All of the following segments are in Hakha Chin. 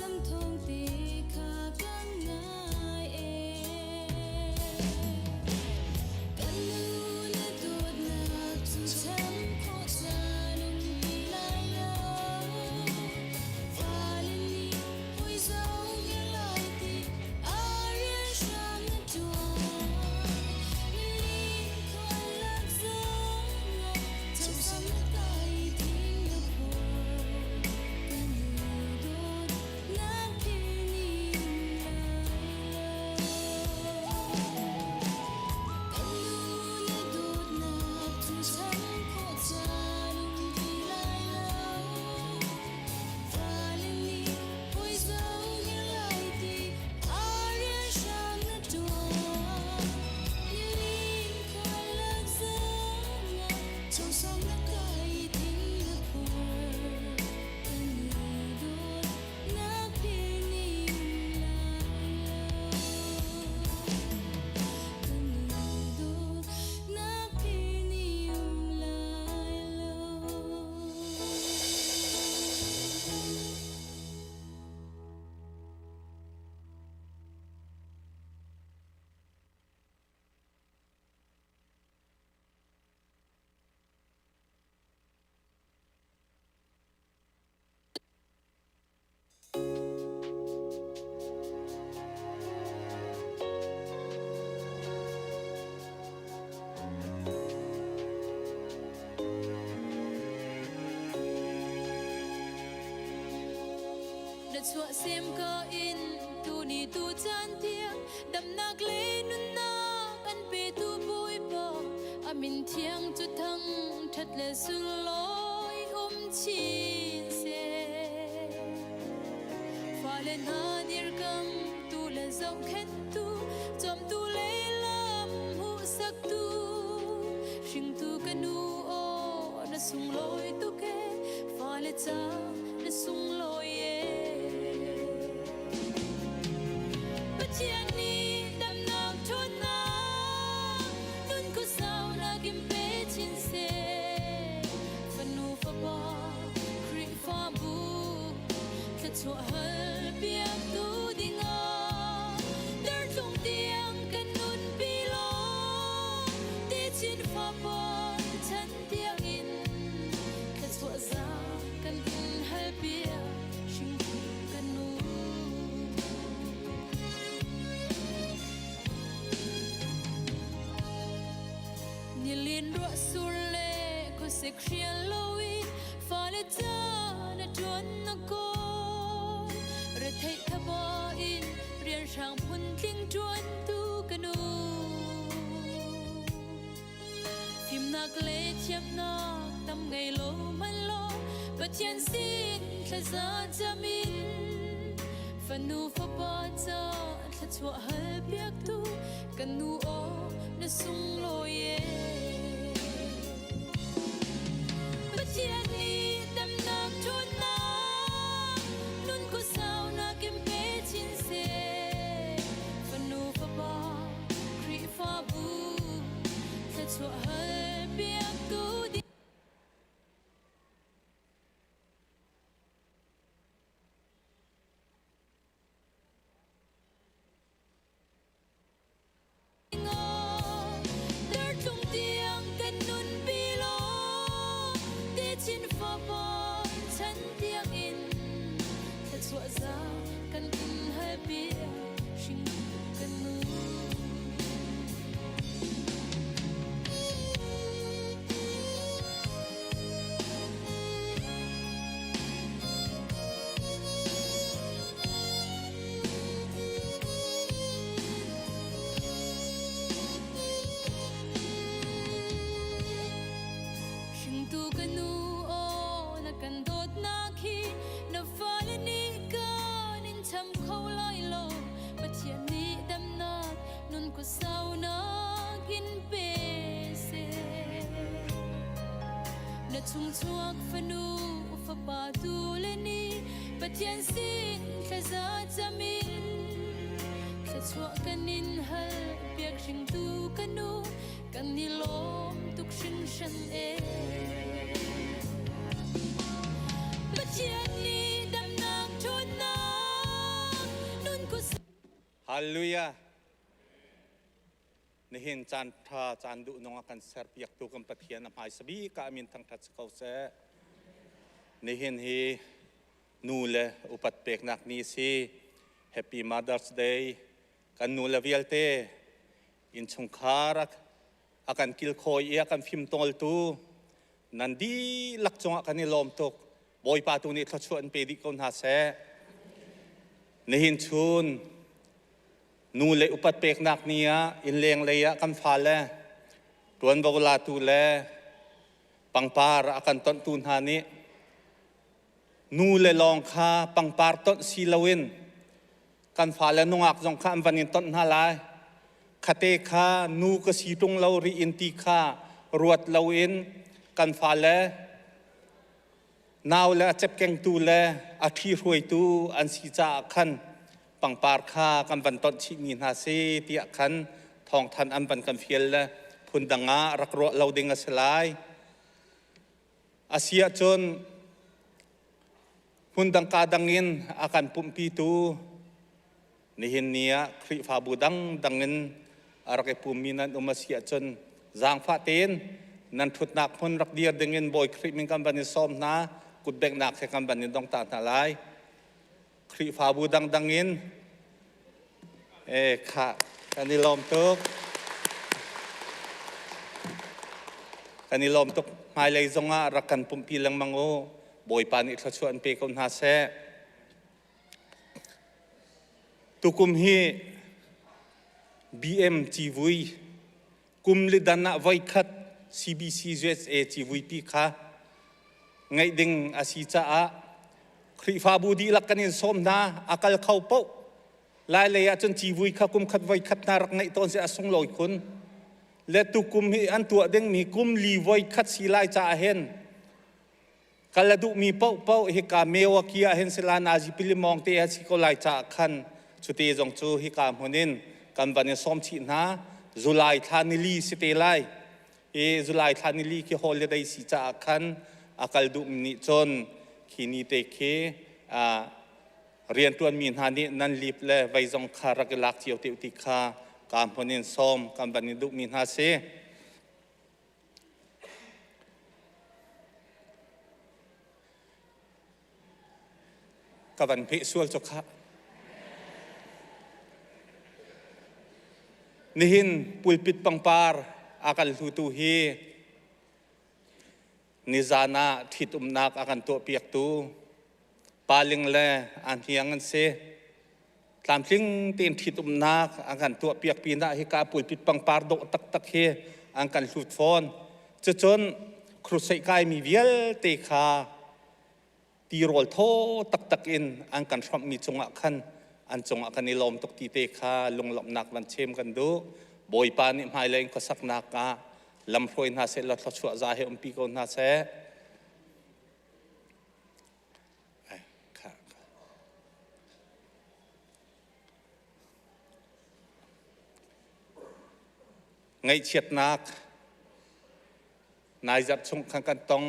Thlacam thawng te kha kan ngai ee. Kan nu na dawtnak cu cham khawh caan um ti lai lo. Fale nih hawi zong ngeih lai ti a rian hram na ṭuan. Na nih khual lak zongah chawsam na kai thing na phor. Kan nu dawt na philh lai lo. Kan nu na dawtnak cu cham khawh caan um ti lai lo. Fale nih hawi zong ngeih lai ti a rian hram na ṭuan. Nilin khual lak zongah chawsam na kai thing na phor. Kan nu dawt na philh ning lai lo. Kan nu dawt na philh ning lai lo. Na chuahsem ka in tuni tu caan tiang damnak le nunnak an petu Bawipa a min thiang cu thang ṭhat le sunglawi um chin seh. Fale hna dirkam tu le zohkhenhtu cawmtu le lam hmuhsaktu hringtu ka nu aw na sunglawi tuk ee fale ca na sunglawi ee. Pathian nih damnak ṭhawnnak nun khuasaunak in pe chin seh. Fanu fapa Khrihfabu thluachuah hal piaktu dingah dartlung tiang kan nunpi law techin fapa chan tiangin thluachuah za kan in hal piak hringtu kan nu. Nilin ruah sur le khuasik hrial loin fale ca na ṭuan na kawl. Retheih thaba in rianhrang phuntling ṭuantu ka nu. Fimnak le thiamnak tam ngei lo hmanh law Pathian sin thlaza cam in fanu fapa ca thluachuah hal piaktu kan nu aw na sunglawi ee. Pathian nih damnak ṭhawnnak nun khuasaunak in pe chin seh. Fanu fapa Khrihfabu thluachuah hal piaktu ding Dartlung tiang kan nunpi law techin fapa chan tiang in thluachuah za kan in halpiak hring kan nu. Hringtu ka nu aw na kan dawtnak hi na fale nih kan in cham kho lai lo Pathian nih damnak nun khuasaunak in pe seh. Na chungchuak fanu fapa tu le ni Pathian sin thlaza cam in thluachuah kan in hal piak hringtu ka nu kan i lawm tuk hringhran ee. Pathian nih damnak ṭhawnnak. Hallelujah. Nihin caan ṭha caan duh nung a kan serpiaktu kan Pathian a hmaisa bik ah a min thangṭhat si ko seh. Nihin hi nu le upat peknak ni si. Happy Mother's Day. Kan nu le vialte innchungkhar a kan kilkhawi i a kan fimtawltu nan dihlak cungah kan i lawm tuk. Bawipa tu nih thluachuah in pe dih ko hna seh. Nihin chun nu le upat peknak ni ah innleng lei ah kan fale ṭuanvo latu le pangpar a kan tonhtu hna nih nu le lawng kha pangpar tonh si loin kan fale nungak zong kha an van in tonh hna lai. Khate kha nu ka si ṭung lo ri in ti kha ruat loin kan fale nau le a cepkengtu le a ṭhihruaitu an si caah khan pangpar kha kan van tonh chihmi hna si tiah khan thawngthanh an van kan fial le phundang ah rak ruah lo ding a si lai. A si ahcun hmundang ka dang in a kan pumhpitu nihin ni ah Khrihfabu dangdang in a rak i pummi nan um a si ahcun zaangfah tein nan ṭhutnak hmun rak dir dingin Bawi Khrih min kan van in sawm hna, kutbenghnak he kan van in dong ta hna lai. Khrihfabu dangdang in e kha kan i lawm tuk. Kan i lawm tuk. Hmailei zongah rak kan pumhpi lengmang u. Bawipa nih thluachuah an pe ko hna seh. Tukum hi BM civui kum li dan ah voikhat CBC USA civuipi kha ngeih ding a si caah Khrihfabu dihlak kan in sawm hna. A kal kho paoh lai lei ah cun civui kha kum khat voikhat hna rak ngeih tawn si a sunglawi khun. Le tukum hi an tuah dingmi kum li voikhat si lai caah hin Kal a duhmi paohpaoh hika Milwaukee ah hin sila nazi pilimawng te a si ko lai caah khan cute zong cu hika hmun in kan van in sawm chih hna. July thla nili si te lai. I July thla nili khi holiday si caah khan a kal duhmi nih cun khi ni te khi rianṭuanmi hna nih nan lip le vei zong kha rak i lak cio te ti kha ka hmun in sawm kan van in duhmi hna si. Ka van pheh sual cu khah. Nihin pulpit pangpar a kan hlutu hi nizan ah ṭhitumnak a kan tuahpiaktu paling le a hniang an si. Tlamtling tein ṭhitumnak an kan tuahpiak pinah hika pulpit pangpar dawh taktak hi an kan hlut fawn. Cucun crusade kaimi vialte kha tirawl thaw taktak in an kan hrawmhmi cungah khan an cungah kan i lawm tuk ti te kha lunglawmhnak van chem kan duh. Bawipa nih hmailei in khuasaknak ah lamhruai hna seh law thluachuah za he umpi ko hna seh. Ngaihchiatnak naizarh chung khan kan tong.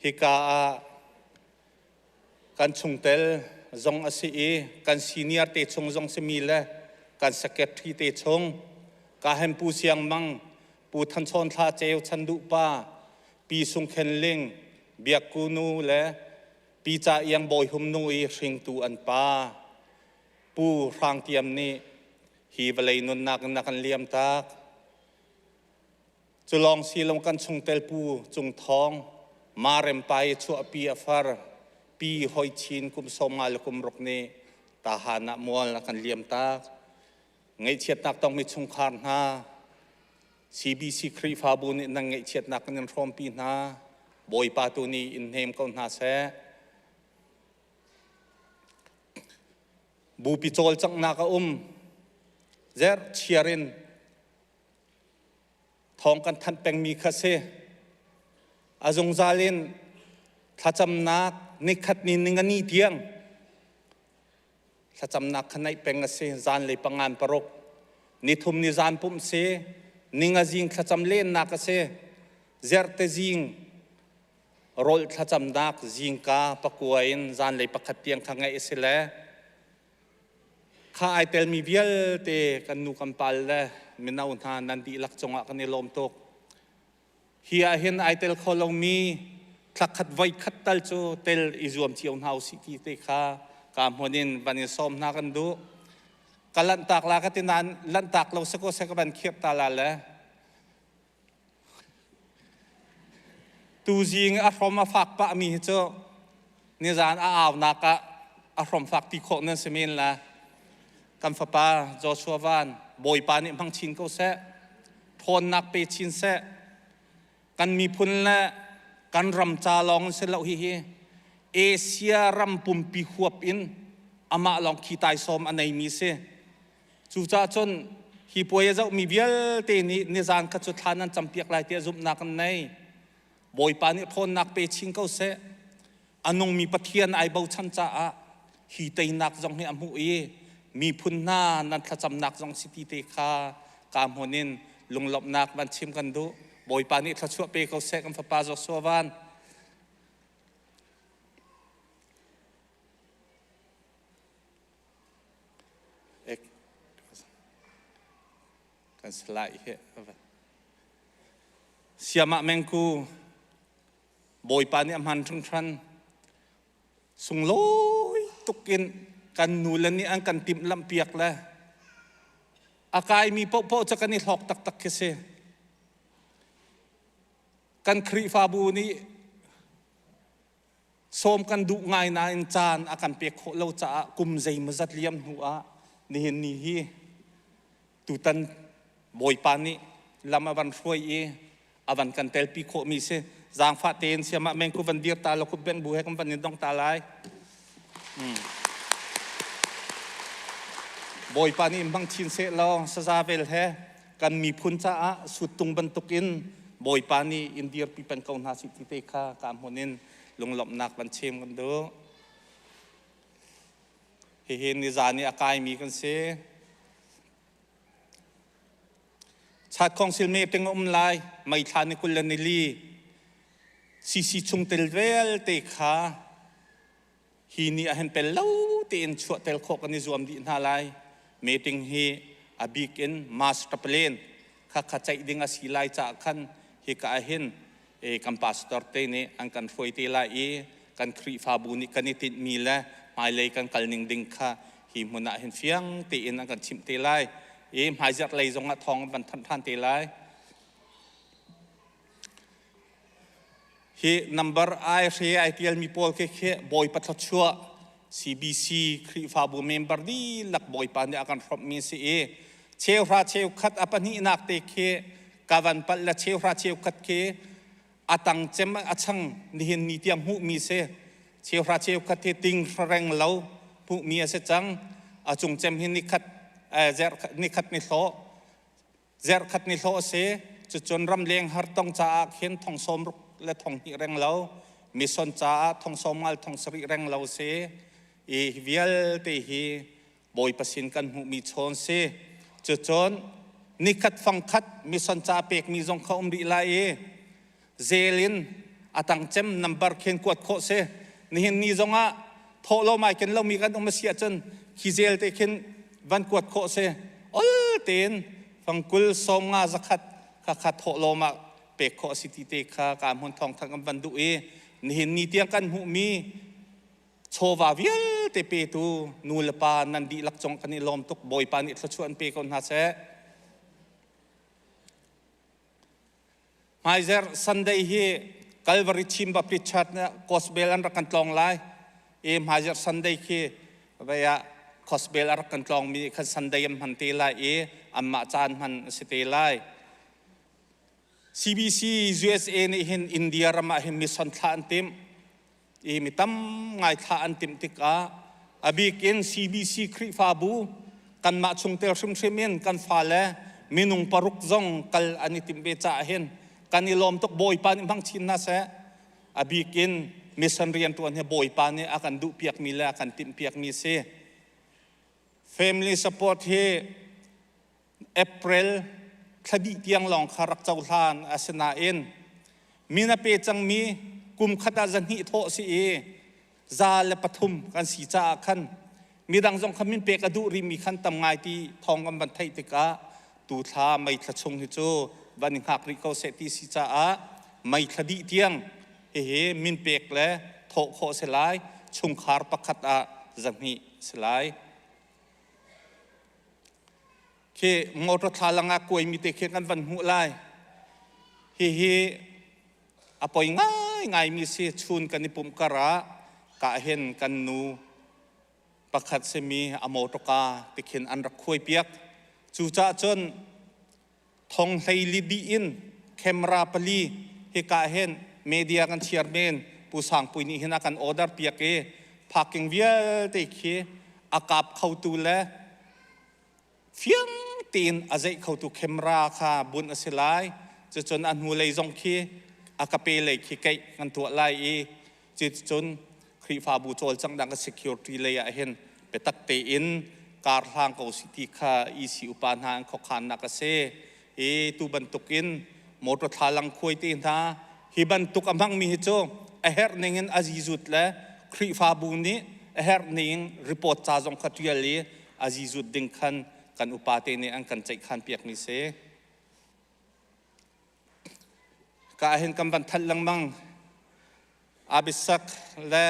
Hika ah kan chungtel zong a si i kan senior te chung zong simi le kan secretary te chung ka hem Pu Siang Mang, Pu Than Chawn Thla Ceu Chan Duh Pa, Pi Sung Khen Ling, Biak Ku Nu le Pi Ca Iang Bawi Hum Nu i hringtu an pa Pu Hrang Tiam nih hi vawlei nunnak in a kan liam tak. Cu lawng si lo kan chungtel Pu Cung Thawng, Marem pa i chuahpi a far Pi Hoi Chin kum 50 le kum ruk nih tahan ah mual a kan liam tak. Ngaihchiatnak tongmi chungkhar hna, CBC Khrihfabu nih nan ngaihchiatnak kan in hrawmpi hna. Bawipa tu nih in hnem ko hna seh. Bupi cawlcanghnak a um. Zer chiar in thawng kan thanh pengmi kha si. A zungzal in thlacamnak nikhat ni ningani tiang Thlacamnak kha naih peng a si. Zanlei pangan paruk. Nithum ni zan pumh si. Ninga zing thlacam lennak a si. Zerte zing rawl thlacamnak zingka pakua in zanlei pakhat tiang kha ngaih a si le. Kha ai telmi vialte kan nu kan pal le mino hna nan dihlak cungah kan i lawm tuk. Hi ah hin ai tel kho lomi thlakhat voi khat tal cu tel i zuam cio hna usih ti te kha ka hmun in van in sawm hna kan duh. Ka lanhtak la ka ti nain lanhtak lo seko se ka van khirh ta la le Tuzing a hrom a fak pahmi hi cu nizan a aunak ah a hrom fak ti khawh nan si men la. Kan fapa Joshua Van Bawipa nih hmang chin ko seh. Ṭhawnnak pe chin seh. Kan miphun le kan ram ca lawng si lo hihi Asia ram pumpi huap in amah lawng khi taisawm a neimi si. Cucaah cun hi puai a zohmi vialte nih nizan kha cu thla nan campiak lai tiah zumhnak an nei. Bawipa nih ṭhawnnak pe chin ko seh. A nungmi Pathian ai bochan caah hi teinak zong hi a hmuh i miphun hna nan thlacamnak zong si ti te kha ka hmun in lunglawmhnak van chim kan duh. Bawipa nih thluachuah pe ko seh kan fapa Joshua Van. Kan salai hi Siamah mengku Bawipa nih a hman hringhran sunglawi tuk in kan nu le nih an kan timhlamh piak le a kaimi paohpaoh cu kan i hlawk taktak khi si. Kan Khrihfabu nih Sawm kan duh ngai nain caan a kan pek khawh lo caah kum zeimawzat liam hnu ah nihin ni hi tutan Bawipa nih lam a van hruai i a van kan telpi khawhmi si. Zaangfah tein siamah mengku van dir ta law kut bengh bu he kan van in dong ta lai. Bawipa nih in hmang chin seh law saza vel he kan miphun caah suttung bantukin Bawipa nih in dirpi peng ko hna sih ti te kha ka hmun in lunglawmhnak van chim kan duh. Hihi nizan i a kaimi kan si. Chat Council meeting a um lai, May thla ni 20 le nili. CC chungtel vialte kha Hi ni ah hin pel lo tein chuahtel khawh kan i zuam dih hna lai. Meeting hi a bik in master plan kha kha ceih ding a si lai caah khan hika ah hin kan pastor te nih an kan hruai te lai i kan Khrihfabu nih kan i tinhmi le hmailei kan kal ning ding kha hi hmun ah hin fiang tein an kan chimh te lai i hmaizarh lei zong ah thawng an van thanh ṭhan te lai. Hi number ai hre ai tialmi pawl khi khi Bawipa thluachuah CBC Khrihfabu member dihlak Bawipa nih a kan hrawmhmi si i cheuhra cheukhat a pahnihnak te khi ka van palh le cheuhra cheukhat khi a tang cem a chang nihin ni tiang hmuhmi si cheuhra cheukhat hi ting reng lo hmuhmi a si cang a cung cem hi nikhat nikhat ni hlawh Zerhkhat ni hlawh a si. Cucun ramleng hartong caah khin thong sawmruk le thong hnih reng lo, mission caah thong sawmngal thong sarih reng lo si. I hi vialte hi Bawipa sin kan hmuhmi chawn si. Cucun nikhat fangkhat mission ca pekmi zong kha um rih lai i zel in a tang cem number khin kuat khawh si. Nihin ni zongah thawh lo mai ken lomi kan um a si ahcun khi zel te khin van kuat khawh si. Ol tein fangkul 50 100 kha kha thawh lawm ah pek khawh a si ti te kha ka hmun thawng thang kan van duh i nihin ni tiang kan hmuhmi chawva vialte petu nu le pa nan dihlak cung kan i lawm tuk Bawipa nih thluachuah an pe ko hna seh. Hmaizarh Sunday hi Calvary Chin Baptist Church nih Gospel an rak kan tlawng lai. I hmaizarh Sunday khi vei ah Gospel a rak kan tlawngmi nih khan Sunday an hman te lai i anmah caan hman a si te lai. CBC USA nih hin India ram ah hin mission thlah an timh. I mi tam ngai thlah an timh tikah a bik in CBC Khrihfabu kanmah chungtel hrimhrim in kan fale minung paruk zong kal an i timh ve caah hin kan i lawm tuk Bawipa nih hmang chin hna seh a bik in mission rianṭuan hi Bawipa nih a kan duhpiakmi le a kan timhpiakmi si family support hi April thla dih tiang lawng kha rak cohlan a si nain min a pe cangmi kum khat ah zahnih thawh si i 103 kan si caah khan. Midang zong kha min pek a duh rihmi khan tam ngai ti thawng kan van theih tikah tu thla May thla chung hi cu van i hngak rih ko seh ti si caah May thla dih tiang hihi min pek le thawh khawh si lai. Chungkhar pakhat ah 200 si lai. Khi motor thlalang ah kuaimi te khi kan van hmuh lai. Hihi a poi ngaingaimi si. Chun kan i pumh kar ah ka hin kan nu pakhat simi a motorka tikhin an rak khuai piak. Cucaah cun thong hlei li dih in camera pali hika hin media kan chairman Pu Sangpui nih hin a kan order piak i parking vialte khi a kap khotu le fiang tein a zeih khotu camera kha bunh a si lai. Cucun a hnulei zong khi a kape lei khi keih kan tuah lai i cuticun Khrihfabu cawlcanghnak security lei ah hin biatak tein kar hlang ko si ti kha EC upa hna an khuakhannak a si. Hi tu bantukin motor thlalang khuai te hna hi bantuk a hmangmi hi cu a herh ning in a zizut le Khrihfabu nih a herh ning report ca zong kha ṭial i a zizut ding khan kan upa te nih an kan ceihkhan piakmi si. Ka hin kan van thanh lengmang. Abisak le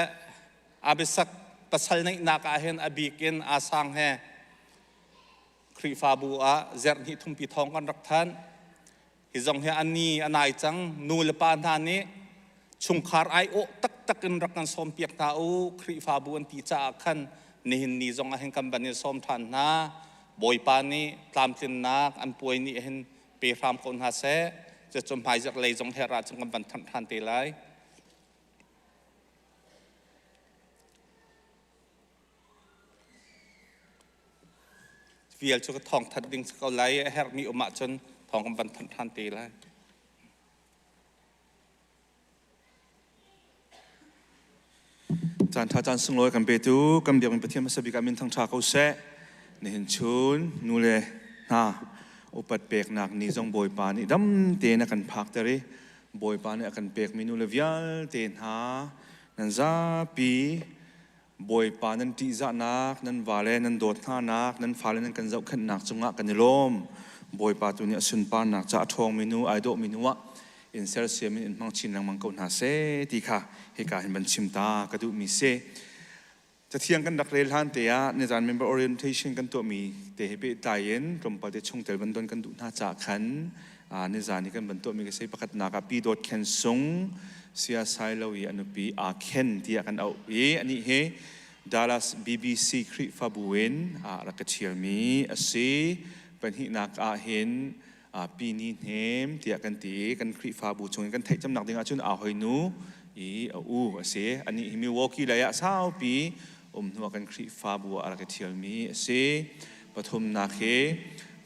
Abisak pasal neihnak ah hin a bik in Asang he Khrihfabu ah zerh hnih thumpi thawng kan rak thanh. Hi zong hi a ni a nai cang. Nu le pa hna nih chungkhar aiawh taktak in rak kan sawmpiak hna u. Khrihfabu an ti caah khan nihin ni zong ah hin kan van in sawm ṭhan hna. Bawipa nih tlamtlinnak an puai nih hin pe hram ko hna seh. Cucu hmaizarh lei zong herh ahcun kan van thanh ṭhan te lai. Vial cu ka thawng that ding si ko lai. A herhmi um ahcun thawng kan van thanh ṭhan te lai. Caan ṭha caan sunglawi kan petu kan biakinn Pathian hmasa bik ah min thangṭha ko seh. Nihin chun nu le hna upat peknak ni zong Bawipa nih dam tein a kan phakter i Bawipa nih a kan pekmi nu le vialte hna nan zapi Bawipa nan ṭihzahnak, nan vale nan dawt hnanak, nan fale nan kan zohkhenhnak cungah kan i lawm. Bawipa tu nih a sunparnak ca a ṭhawngmi nu, ai dawhmi nu ah in sersiam in in hmang chin lengmang ko hna seh ti kha hika hin van chim ta ka duhmi si. Cathiang kan rak rel hlan te ah nizan member orientation kan tuahmi te he pehtlai in tlawmpal te chungtel van don kan duh hna caah khan nizan i kan van tuahmi ka si. Pakhatnak ah Pi Dawt Khen Sung siasai lo i a nupi aa khen tiah kan auh i anih hi Dallas BBC Khrihfabu in rak ka ṭhialmi a si. Pahnihnak ah hin Pi Ni Hnem tiah kan ti i kan Khrihfabu chung in kan theih cemnak ding ahcun aa hoi nu i a u a si. Anih hi Milwaukee lei ah saupi um hnu ah kan Khrihfabu ah a rak i ṭhialmi a si. Pathumnak hi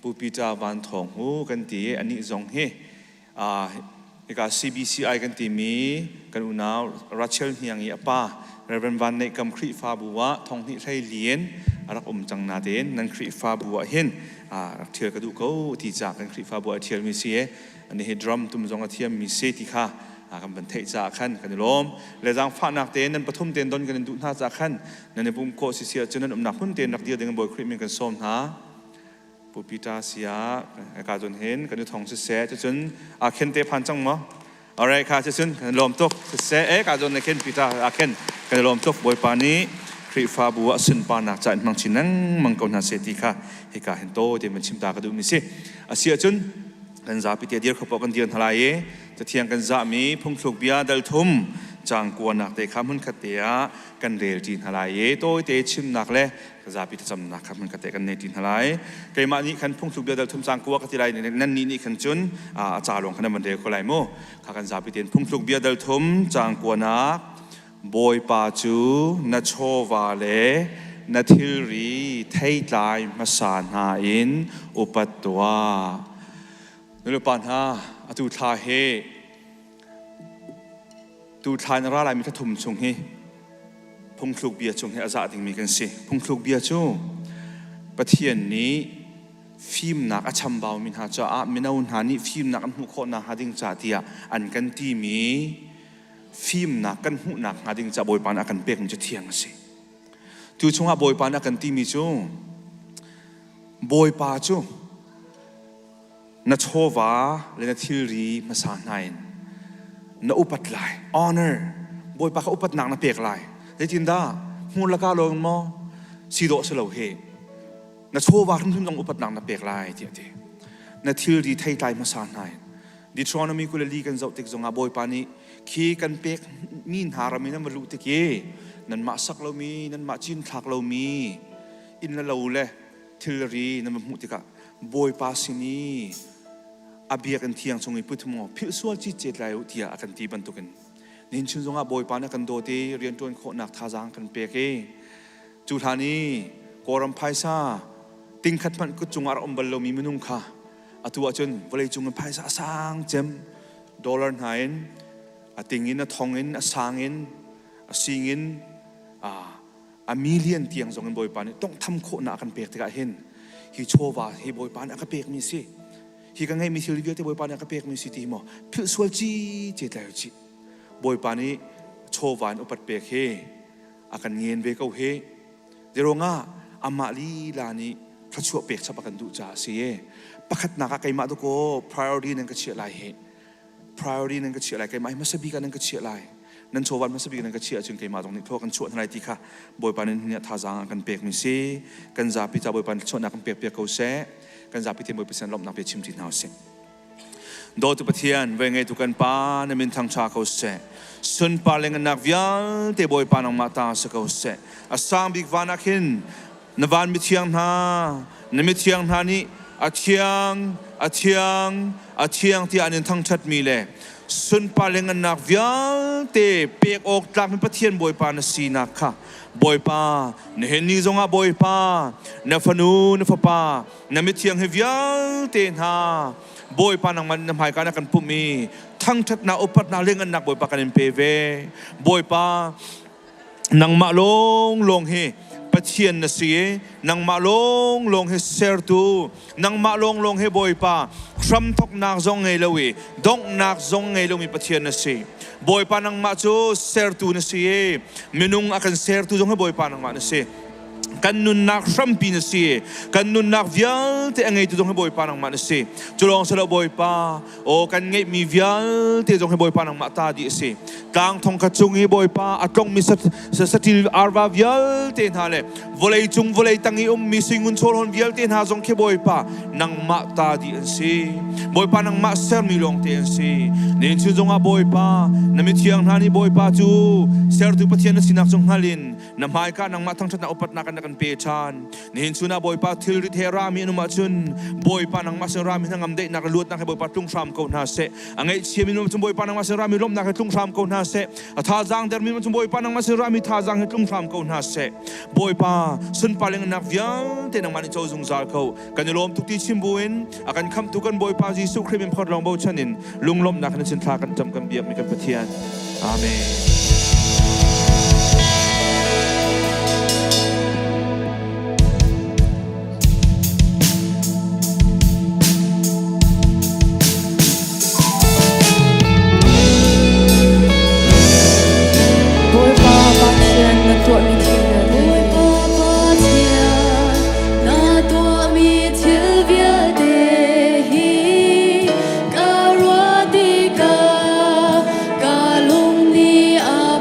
Pu Peter Van Thawng Hu kan ti i anih zong hi hika CBCI kan timi kan unau Rachel Hniang i a pa Reverend Van Neih Kam Khrihfabu ah thonghnih hlei li in a rak um cang natein nan Khrihfabu ah hin rak ṭhial ka duh ko ti caah kan Khrihfabu ah a ṭhialmi si i ani hi drum tum zong a thiammi si ti kha kan van theih caah khan kan i lawm. Le zaangfahnak tein nan pathum tein don kan in duh hna caah khan nan i pumh khawh si si ahcun nan umnak hmun tein rak dir ding in Bawi Khrih min kan sawm hna. Pu Peter sia ka cun hin kan i thong siseh cucun a khen te phan cang maw? Alright kha cucun kan lawm tuk siseh e ka cun na khen Peter a khen kan lawm tuk. Bawipa nih Khrihfabu ah sunparnak ca in hmang chin lengmang ko hna seh ti kha hika hin tawi tein van chim ta ka duhmi si. A si ahcun kan zapi te dir kho kan dir hna lai i Cathiang kan zahmi phungthluk bia dal thum caang kuanak te kha hmunkhat te ah kan rel ṭi hna lai i tawite chimnak le zapi thlacamnak kha hmunkhat te kan nei ṭi hna lai. Keimah nih khan phungthluk bia dal thum caang kua ka ti lai, nan nih nih khan cun a ca lawng khan nan van rel ko lai mu. Kha kan zapi tein phungthluk bia dal thum caang kuanak. Bawipa cu na chawva le na thilri theitlai hmasa hna in upat tuah. Nulepa hna, atu thla hi tu thla in ra laimi thla thum chung hi phungthluk bia chung hi a zah dingmi kan si. Phungthluk bia cu Pathian nih fimnak a chambaumi hna caah mino hna nih fimnak an hmuh khawh nakhnga ding ca tiah an kan timi fimnak kan hmuhnak hnga ding ca Bawipa nih a kan pekmi cu thiang a si. Tu chungah Bawipa nih a kan timi cu Bawipa cu na chawva le na thilri hmasa hna in na upat lai. Honor. Bawipa kha upatnak na pek lai. Zeitindah? Hmur laka lawng maw? Si dawh si lo hi. Na chawva hrimhrim zong upatnak na pek lai tiah a ti. Na thilri theitlai hmasa hna in. Deuteronomy 24 kan zoh tik zongah Bawipa nih khi kan pek mi hna ram in an va luh tik i nanmah sak lomi, nanmah cinthlak lomi inn le lo le thilri nan va hmuh tikah Bawipa sin i a biakinn thiang chung i put maw philh sual citcet lai u tiah a kan ti bantukin nihin chun zongah Bawipa nih a kan dawt i rianṭuan khawhnak thazaang kan pek i cu hlan i Kawlram phaisa tingkhat hmanh kut cungah a rak um bal lomi minung kha atu ahcun vawleicung in phaisa a sang cem dollar hna in a ting in a thong in a sang in a sing in a million tiang zong in Bawipa nih tonghtham khawhnak a kan pek tikah hin hi chawva hi Bawipa nih a ka pekmi si hi ka ngeihmi thil vialte Bawipa nih a ka pekmi si ti hi maw philh sual ci ce tlai ci Bawipa nih chawva in upat pek hi a kan ngen ve ko hi Zeiruangah amah lila nih thluachuah pek chap a kan duh caah a si. Pakhatnak ah keimah dakaw priority nan ka chiah lai hi. Priority nan ka chiah lai. Keimah hi hmasa bik ah nan ka chiah lai. Nan chawvan hmasa bik nan ka chiah ahcun keimah zong nih thlua kan chuah hna lai ti kha Bawipa nih nih thazaang a kan pekmi si. Kan zapi ca Bawipa nih thluachuahnak kan pek piak ko seh. Kan zapi te Bawipa sin lawmhnak bia chim ṭi hna usih. Dawtu Pathian, voi ngeitu kan Pa, na min thangṭha ko seh. Sunpar le ngannak vialte Bawipa nangmah ta si ko seh. A sang bik van ah khin na van mithiang hna, na mithiang hna nih a thiang, a thiang, a thiang tiah an in thangṭhatmi le sunpar le ngannak vialte pek awk tlakmi Pathian Bawipa na sinak kha Bawipa, nihin ni zongah Bawipa, na fanu, na fapa, na mithiang hi vialte hna Bawipa nangmah na hmaika na kan pumh i thangṭhatnak upatnak le ngannak Bawipa kan in pe ve Bawipa nangmah lawnglawng hi Pathian na si i nangmah lawnglawng hi sertu nangmah lawnglawng hi Bawipa hramthoknak zong ngei lo i donghnak zong ngei lomi Pathian na si Bawipa nangmah cu sertu na si i minung a kan sertu zong hi Bawipa nangmah na si kan nunnak hrampi na si kan nunnak vialte a ngeitu zong hi Bawipa nangmah na si cu lawng si lo Bawipa aw kan ngeihmi vialte zong hi Bawipa nangmah ta dih a si tlang thong khat cung i Bawipa a tlongmi satil arva vialte hna le vawlei cung vawlei tang i ummi suingun chawlhawn vialte hna zong khi Bawipa nangmah ta dih an si Bawipa nangmah sermi lawngte an si nin chun zongah Bawipa na mithiang hna nih Bawipa cu sertu Pathian na sinak cu hngal in na hmaika nangmah thangṭhatnak upatnak in na kan pe ṭhan. Nihin chun ah Bawipa thilrit he rami an um ahcun Bawipa nangmah sin rami hnangam daihnak le luatnak he Bawipa tlung hram ko hna seh. A ngaihchiami um cun Bawipa nangmah sin rami lawmhnak he tlung hram ko hna seh. A thazaang dermi um cun Bawipa nangmah sin rami thazaang he tlung hram ko hna seh. Bawipa sunpar le ngannak vialte nangmah nih co zungzal ko. Kan i lawm tuk ti chim buin a kan khamhtu kan Bawipa Jesuh Khrih min phawt lawng bochan in lunglawmhnak in sin thla kan cam kan biakmi kan Pathian. Amen. Bawipa Pathian na tuahmi thil vialte. Bawipa Pathian na tuahmi thil vialte hi ka ruah tikah ka lung nih a.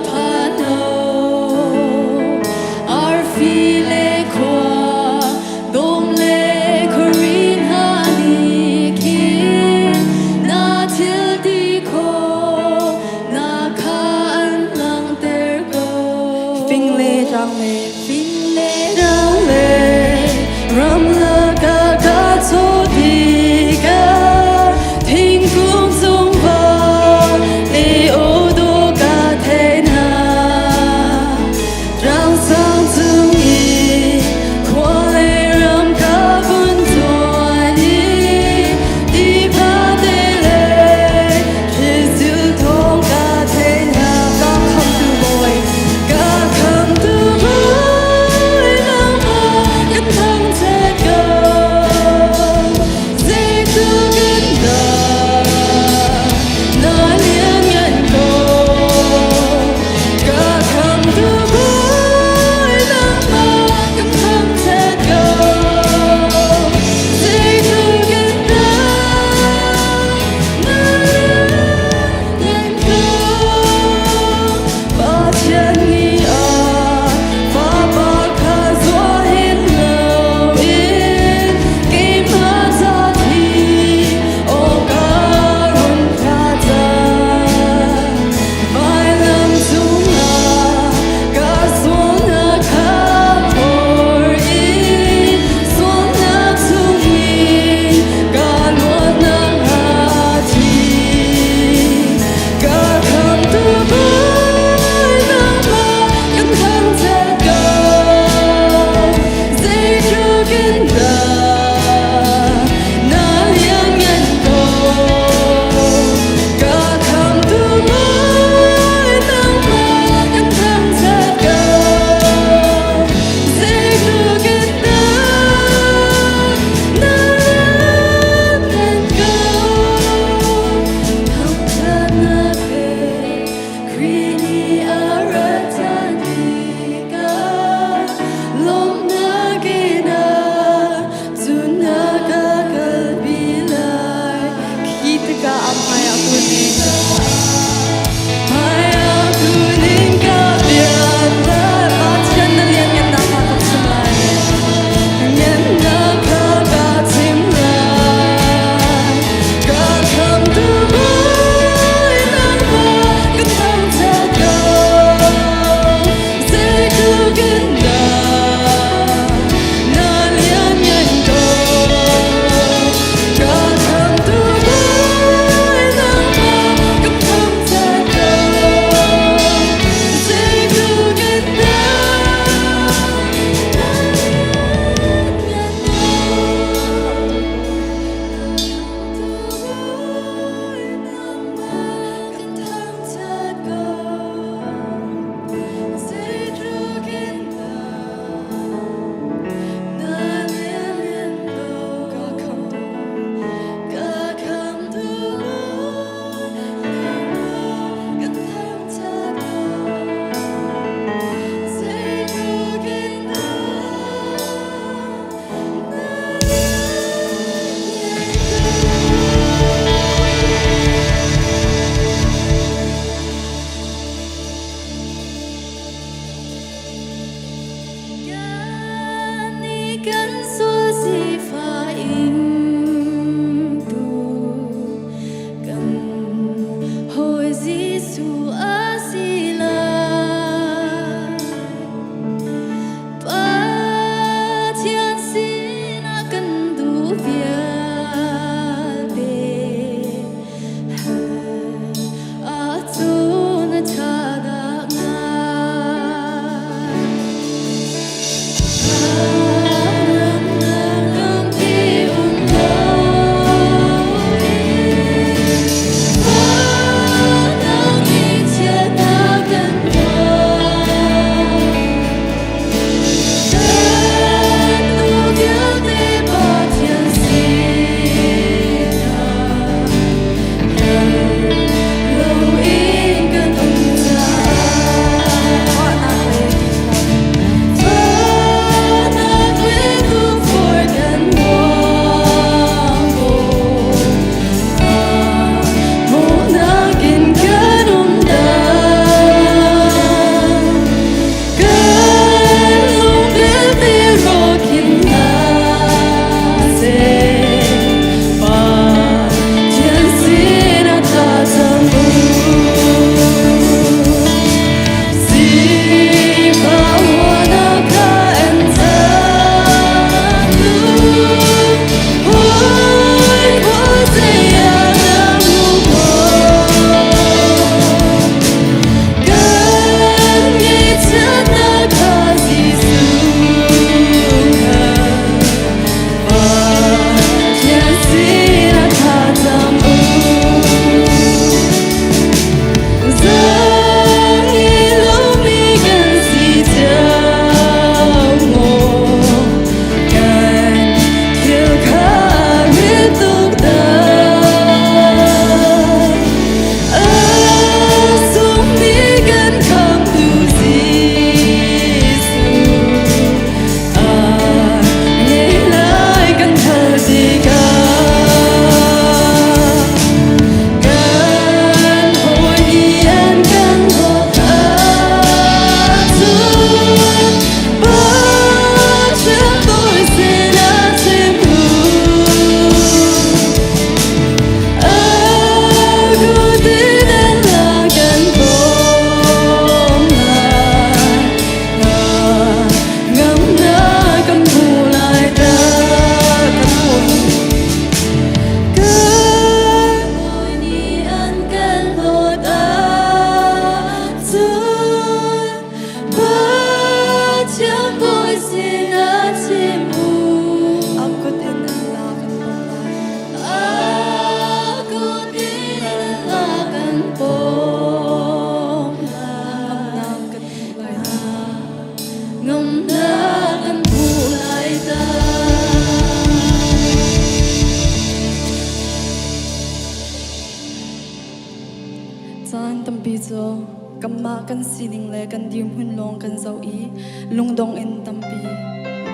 cu kanmah kan sining le kan dirhmun lawng kan zoh i lungdong in tampi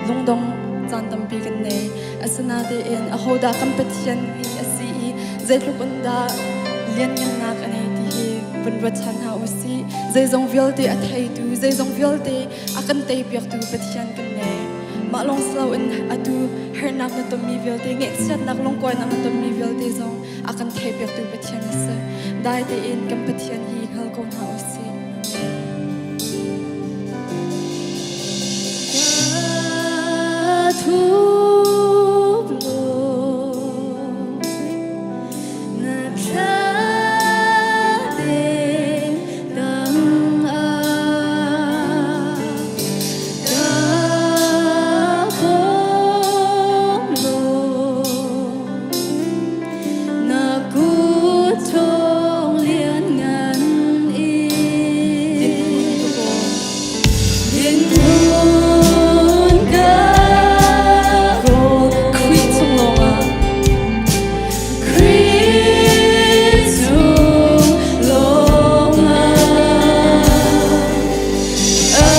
lungdong caan tampi kan nei. Asinain ahodah kan Pathian hi a si i zeitluk in dah lianngannak a nei ti hi vun ruat ṭhan hna u sih. Zeizong vialte a theitu, zeizong vialte a kan teipiaktu Pathian kan nei. Mah lawng si loin atu harnak na tonmi vialte, ngaihchiatnak lungkuainak na tonmi vialte zong a kan theihpiaktu Pathian a si. Dai tein kan Pathian hi hngal ko hna u sih. Ka thup law na thla deng tang ah ka pom law na kut thawng lianngan in dinhmun ka kawl. Khrih chung lawngah Khrih chung lawngah a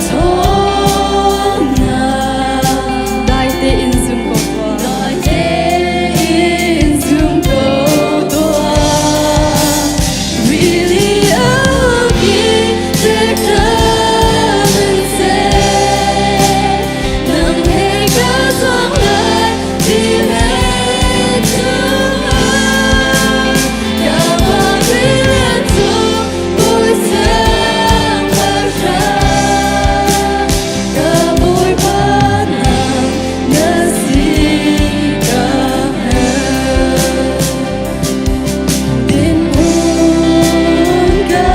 ṭhawnnak. Dai tein zum ko tuah. Dai tein zum ko tuah. Rili a ki nang he ka zuang lai ti le chungah ka pa rian cu bawi siangpahrang ka Bawipa nang na si ka herh. Dinhmun ka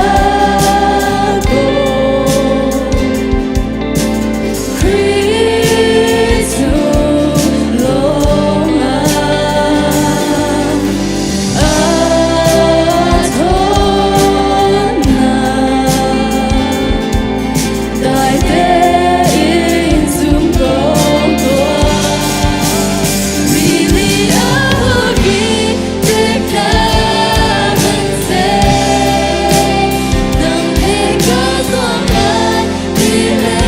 kawl. Khrih chung lawngah a ṭhawnnak. Dai tein zum ko tuah. Rili a ki tik seh. Nang he ka zuang lai ti le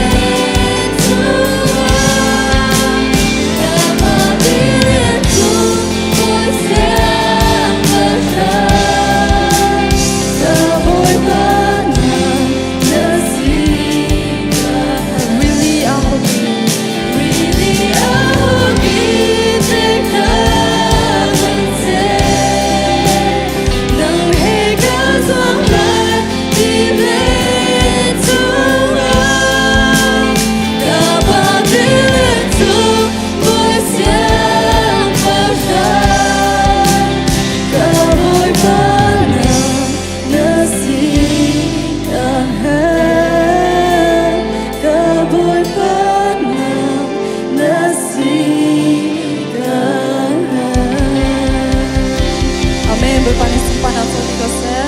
chungah. Ka pa ti le chung bawi siangpahrang. Ka Bawipa nang na si ka Rili a hoki Rili a hoki tik seh. Nang he ka zuang lai ti le chungah. Ka pa ti le chung bawi siangpahrang. Ka Bawipa nang na si ka herh. Ka Bawipa nang na si ka herh. Amen. Bawipa nih sunparnak co ti ko seh.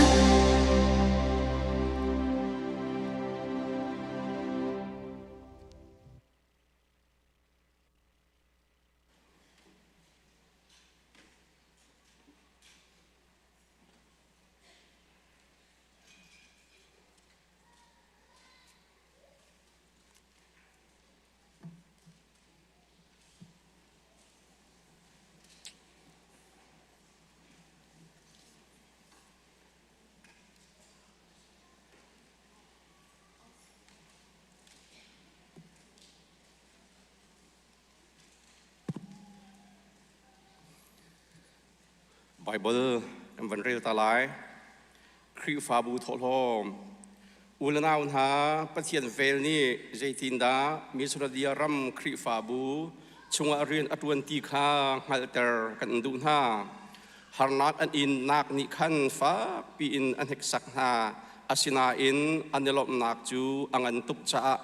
Bible kan van rel ta lai. Khrihfabu thawhlawm. U le nau hna, Pathian vel nih zeitindah Misradia ram Khrihfabu chungah rian a ṭuan ti kha hngalhter kan duh hna. Harnak an innak nih khan fakpi in a hneksak hna. Asinain an i lawmhnak cu a ngan tuk caah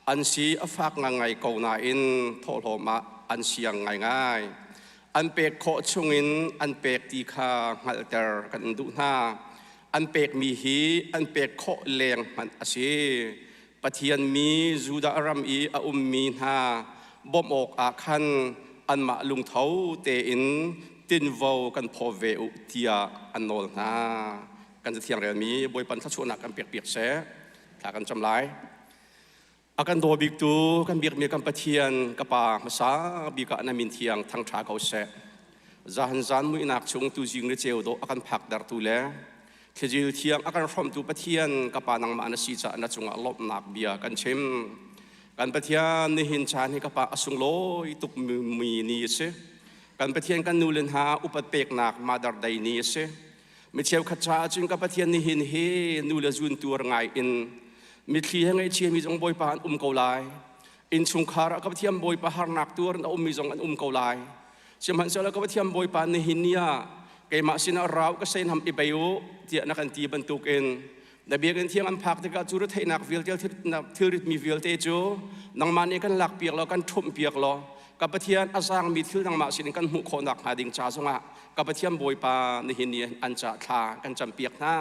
an si a fak ngangai ko nain thawhlawm ah an siang ngaingai. An pek khawh chungin an pek ti kha hngalhter kan duh hna. An pekmi hi an pek khawh leng hmanh a si. Pathian mi Judah ram i a ummi hna bawmh awkah khan anmah lungtho tein tinvo kan phaw ve u tiah an nawl hna. Kan cathiang relmi Bawipa thluachuahnak kan pek piak seh. Thla kan cam lai. A kan daw biktu kan biakmi kan Pathian ka Pa hmasa bik ah na min thiang thangṭha ko seh. Zahan zan muihnak chung tuzing le ceu dawh a kan phaktertu le thlizil thiang a kan hrawmtu Pathian ka Pa nangmah na si caah na cungah lawmhnak bia kan chim. Kan Pathian nihin caan hi ka Pa a sunglawi tuk mi ni a si. Kan Pathian kan nu le hna upat peknak Mother Day ni a si. Mi cheukhat caah cun ka Pathian nihin hi nu le zun tuar ngai in mitthli he ngaihchiami zong Bawipa an um ko lai. Innchungkhar ah ka Pathian Bawipa harnak tuar in a ummi zong an um ko lai. Sihmanhsehlaw ka Pathian Bawipa nihin ni ah keimah sinah rau ka seinham i bei u tiah na kan ti bantukin na biakinn thiang an phak tikah cu retheihnak vialte thilritmi vialte cu nangmah nih kan lakpiak law kan ṭhumhpiak law ka Pathian a zaangmi thil nangmah sinin kan hmuh khawh nakhnga ding ca zongah ka Pathian Bawipa nihin ni an ca thla kan campiak hna.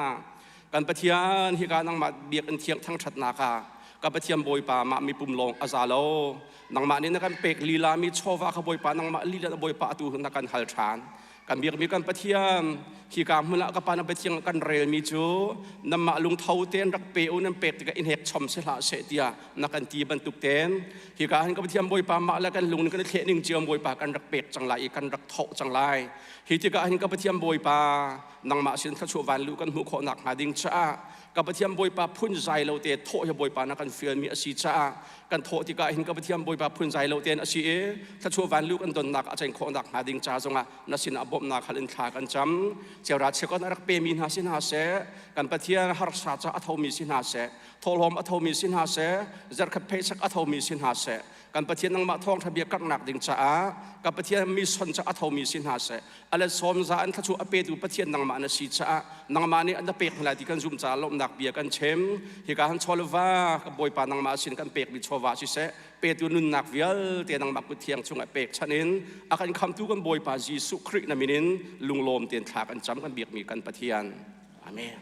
Kan Pathian hika nangmah biakinn thiang thangṭhatnak ah ka Pathian Bawipa mah mipum lawng a za lo. Nangmah nih na kan pek lila mi chawva kha Bawipa nangmah lila na Bawipa atu na kan hal ṭhan. Kan biakmi kan Pathian hika hmun ah ka pa na Pathian kan relmi cu nanmah lungtho tein rak pe u nan pek tikah in hek chom si hlah seh tiah na kan ti bantuk tein hika hin ka Pathian Bawipa mah le kan lung kan i thleh ning cio Bawipa kan rak pek cang lai i kan rak thawh cang lai. Hi tikah hin ka Pathian Bawipa nangmah sin thluachuah vanlu kan hmuh khawh nakhnga ding caah ka Pathian Bawipa phun zai lo te thawh hi Bawipa na kan fialmi a si caah kan thawh tikah hin ka Pathian Bawipa phun zai lo tein a si i thluachuah vanlu kan donnak a cen khawh nakhnga ding ca zongah na sinah bawmhnak hal in thla kan cam. Cheura cheukhat a rak pemi hna si hna seh, kan Pathian harsa ca a thomi si hna seh, thawhlawm a thomi si hna seh, zarkhat pheisak a thomi si hna seh, kan Pathian nangmah thawngṭha bia karhnak ding caah ka Pathian mission ca a thomi si hna seh, ale sawm za an thluachuah a petu Pathian nangmah na si caah nangmah nih an na pek hna lai ti kan zumh caah lawmhnak bia kan chim. Hika han chawlva ka Bawipa nangmah sin kan pekmi chawva siseh, petu nunnak vialte nangmah kut thiang chungah pek chan in a kan khamtu kan Bawipa Jesuh Khrih na min in lunglawm tein thla kan cam kan biakmi kan Pathian. Amen.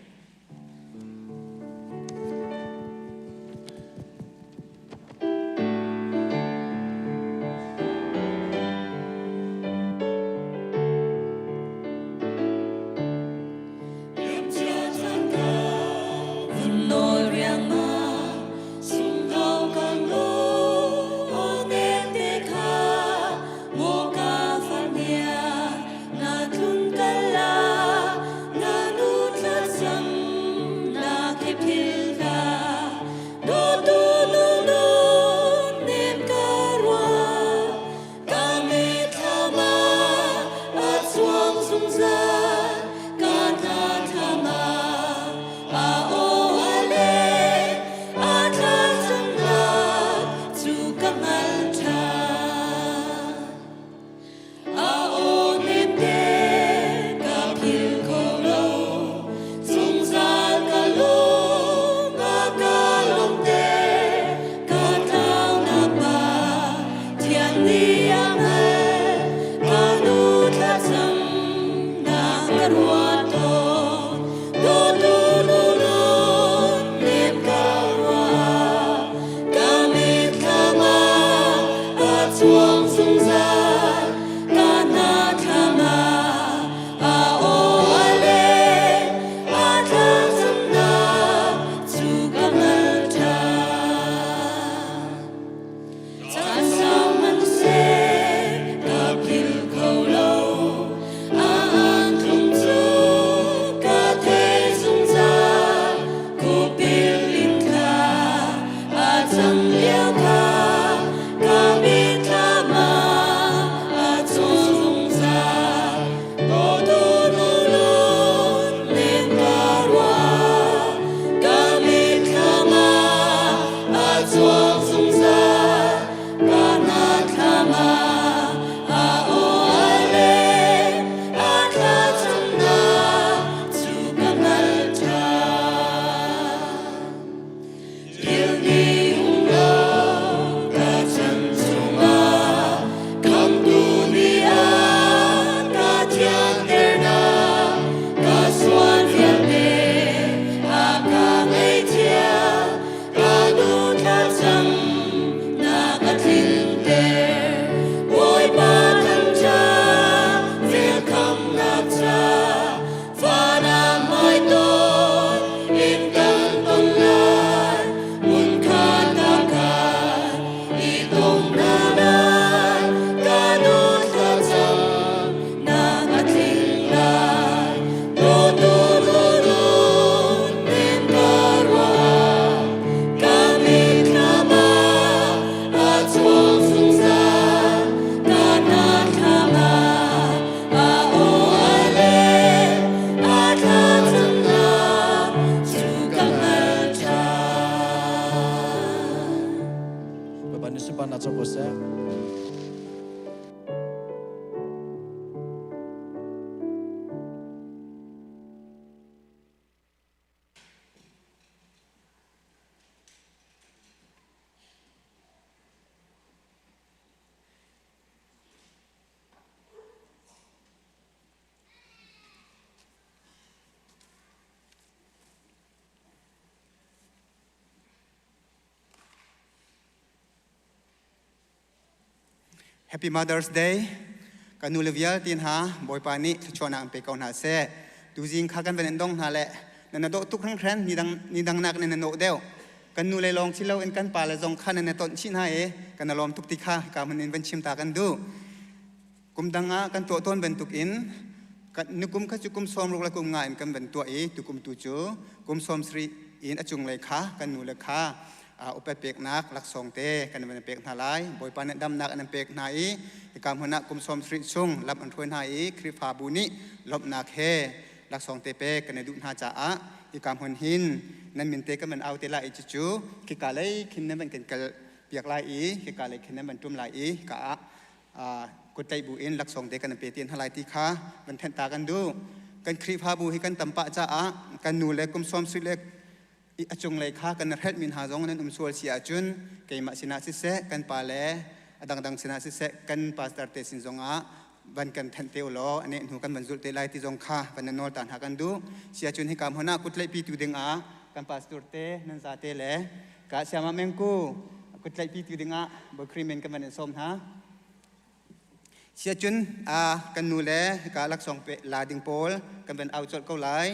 seh. Happy Mother's Day. Kan nu le vialte hna Bawipa nih thluachuahnak an pe ko hna seh. Tuzing kha kan van in dong hna le nan na dawh tuk hringhran ni dang ni dang nak nan na nawh deuh. Kan nu le lawng si lo in kan pa le zong kha nan na tonh chih hna i kan na lawm tuk ti kha ka mun in van chim ta kan duh. Kum dang ah kan tuah tawn bantuk in nukum kha cu kum 60 le kum nga in kan van tuah i tukum tu cu kum 70 in a cunglei kha kan nu le kha upat peknak laksawng te kan van pek hna lai. Bawipa nih damnak an pek hna i hika hmun ah kum 70 chung lam an hruai hna i Khrihfabu nih lawmhnak he laksawng te pek kan i duh hna caah hika hmun hin nan min te kan van au te lai i cucu khika lei khin nan van kan kal piak lai i khika lei khin nan van ṭum lai i hika ah kuttlaih bu in laksawng te kan pe te hna lai ti kha van thenh ta kan duh. Kan Khrihfabu hi kan tam pah caah kan nu le kum sawm sui le a cunglei kha kan hrelh mi hna zong nan um sual si ahcun keimah sinah siseh kan pa le a dangdang sinah siseh kan pastor te sin zongah van kan thenh te ulaw ane hnu kan van zulh te lai ti zong kha van na nawl ta hna kan duh. Si ahcun hika hmun ah kutlaihpi tu ding ah kan pastor te nan za te le ka siama mengku kutlaihpi tu ding ah Bawi men kan van in sawm hna. Si ahcun kan nu le hika laksawng pe la ding pawl kan van au colh ko lai.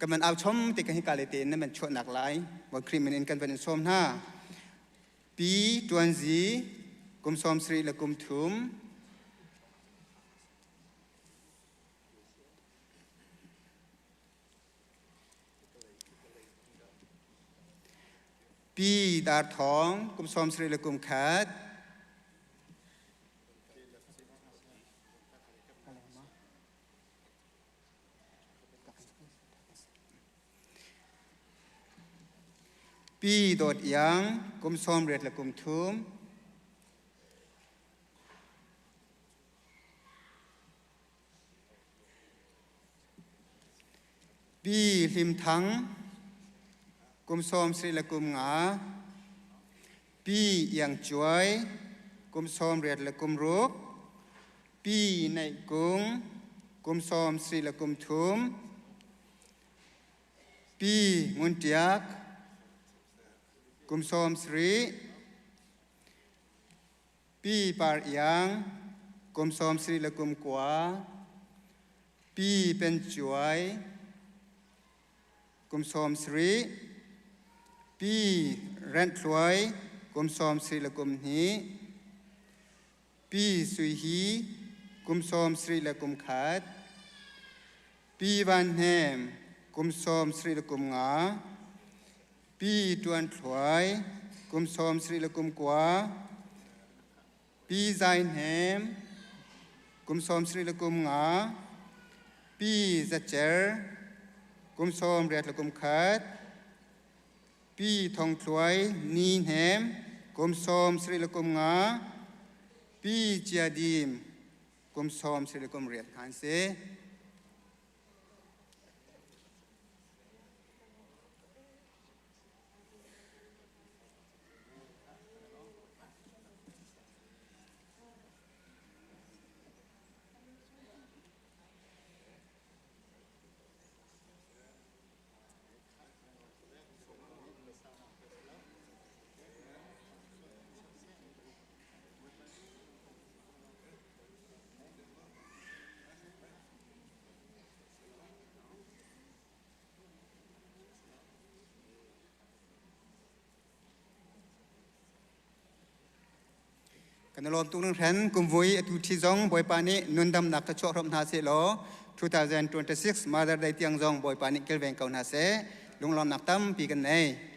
Kan van au chom te kan hika le tein nan van chuahnak lai. Bawi Khrih min in kan van in sawm hna. Pi Tuan Zi kum 70 le kum thum. Pi Dar Thawng kum 70 le kum khat. Pi Dawt Iang kum 80 le kum thum. Pi Hlim Thang kum 70 le kum nga. Pi Iang Cuai kum 86 le kum ruk. Pi Neih Kung kum 70 le kum thum. Pi Ngun Tiak kum 70. Pi Par Iang kum 70 le kum kua. Pi Pen Cuai kum 70. Pi Rent Thluai kum 70 le kum hnih. Pi Sui Hi kum 70 le kum khat. Pi Van Hnem kum 70 le kum nga. Pi Tuan Thluai kum 70 le kum kua. Pi Zai Hnem kum 70 le kum nga. Pi Za Cer kum 80 le kum khat. Pi Thong Thluai Ni Hnem kum 70 le kum nga. Pi Chia Dim kum 70 le kum riat hna an si. Kan i lawm tuk hringhran. Kum vui atu ṭhi zong Bawipa nih nundamnak thluachuah hrawm hna seh law 2026 Mother Day tiang zong Bawipa nih kilveng ko hna seh. Lunglawmnak tampi kan nei.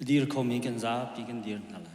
Dir khomi kan zapi kan dir hna lai.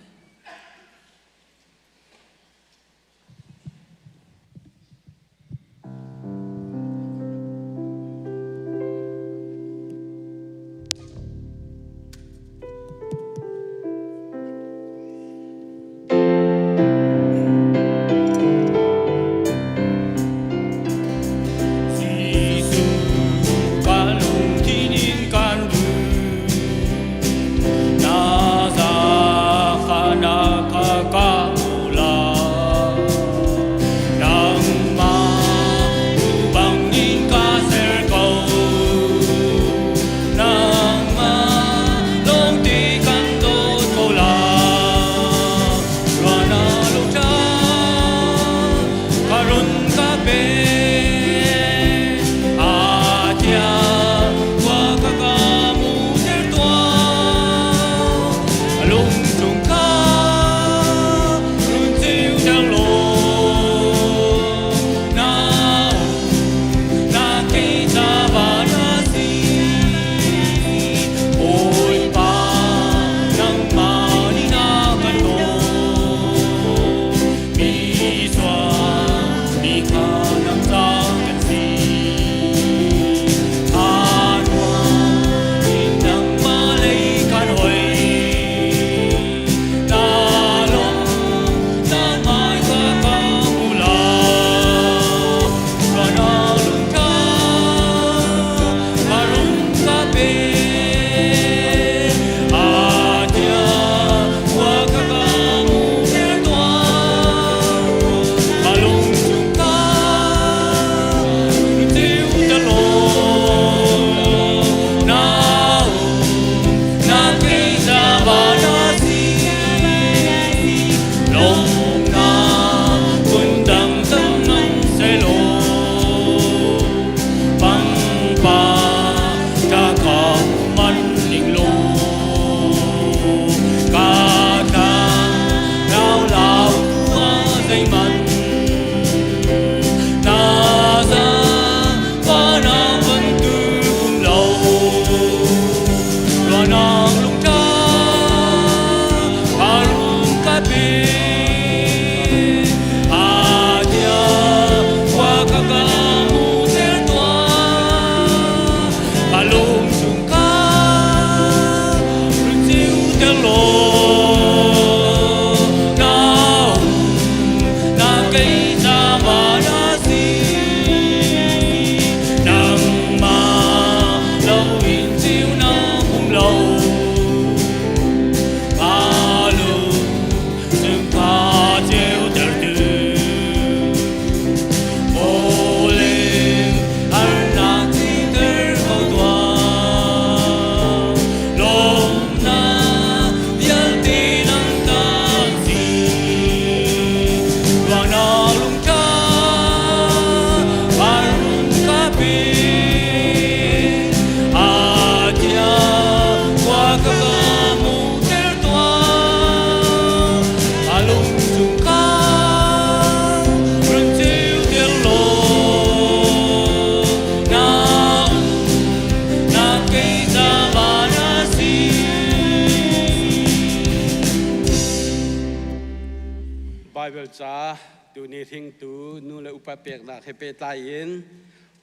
Bible ca tuni hringtu nu le upa peknak he pehtlai in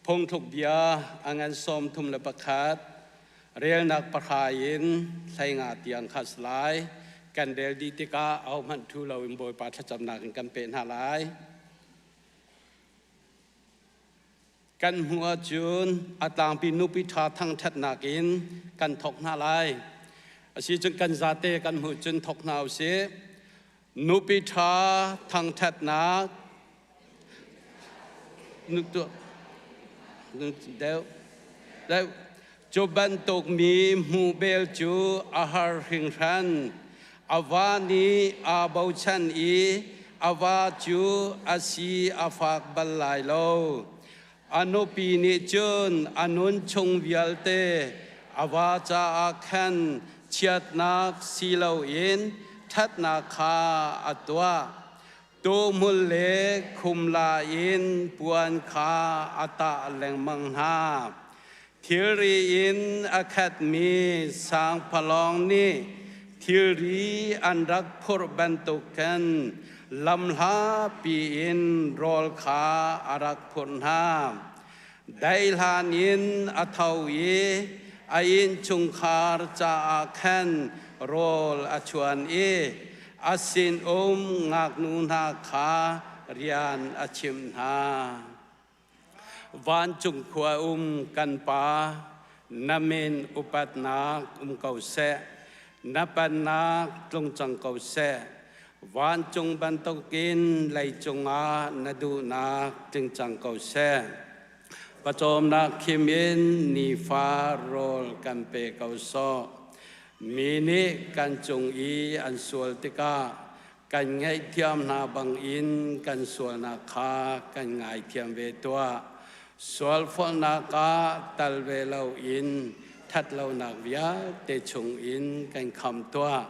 phungthluk bia a ngan 31 relnak 10 in 15 tiang kha si lai. Kan rel dih tikah ahohmanh ṭhu loin Bawipa thlacamnak in kan peh hna lai. Kan hmuh ahcun a tlangpi nupi ṭha thangṭhatnak in kan thawk hna lai. Asicun kan zate kan hmuh cun thawk hna usih. Nupi ṭha thangṭhatnak deuh deuh cu bantuk mi hmuh bel cu a har hringhran. A va nih aa bochan i a va cu a si a fak bal lai lo. A nupi nih cun a nun chung vialte a va caah khan chiatnak si loin ṭhatnak kha a tuah. Tuuhmul le khumla in puan kha a tah lengmang hna. Thilri in a khatmi sangphalawng nih Thilri an rak phurh bantuk khin lamhlapi in rawl kha a rak phurh hna. Daihlan in a tho i a innchungkhar caah khan rawl a chuan i a sinum ngaknu hna kha rian a chimh hna. Vancung khua um kan Pa, na min upatnak um ko seh. Na pennak tlung cang ko seh. Vancung bantukin leicung ah na duhnak tling cang ko seh. Pawcawmnak khim in nifa rawl kan pe ko sawh. Mi nih kan cung i an sual tikah Kan ngaihthiam hna bangin kan sualnak kha kan ngaithiam ve tuah. Sualforhnak ah tal ve loin ṭhatlonak vialte chungin kan khamh tuah.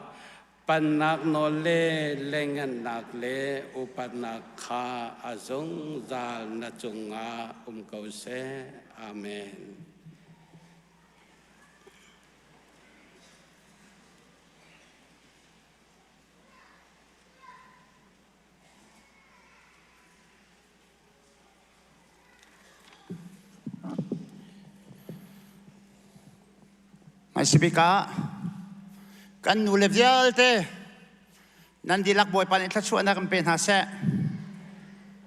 Pannak nawl le lengngannak le upatnak kha a zungzal na cungah um ko seh. Amen. Hmaisabik ah kan nule vialte nan dihlak Bawipa nih thluachuahnak in pe hna seh.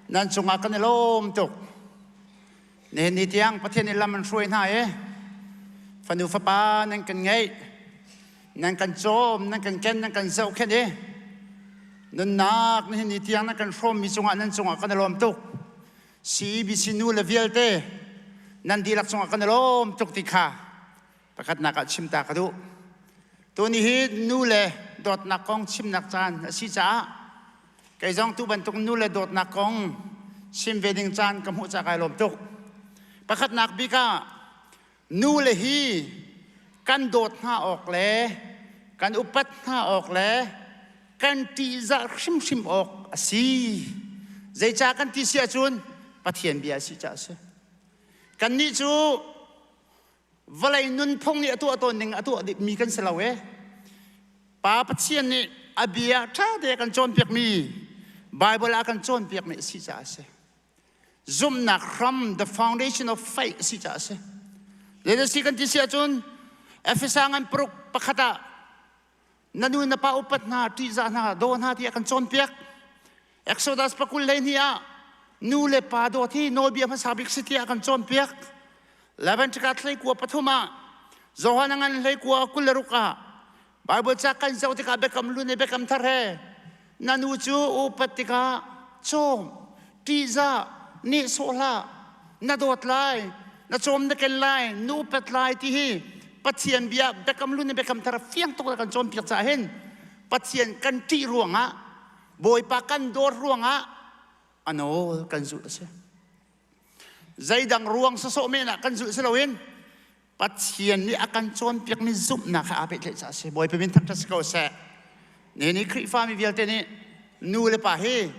Nan cungah kan i lawm tuk. Nihin ni tiang Pathian nih lam an hruai hna i fanu fapa nan kan ngeih. Nan kan cawm, nan kan ken, nan kan zohkhenh i nunnak nihin ni tiang nan kan hrawmmi cungah nan cungah kan i lawm tuk. CEBC nu le vialte nan dihlak cungah kan i lawm tuk ti kha pakhatnak ah chim ta ka duh. Tuni hi nu le dawtnak kong chimnak caan a si caah kei zong tu bantuk nu le dawtnak kong chim ve ding caan ka hmuh caah kai lawm tuk. Pakhatnak bik ah Nule hi kan dawt hna awk le kan upat hna awk le kan ṭihzah hrimhrim awk a si. Zeicah kan ti si ahcun Pathian bia a si caah a si. Kannih cu vawlei nunphung nih a tuah tawn ning a tuah mi kan si lo e. Pa Pathian nih a bia ṭha te a kan cawnpiakmi Bible ah a kan cawnpiakmi a si caah a si. Zumhnak hram, the foundation of faith a si caah a si. Zeidah si kan ti si ahcun Efesa ngan paruk pakhat ah na nu na pa upat hna, ṭihzah hna, daw hna tiah kan cawnpiak. Exodus pakul 12 ah nu le pa dawt hi nawlbia hmasa bik si tiah kan cawnpiak. Leventika thleikua pathum ah Johan ngan hleikua 26 ah Bible ca kan zoh tikah biakam hlun le biakam thar he na nu cu upat tikah cawm, ṭihzah, nehsawh hlah, na dawt lai, na cawm na ken lai, na upat lai ti hi Pathian bia biakam hlun le biakam thar fiang tuk kan cawnpiak caah hin Pathian kan ṭih ruangah Bawipa kan dawt ruangah a nawl kan zulh a si. Zeidang ruang sawsawh men ah kan zulh si loin Pathian nih a kan cawnpiakmi zumhnak he aa pehtlaih caah a si. Bawipa min thangṭhat si ko seh. Ni ni Khrihfami vialte nih nu le pa hi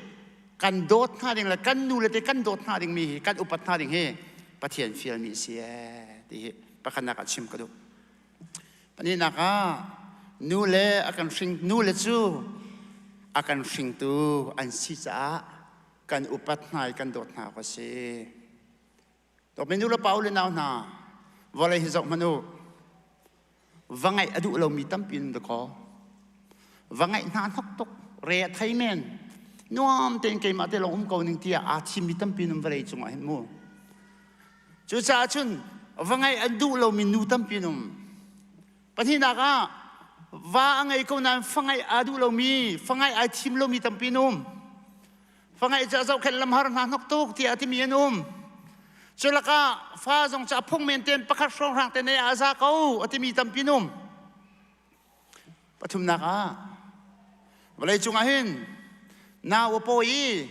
kan dawt hna ding le kan nu le te kan dawt hna dingmi hi kan upat hna ding hi Pathian fialmi a si ee ti hi pakhatnak ah chim ka duh. Pahnihnak ah nu le a kan hring nu le cu a kan hringtu an si caah kan upat hna i kan dawt hna awk a si. Dawtmi nu le pa u le nau hna, vawlei hi zoh hmanh u. Va ngaih a duh lomi tampi in dakaw. Va ngaih hna hnok tuk, re a thei men. Nuam tein keimah te lawng um ko ning tiah aa thimmi tampi in um vawlei cungah hin mu. Cucaah cun va ngaih an duh lomi nu tampi in um. Pahnihnak ah va a ngei ko nain fa ngaih aa duh lomi, fa ngaih ai thim lomi tampi in um. Fangaih cu a zohkhenh lamhar hna hnok tuk tiah a timi an um. Cu lakah fa zong cu a phung men tein pakhat hrawnghrang te ne a za ko a timi tampi an um. Pathumnak ah vawlei cungah hin nau a pawi i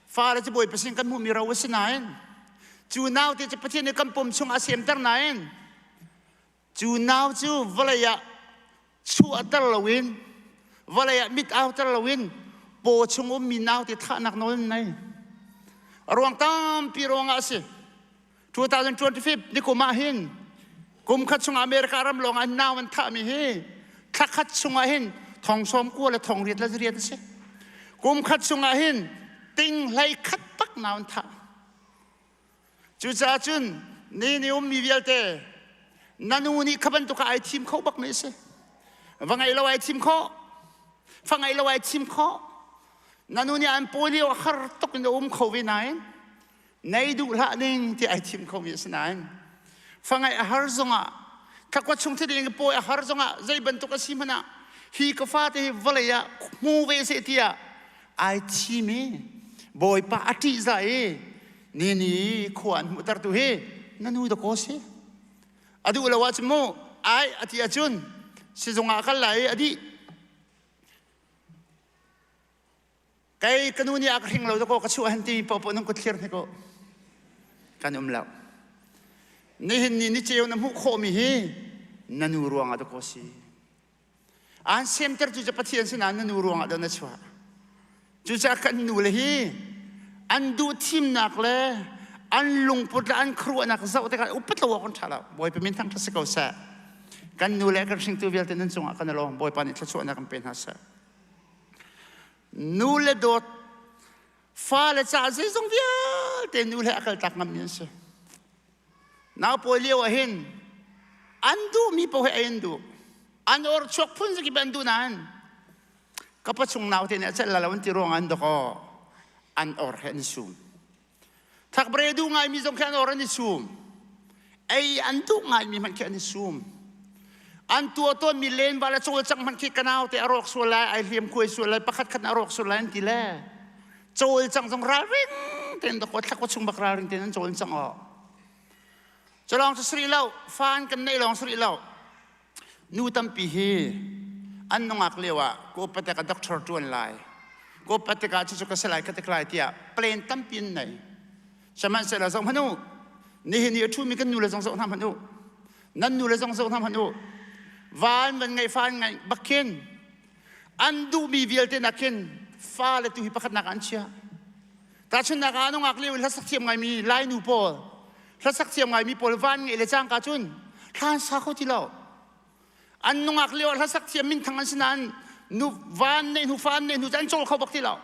fale cu Bawipa sin kan hmuhmi ro a si nain cu naute cu Pathian nih kan pum chungah a semter nain Cu nau cu vawlei ah chuahter loin vawlei ah mit auter loin paw chung ummi naute thahnak nawl an nei. A ruang tampi ruangah a si. 2025 ni kum ah hin kum khat chung America ram lawng ah nau an thahmi hi Thla khat chungah hin thong sawm kua le thong riat le riat a si. Kum khat chungah hin ting hlei khat bak nau an thah. Cucaah cun ni ni ummi vialte na nu nih kha bantuk ah ai thim kho bak mi a si. Va ngeih lo ai thim khawh. Fa ngeih lo ai thim khawh. Na nu nih an pawi lio har tuk in a um kho ve nain nei duh hlah ning ti ai thim kho mi a si nain fa ngeih a har zongah thlakua chung thil in pawi a har zongah zei bantuk a si hmanh ah hi ka fate hi vawlei ah hmu ve seh tiah ai thim i Bawipa a ṭihzah i ni ni khua an hmuhtertu hi na nu dakaw si. A duh lo ahcun mu ai a ti ahcun sizung ah kal lai i a dih. Kei ka nu nih a ka hring lo dakaw ka chuah han timi paohpaoh nan kut thlir hnik u. Kan um lo. Nihin ni ni ceu na hmuh khawhmi hi na nu ruangah dakaw si. Aan semtertu cu Pathian sinah na nu ruangah dah na chuah. Cucaah kan nule hi an duh thimnak le an lungput le an khuaruahnak zoh tikah upat lo awk an ṭha lo. Bawipa min thangṭhat si ko seh. Kan nu le kan hringtu vialte nan cungah kan i lawm. Bawipa nih thluachuahnak kan pe hna seh. Nu le dawt fale caah zeizong vialte nu le a kaltak ngammi an si. Naupawi lio ah hin an duhmi paoh hi ei an duh. An or chuak phun zakip an duh nain ka pachung naute nih a celh la lo an ti ruangah an dawkaw an or he an i sum. Thakbre duh ngaimi zong khi an or an i sum. Ei an duh ngaimi hmanh khi an i sum. An tuah tawnmi lenva le cawlcangh hmanh khi ka naute a rawk sual lai, ai hliam kuai sual lai, pakhat khat a rawk sual lai an ti le cawlcangh zong ralring tein dawkaw thlakwa chung bak ralring tein an cawlcangh aw. Cu lawng cu si rih lo, fa an kan neih lawng si rih lo. Nu tampi hi an nungak lio ah ka upat ah ka doctor ṭuan lai, ka upat tikah cucu ka si lai ka ti lai tiah plan tampi an nei. Sihmanhsehlaw zoh hmanh u, nihin i a ṭhumi kan nule zong zoh hna hmanh u, nan nule zong zoh hna hmanh u. Va an van ngeih, fa an ngeih bak khin an duhmi vialte nakin fale tu hi pakhatnak ah an chiah. Tahchunhnak ah nungak lio i hlasak thiam ngaimi Lainu pawl, hlasak thiam ngaimi pawl van ngeih le cangka cun thla an sa kho ti lo. An nungak lio ah hlasak thiam minthang an si nain nu van neih hnu fa an neih hnu cu an cawl kho bak ti lo.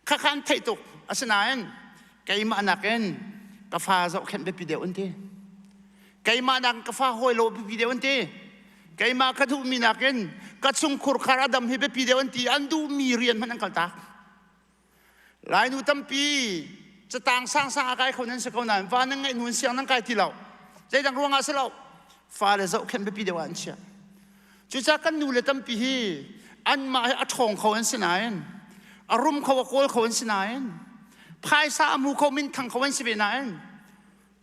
Khakha an theih tuk. Asinain keimah nakin ka fa zohkhenh biapi deuh an ti. Keimah nakin ka fa hawi lo biapi deuh an ti. Keimah ka duhmi nakin ka chungkhur khar a dam hi biapi deuh an ti. An duhmi rian hmanh an kaltak. Lainu tampi catang sangsang a kai kho nan si ko nain va nan ngeih hnu in siang nan kai ti lo. Zeidang ruangah si lo. Fale zohkhenh biapi deuh ah an chiah. Cucaah kan nule tampi hi anmah hi a ṭhawng kho an si nain a rum kho a kawl kho an si nain phaisa a hmu kho minthang kho an si ve nain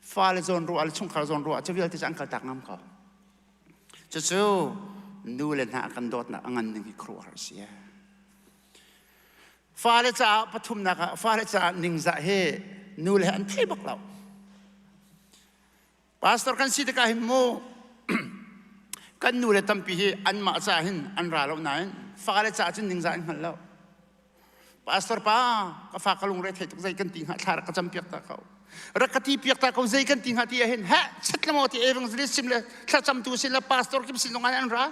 fale zawn ruah le chungkhar zawn ruah cu vialte cu an kaltak ngam ko. Cucu nu le hna kan dawtnak a ngan ning hi khuaruahhar a si. Fale caah pathumnak ah fale caah ningzah hi nu le an thei bak lo. Pastor kan si tikah hin mu kan nu le tampi hi anmah caah hin an ra lo nain fale caah cun ningzah an hngal lo. Pastor pa ka fa ka lungre thei tuk zei kan ti hnga thla rak ka cam piak ta ko. Rak ka ti piak ta ko zei kan ti hnga ti ah hin heh chet le maw ti evangelist sim le thlacamtu sin le pastor kim sin zong an ra.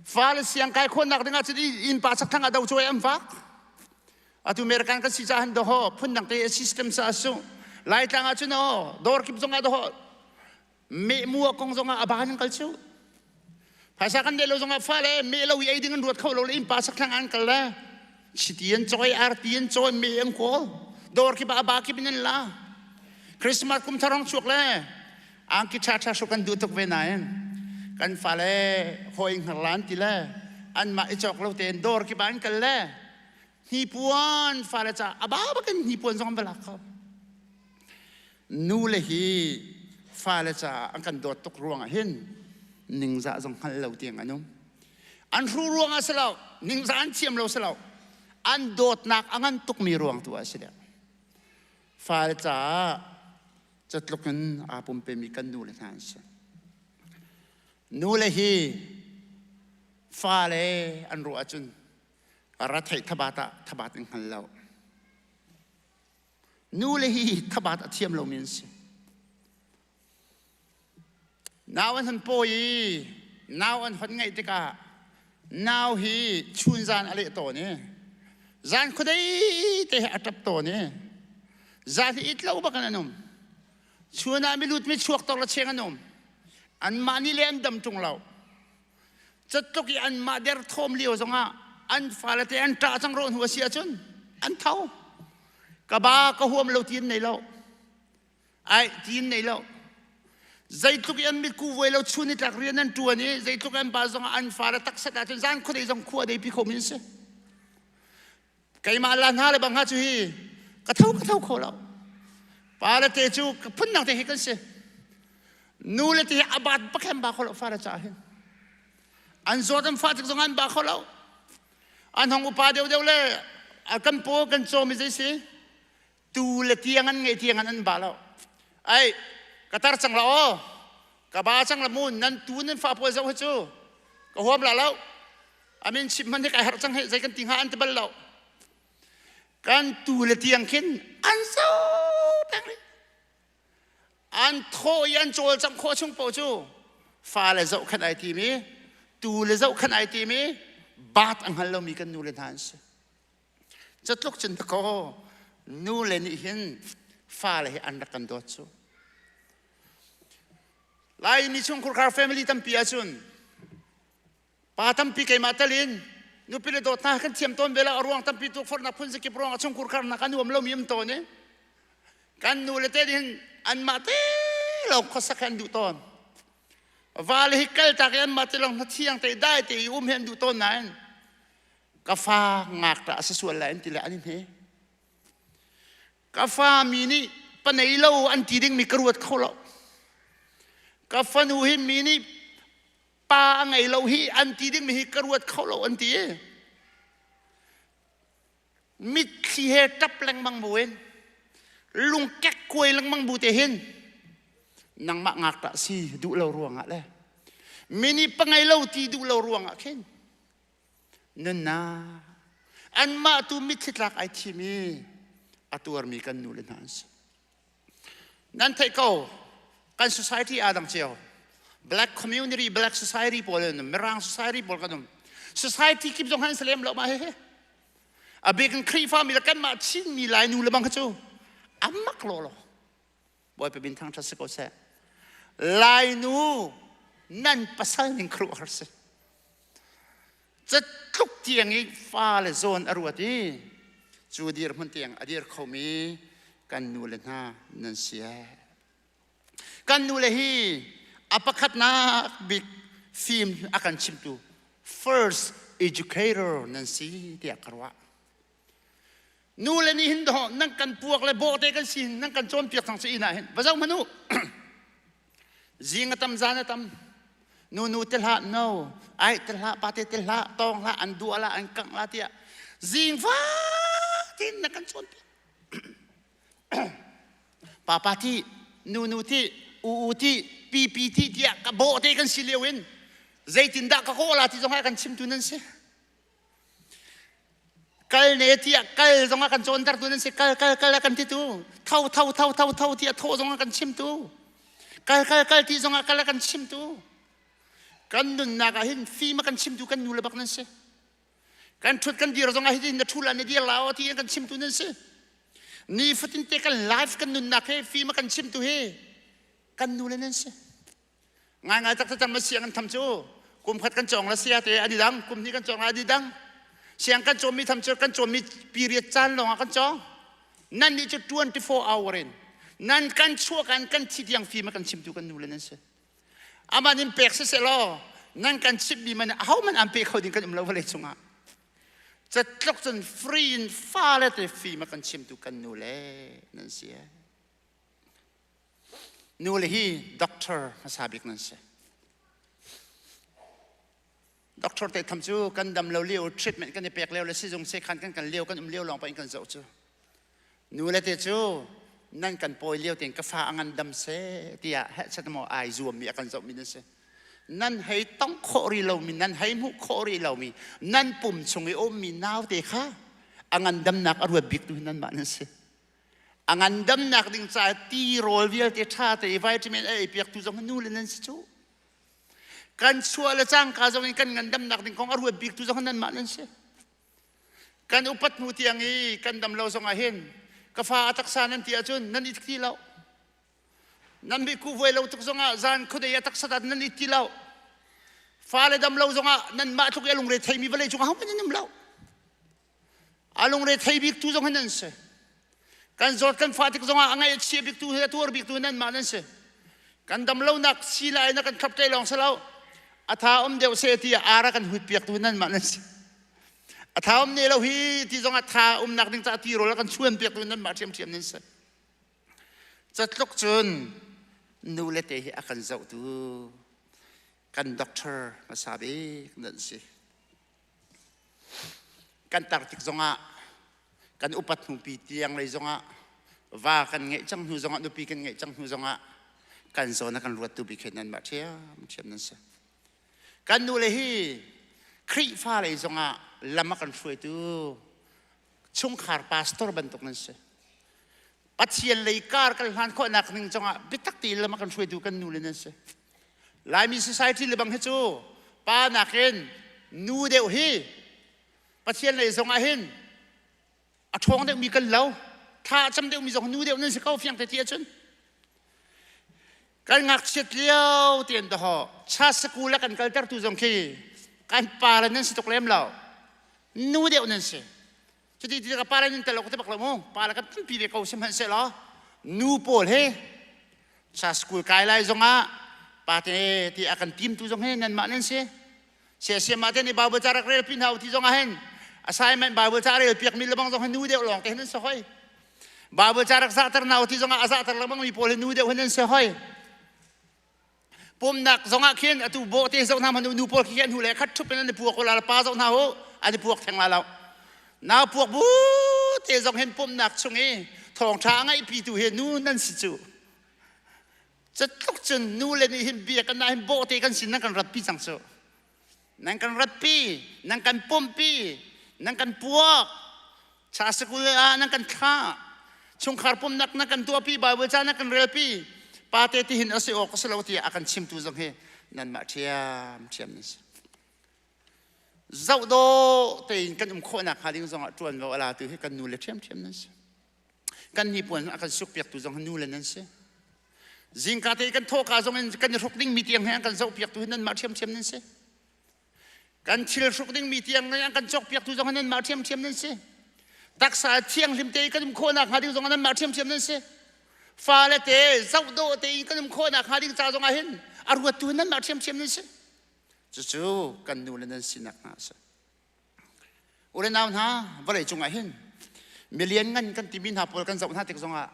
Fale siang kai khawhnak ding ah cun innpa chakthlang ah do cuai an vak. Atu American kan si caah hin doho phundang te system sa asu. Laitlang ah cun aw dawr kip zong ah doho meh mua kong zong ah a ban an kal cu. Phaisa kan deh lo zong ah fale meh lo i ei ding an ruat kho lo le innpa chakthlang an kal le chiti an cawi arti an cawi meh an kawl dawr kip ah a ba kip in an la. Christmas kum thar hong chuak le Angki ṭhaṭha hruk an duh tuk ve nain kan fale hawi hngar lan ti le anmah i cawk lo tein dawr kip ah an kal le hnipuan fale ca a ba bakin hnipuan zong an va lak kho. Nu le hi fale caah an kan dawt tuk ruangah hin ningzah zong hngal lo tiang an um. An hru ruangah si lo, ningzah an thiam lo si lo, an dawtnak a ngan tukmi ruang tu ah si deuh. Fale caah Catluk in aa pumpemi kan nule hna an si. Nule hi fale an ruah ahcun ra theih thabat ah thabat in hngal lo. Nule hi thabat a thiam lomi an si. Nau an han pawi i Nau an hon ngeih tikah nau hi chun zan a leh tawn i zan khuadei te he a ṭap tawn i zan hi it lo bak in an um. Chun ah milut mi chuak tor le cheng an um. Anmah nih le an dam ṭung lo. Catluk i anmah derthawm lio zongah an fale te an ṭah cang rawh hnu a si ahcun an tho. Ka ba ka huam lo ti an nei lo. Ai ti an nei lo. Zeitluk i an mitku vuai lo chun i tlak rian an ṭuan i zeitluk an ba zongah an fale takset ahcun zan khuadei zong khua dei pi kho min si. Keimah la hna le bang ha cu hi ka tho ka tho kho lo. Pa le te cu phundang te hi kan si. Nu le te hi abat bakhem ba kho lo fa le ca hin. An zawt an fa tik zong an ba kho lo. An hong upa deuh deuh le kan paw kan cawm i zei si tu le tiang an ngei tiang an an ba lo. Ai ka tar cang la aw ka ba cang la mu nan tu nan fa pawl zoh hi cu ka huam la lo. Amin chim hman hi kai harh cang he zei kan ti hnga an ti bal lo. Kan tu le tiang khin an zo peng rih. An thaw i an cawlcangh khawh chung paoh cu fale zohkhenh ai tim i tu le zohkhenh ai tim i baat a hngal lomi kan nu le hna an si. Catluk cun dakaw nu le nih hin fale hi an rak kan dawt cu. Laimi chungkhurkhar family tampi ahcun Pa tampi keimah tal in nupi le dawt hna kan thiam tawn ve lo a ruang tampi tukforhnak phun zakip ruang ah chungkhur kharnak a nuam lomi um tawn i kan nu le te nih anmah te lawng khuasak hi an duh tawn. Va le hi kal tak i anmah te lawng hnathiang te dai te i um hi an duh tawn nain ka fa ngakṭah a si sual lai an ti le an i hne. Ka fa mi nih panei lo an ti dingmi ka ruat kho lo. Ka fanu hi mi nih pa a ngei lo hi an ti dingmi hi ka ruat kho lo an ti. Mitthli he ṭap lengmang buin lungkek kuai lengmang bu te hin nangmah ngakṭah si duh lo ruangah le mi nih pangei lo ti duh lo ruangah khin nunnak anmah tu mitthli tlak ai thim i a tuarmi kan nu le hna an si. Nan theih ko kan society aa dang cio. Black community, black society pawl an um, Mirang society pawl kan um. Society kip zong han salem lo ma he he. A bik in Khrihfa mi le kanmah Chinmi Lai nu le bang kha cu amak lo lo. Bawipa bin thang ṭhat si ko seh. Lai nu nan pasal ning kruh har si. Catluk tiang i fale zawn a ruat i cu dirhmun tiang a dir khomi kan nu le hna nan si. Kan nu le hi a pakhatnak bik fim a kan chimtu first educator nan si tiah ka ruah. Nu le nih hin dawh nan kan puak le bawhte kan si nan kan cawnpiak thang si inn ah hin va zoh hmanh u. Zing a tam zan a tam. Nu nu te hlah no, ai te hlah pa te te hlah, tawng hlah, an dua lah, an kangh lah tiah zing fatin na kan cawnpiak. Papa ti, nu nu ti, u u ti, pi pi ti tiah ka bawh te kan si lio in zeitindah ka kawh la ti zong ah kan chimtu nan si. Kal ne tiah kal zongah kan cawntertu nan si kal kal kal a kan titu tho tho tho tho tho tiah thawh zongah kan chimtu kal kal kal ti zongah kal a kan chimtu kan nunnak ah hin fim a kan chimtu kan nu le bak nan si kan ṭhut kan dir zongah hitin na ṭhu la na dir la aw ti kan chimtu nan si ni fatin te kan life kan nunnak he fim a kan chimtu hi kan nu le nan si Ngaingai taktak ma siang an tham cu kum khat kan cawng la sia te ani dang kum hnih kan cawng la ani dang siang kan cawmmi tham cu kan cawmmi period caan lawng ah kan cawng nan nih cu 24 hour in nan kan chuah kan kan thi tiang fim a kan chimtu kan nu le nan si aman in pek siseh law nan kan chimmi man aho man an pe kho ding kan um lo vawlei cungah catluk cun free in fale te fim a kan chimtu kan nu le nan si Nu le hi doctor hmasa bik nan si. Doctor te tham cu kan dam lo lio treatment kan i pek lio le sizung sekhan kan kan lio kan um lio lawng pa in kan zoh cu. Nu le te cu nan kan pawi lio tein ka fa a ngan dam se tiah heh chat maw ai zuam mi a kan zoh mi nan si. Nan hei tong khawh rih lomi nan hei hmuh khawh rih lomi nan pum chung i ummi naute kha a ngandamnak a ruat bik tu hi nanmah nan si. A ngandamnak ding caah tirawl vialte ṭha te i vitamin a eipiaktu zong nu le nan si cu. Kan chuah le cangka zong in kan ngandamnak ding kong a ruat bik tu zong nanmah nan si. Kan upat hnu tiang i kan dam lo zong ah hin ka fa a taksa nan ti ahcun nan i ti lo. Nan mi ku vuai lo tuk zong ah zan khuadei a taksa dat nan i ti lo. Fale dam lo zong ah nanmah tluk i a lungre theimi vawlei cung ahohmanh nan um lo. A lungre thei bik tu zong hi nan si. Kan zawt kan fah tik zongah a ngaih a chia bik tu hi a tuar bik tu nanmah nan si. Kan dam lonak si lai na kan thlop tlei lawng si lo. A tha um deuh se ti ara kan huit piak tu nanmah nan si. A tha um ne lo hi ti zongah tha umnak ding ca ti rawl kan chuan piak tu nanmah ṭhiamṭhiam nan si. Catluk cun nu le te hi a kan zohtu kan doctor hmasa bik nan si. Kan tar tik zongah kan upat hnupi tiang lei zongah va kan ngeih cang hnu zongah nupi kan ngeih cang hnu zongah kan zawn a kan ruattu bik hi nanmah ṭhiamṭhiam nan si. Kan nule hi Khrihfa lei zongah lam a kan hruaitu chungkhar pastor bantuk nan si. Pathian lei kar kan hlan khawhnak ning zongah biatak tein lam a kan hruaitu kan nule nan si. Laimi society le bang hi cu pa nakin nu deuh hi Pathian lei zong ah hin a ṭhawng deuhmi kan lo thla a cam deuhmi zong nu deuh nan si ko fiang te ti ahcun kan ngakchiat lio tein dahawh cha school a kan kaltertu zong khi kan pa le nan si tuk lem lo nu deuh nan si cuti ti ka pa le nan tel lo ka ti bak lo mu pa le kan tampi ve ko sihmanhsehlaw nu pawl he cha school kai lai zongah pa te ti a kan timtu zong hi nanmah nan si Siasiam ah te nih Bible ca rak rel pi hna u ti zong ah hin assignment Bible ca rel piak mi lebang zong hi nu deuh lawng te hin an si hoi. Bible ca rak zahter hna u ti zong ah a zahter lengmang mi pawl hi nu deuh hin an si hoi. Pumnak zong ah khin atu bawh te zoh hna hmanh nu pawl khi an hu le khat thup in an i puak la pa zoh hna u an i puak theng la lo. Nau puak bu te zong hin pumnak chung i thawngṭha a ngaihpi tu hi nu nan si cu. Catluk cun nu le nih hin bia kan hin bawhte kan sin nan kan ratpi cang cu. Nan kan ratpi, nan kan pumpi, nan kan puak. Cha sikul ah nan kan thlah. Chungkhar pumnak nan kan tuahpi, Bible ca nan kan relpi. Pate ti hin a si awk a si lo tiah a kan chimtu zong hi nanmah ṭhiam ṭhiam nan si. Zoh dawh tein kan um khawhnak hnga ding zongah ṭuanvo a latu hi kan nu le ṭhiamṭhiam nan si. Kan hnipuan a kan sukpiaktu zong nu le nan si. Zingka te kan thawhka zong in kan i hruk dingmi tiang he an kan zohpiaktu hi nanmah ṭhiamṭhiam nan si. Kan thil hruk dingmi tiang an kan cawkpiaktu zong hi nanmah ṭhiamṭhiam nan si. Taksa thianghlim te kan um khawhnak hnga ding zong nanmah ṭhiamṭhiam nan si. Fale te zoh dawh te in kan um khawhnak hnga ding ca zong ah hin a ruattu hi nanmah ṭhiamṭhiam nan si. Cucu kan nu le nan sinak hna a si. U le nau hna, vawlei cungah hin milian ngan kan timi hna pawl kan zoh hna tik zongah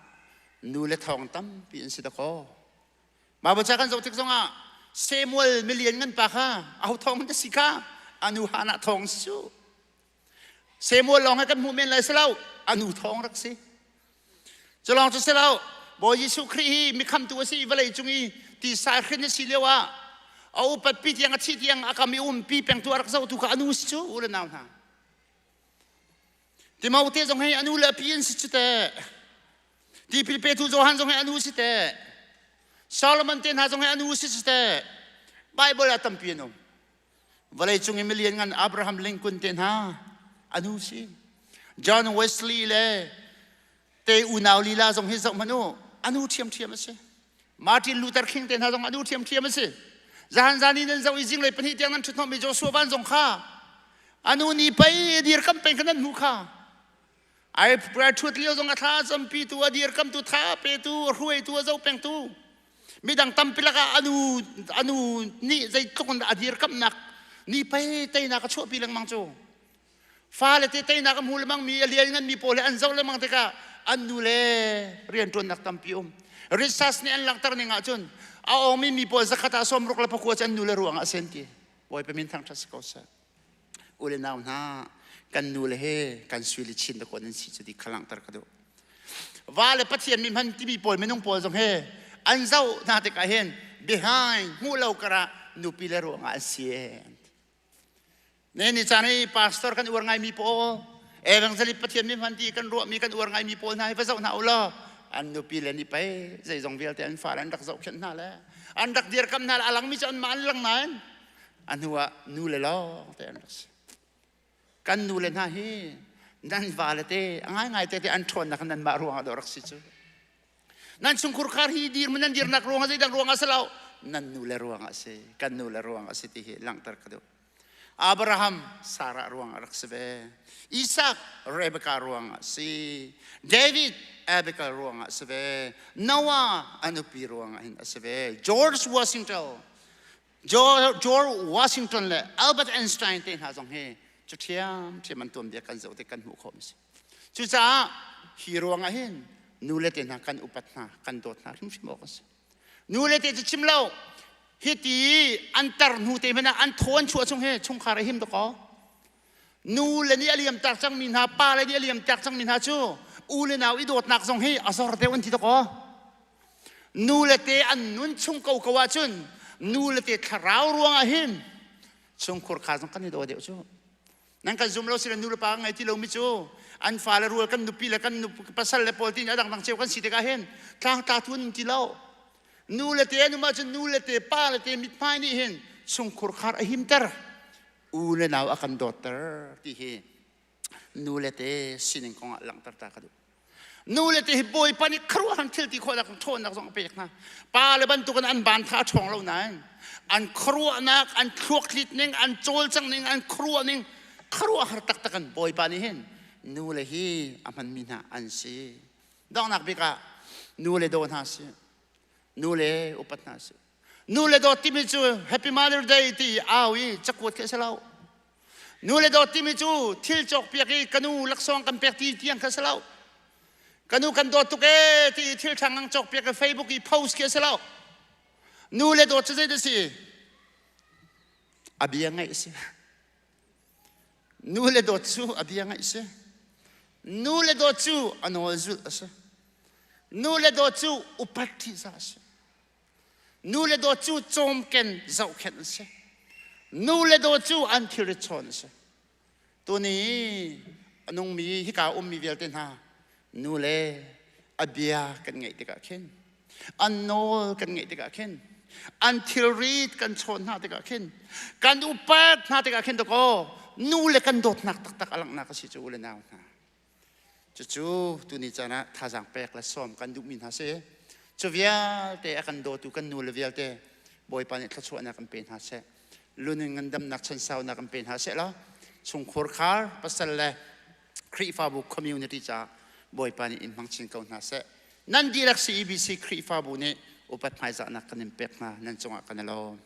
nu le thawng tampi an si dakaw. Bible ca kan zoh tik zongah Samuel milian ngan pa kha aho thawng ta si kha anu Hannah thawng si cu. Samuel lawng he kan hmuh men lai si lo, anu thawng rak si. Cu lawng cu si lo, Bawi Jesuh Khrih hi mikhamtu a si i vawlei cung i tisa hrin a si lio ah a upat pi tiang a thih tiang a kam i umpi pengtu a rak zohtu kha anu si cu u le nau hna. Timote zong hi anu le a pi an si cu teh. Tipil petu Johan zong hi anu si teh. Solomon te hna zong hi anu si cu teh. Bible ah tampi an um. Vawleicung i milian ngan Abraham Lincoln te hna anu si. John Wesley le te unau lila zong hi zoh hmanh u anu ṭhiamṭhiam a si. Martin Luther King te hna zong anu ṭhiamṭhiam a si. Zahan zan i nan zoh i zinglei pahnih tiang nan ṭhuthnawhmi Joshua van zong kha anu ni pei dirkam peng kha nan hmuh kha. Ai ṭhut lio zong a thla campi tu a dirkamtu tha petu a hruaitu a zoh pengtu midang tampi lakah anu anu nih zeitluk in a dirkamnak ni pei teinak a chuahpi lengmang cu fale te teinak a hmu lengmang mi a lian ngan mi pawl he an zoh lengmang tikah an nu le rianṭuannak tampi um research nih an langhter ning ahcun a awngmi mi pawl zakhat ah 64 cu an nu le ruangah a sen ti Bawipa min thangṭhat si ko seh u le nau hna kan nu le he kan sui le chin dakaw nan si cu ti kha langhter ka duh va le pathian mi hman timi pawl minung pawl zong he an zoh hna tikah hin behind hmuh lo karah nupi le ruangah an si ne ni caan i pastor kan uar ngaimi pawl evangelist pathian mi hman ti kan ruahmi kan uar ngaimi pawl hna hi va zoh hna u law an nupi le nih pei zeizong vialte an fale an rak zohkhenh hna le an rak dirkam hna le a langmi cu anmah an lang nain. A hnu ah nu le lawng te an rak si. Kan nu le hna hi nan va le te a ngaingai te te an ṭhawnnak nan mah ruangah dawh rak si cu. Nan chungkhur khar hi dir nan dirnak ruangah zeidang ruangah si lo. Nan nu le ruangah si. Kan nu le ruangah si ti hi langhter ka duh. Abraham Sarah ruangah rak si ve. Isaac Rebekah ruangah si. David Abigail ruangah si ve. Noah a nupi ruangah hin a si ve. George Washington George Washington le Albert Einstein te hna zong hi cu ṭhiamṭhiam an tuanbia kan zoh tik kan hmuh khawh mi si. Cucaah hi ruangah hin nu le te hna kan upat hna, kan dawt hna hrimhrim awk a si. Nu le te cu chim lo hiti an tar hnu te hmanh ah an thaw an chuah chung hi chungkhar a him dakaw. Nu le nih a liam tak cangmi hna, pa le nih a liam tak cangmi hna cu u le nau i dawtnak zong hi a zor deuh an ti dakaw. Nu le te an nun chung ko ko ahcun nu le te thlarau ruangah hin chungkhur kha zong kan i daw deuh cu. Nan kan zum lo si le nu le pa ngei ti lomi cu an fale rual kan nupi le kan pasal le pawl tin a dangdang cio kan si tikah hin tlangtla tu an ti lo. Nu le te an um ahcun nu le te pa le te mithmai nih hin chungkhur khar a himter u le nau a kan dawtter ti hi nu le te sining kongah langhter ta ka duh. Nu le te hi Bawipa nih khuaruahhar thil ti khawhnak ṭhawnnak zong a pek hna. Pa le bantukin an ban kha a ṭhawng lo nain an khuaruahnak, an thluaktlit ning, an cawlcangh ning, an khuaruah ning khuaruahhar taktak in Bawipa nih hin nu le hi a hmanmi hna an si. Donghnak bik ah nu le daw hna si. Nu le upat hna si. Nu le dawt timi cu Happy Mother Day ti au i cakuat khi a si lo. Nu le dawt timi cu thil cawkpiak i ka nu laksawng kan pek ti tiang kha si lo. Ka nu kan dawt tuk ee ti i thil ṭha ngang cawkpiak i Facebook i post khi a si lo. Nu le dawt cu zei dah si? A bia ngaih a si. Nu le dawt cu a bia ngaih a si. Nu le dawt cu a nawl zulh a si. Nu le dawt cu upat ṭihzah a si. Nu le dawt cu cawmken zohkhenh an si. Nu le dawt cu an thilrit chawn a si. Tuni a nungmi hika ummi vialte hna nu le a bia kan ngaih tikah khin an nawl kan ngaih tikah khin an thilrit kan chawn hna tikah khin kan upat hna tikah khin dakaw nu le kan dawtnak taktak a langhnak a si cu u le nau hna. Cucu tuni caan ah thazaang pek le sawm kan duhmi hna si. Cu vialte a kan dawtu kan nu le vialte Bawipa nih thluachuahnak kan pe hna seh. Lunin ngandamnak chansaunak kan pe hna seh law chungkhur khar pasal le Khrihfabu community caah Bawipa nih in hmang chin ko hna seh. Nan dihlak CEBC Khrihfabu nih upat hmaizahnak kan in pek hna. Nan cungah kan i lawm.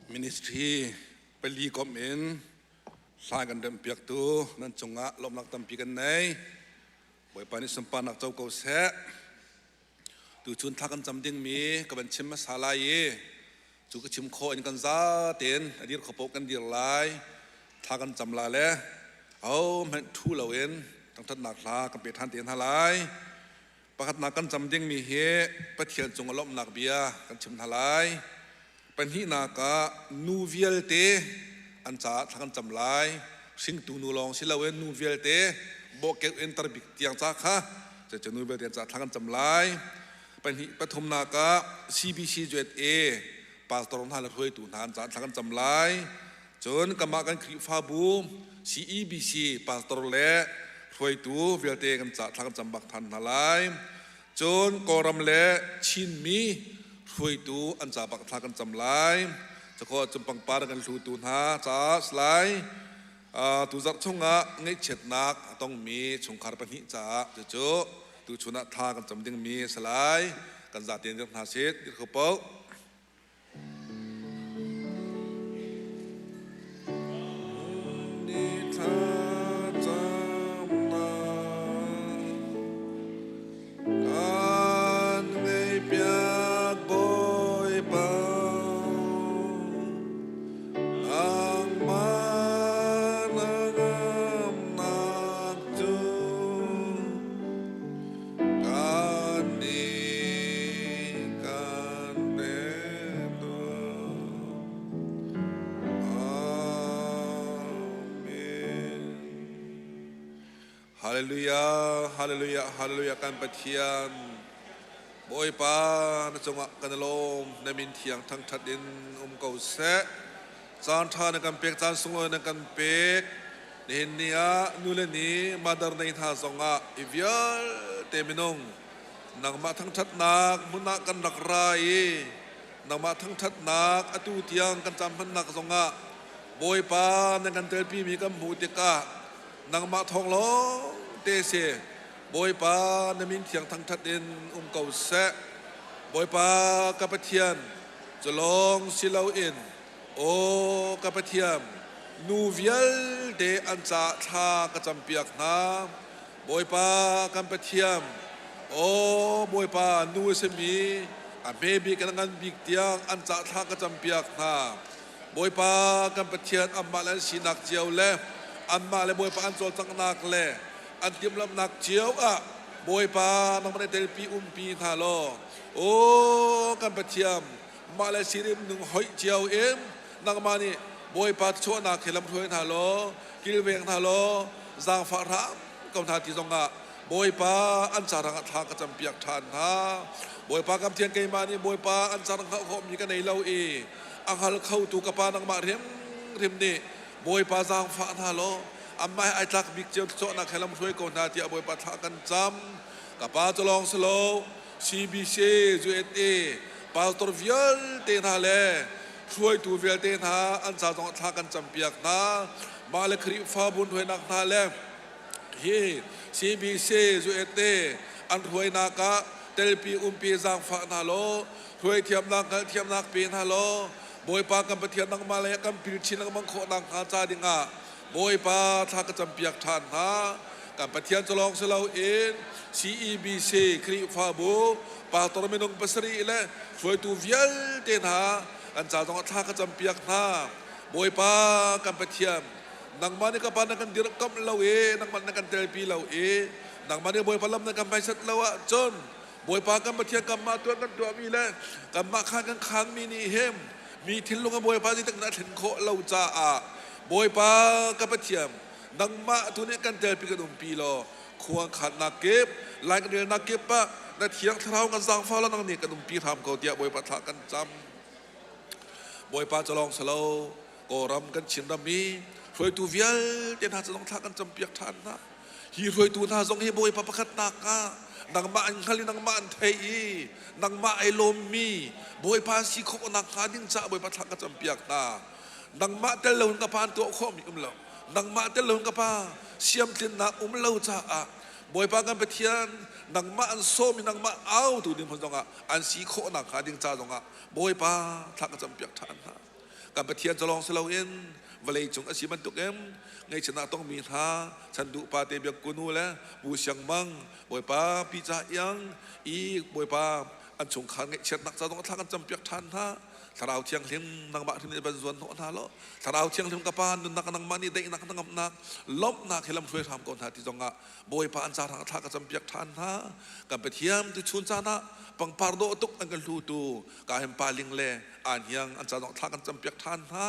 Ministry pali komh in hla kan remhpiaktu nan cungah lawmhnak tampi kan nei. Bawipa nih sunparnak co ko seh. Tuchun thla kan cam dingmi ka van chim hmasa lai i cu ka chim khawh in kan za tein a dir kho paoh kan dir lai. Thla kan cam la le ahohmanh ṭhu loin thangṭhatnak hla kan pe ṭhan te hna lai. Pakhatnak kan cam dingmi hi Pathian cung a lawmhnak bia kan chim hna lai. Pahnihnak ah nu vialte an caah thla kan cam lai. Hringtu nu lawng si loin nu vialte bawhkeuh in tarbik tiang ca kha cucu nu vialte an caah thla kan cam lai. Pahnih pathumnak ah CBC USA pastor hna le hruaitu hna an caah thla kan cam lai. Cun kanmah kan Khrihfabu CEBC pastor le hruaitu vialte kan ca thla kan cam bak than hna lai. Cun Kawlram le Chinmi hruaitu an ca bak thla kan cam lai. Cakhawh cun pangpar kan hlutu hna caah lai. Tuzarh chungah ngaihchiatnak a tongmi chungkhar pahnih caah cucu tuchun ah thla kan cam dingmi a si lai. Kan zatein dir hna sit, dir kho paoh. Kan ngeihpiak Bawipa, nangmah na ngamnak cu Kannih kan pek tuah. Amen. Hallelujah, hallelujah, hallelujah kan Pathian. Bawipa na cungah kan i lawm, na min thiang thangṭhat in um ko seh. Caan ṭha na kan pek, caan sunglawi na kan pek. Nihin ni ah nu le ni mother nei hna zongah i vialte minung nangmah thangṭhatnak hmun ah kan rak ra i nangmah thangṭhatnak atu tiang kan cam hmannak zongah Bawipa nan kan telpimi kan hmuh tikah nangmah thawng lawng te si Bawipa na min thiang thangṭhat in um ko seh. Bawipa ka Pathian cu lawng si loin Aw ka Pathian, nu vialte an caah thla ka campiak hna. Bawipa kan Pathian, aw Bawipa, nu a simi a hme bik in a ngan bik tiang an caah thla ka campiak hna. Bawipa kan Pathian, anmah le an sinak cio le anmah le Bawipa an cawlcanghnak le an timhlamhnak cio ah Bawipa nangmah nih telpi umpi hna law, aw kan Pathian, mah le sirim nung hoih cio in nangmah nih Bawipa chuahnak he lamhruai hna law kilveng hna law zaangfah hram ko hna ti zongah Bawipa an carang ah thla ka campiak ṭhan hna. Bawipa kam thian keimah nih Bawipa an carang hngalh khawhmi ka nei lo i a hngal khotu ka pa nangmah hrimhrim nih Bawipa zaangfah hna law anmah he ai tlak bik cio thluachuahnak he lamhruai ko hna tiah Bawipa thla kan cam. Ka pa cu lawng si lo CBC, USA, pastor vialte hna le hruaitu vialte hna an ca zongah thla kan campiak hna. Mah le Khrihfabu hruainak hna le hi CBC, USA an hruainak ah telpi umpi zaangfah hna law hruai thiamnak hngalhthiamnak pe hna law Bawipa kan Pathian nangmah lei ah kan pil chin lengmang khawh nakhnga ca dingah Bawipa thla ka campiak ṭhan hna. Kan Pathian cu lawng si loin CEBC Khrihfabu pastor minung pasarih le hruaitu vialte hna an ca zongah thla ka campiak hna. Bawipa kan Pathian, nangmah nih ka pa na kan dirhkamh lo i nangmah na kan telpi lo i nangmah nih Bawipa lam na kan hmaisat lo ahcun Bawipa kan Pathian kanmah tuan kan tuahmi le kanmah khan kan khaanmi nih hin mi thinlung a Bawipa zeitik na thlen khawh lo caah Bawipa ka Pathian nangmah tu nih kan telpi kan umpi law khua khannak kip lai kan relnak kip ah na thiang thlarau kan zaangfah law nang nih kan umpi hram ko tiah Bawipa thla kan cam Bawipa calong salo Kawlram kan Chinram i hruaitu vialte hna cu zong thla kan campiak ṭhan hna Hi hruaitu hna zong hi Bawipa pakhatnak ah nangmah an hngal i nangmah an thei i nangmah ai lawmmi Bawipa si khawh nakhnga ding caah Bawipa thla ka campiak hna. Nangmah tel loin ka pa an tuah khawhmi um lo. Nangmah tel loin ka pa siamtlinnak um lo caah Bawipa kan Pathian nangmah an sawm i nangmah autu ding hmun zongah an si khawh nakhnga ding ca zongah Bawipa thla ka campiak ṭhan hna. Kan Pathian calong si loin vawlei cung a si bantukin ngaihchiatnak tongmi hna chan duh pa te biak kunu le Pu Siang Mang Bawipa pi ca iang i Bawipa an chungkhar ngaihchiatnak ca zong thla kan campiak ṭhan hna. Thlarau Thianghlim nangmah hrim nih van zuan hnawh hna law Thlarau Thianghlim ka Pa nunnak nangmah nih daihnak hnangamnak lawmhnak he lamhruai hram ko hna ti zongah Bawipa an ca hrang thla ka campiak ṭhan hna. Kan Pathian tu chun caan ah pangpar dawh tuk an kan hlutu ka hem pa ling le an hiang an ca zong thla kan campiak ṭhan hna.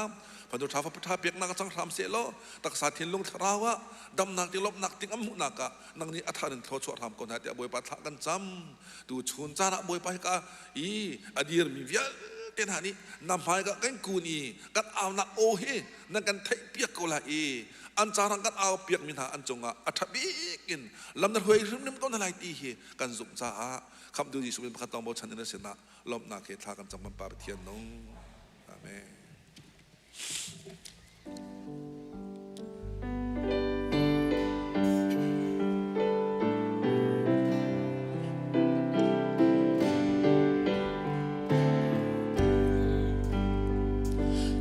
Fanu ṭha fapa ṭha peknak cang hram seh law taksa thinlung thlarau ah damnak ti lawmhnak ting an hmuhnak ah nang nih a thar in thlawchuah hram ko hna tiah Bawipa thla kan cam. Tu chun caan ah Bawipa hika i a dirmi vialte hna nih na hmai ka kan kun i kan aunak aw hi nan kan theih piak ko lai i an carang kan au piak mi hna an cungah a ṭha bik in lam na hruai hrimhrim ko hna lai ti hi kan zumh caah khamhtu Jesuh min pakhat lawng bochan in na sinah lawmhnak he thla kan cam kan Pa Pathian nung. Amen.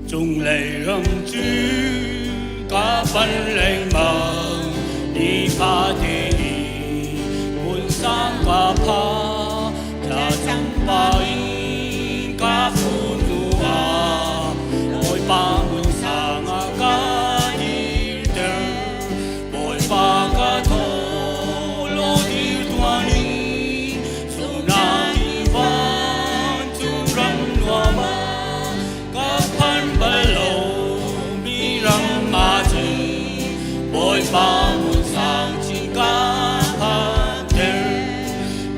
Cunglei ram cu ka pan lengmang ni fate in hmun sang ka pha thlacam pa in ka funu ah Bawipa hmun sang ah ka dirter Bawipa ka thaw law dir tuan in Sunak in vancung ram nuam ah ka phan bal lo mi ram ah cun Bawipa hmun sang chin ka phanter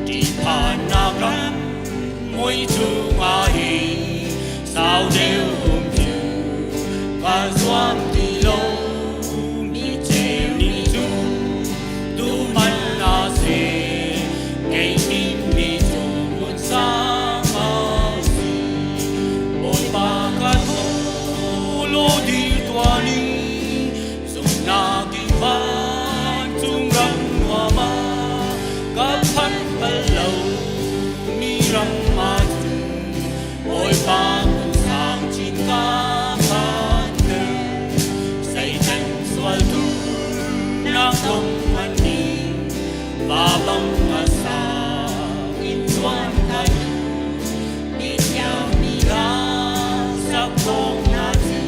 Ṭihphannak ram mui chungah hin sau deuh um cu ka zuam ti lo mi cheu nih cun tu man a si kei tinhmi cu hmun sang a si Bawipa ka tho law dir tuah ning zumhnak in vancung ram nuam ah ka phan bal lo mi ram ah cun Bawipa hmun sang chin ka phanter Satan sual nak kong man ning va bang a sa in chuan kai mi thiang mi ra sak thawng na cu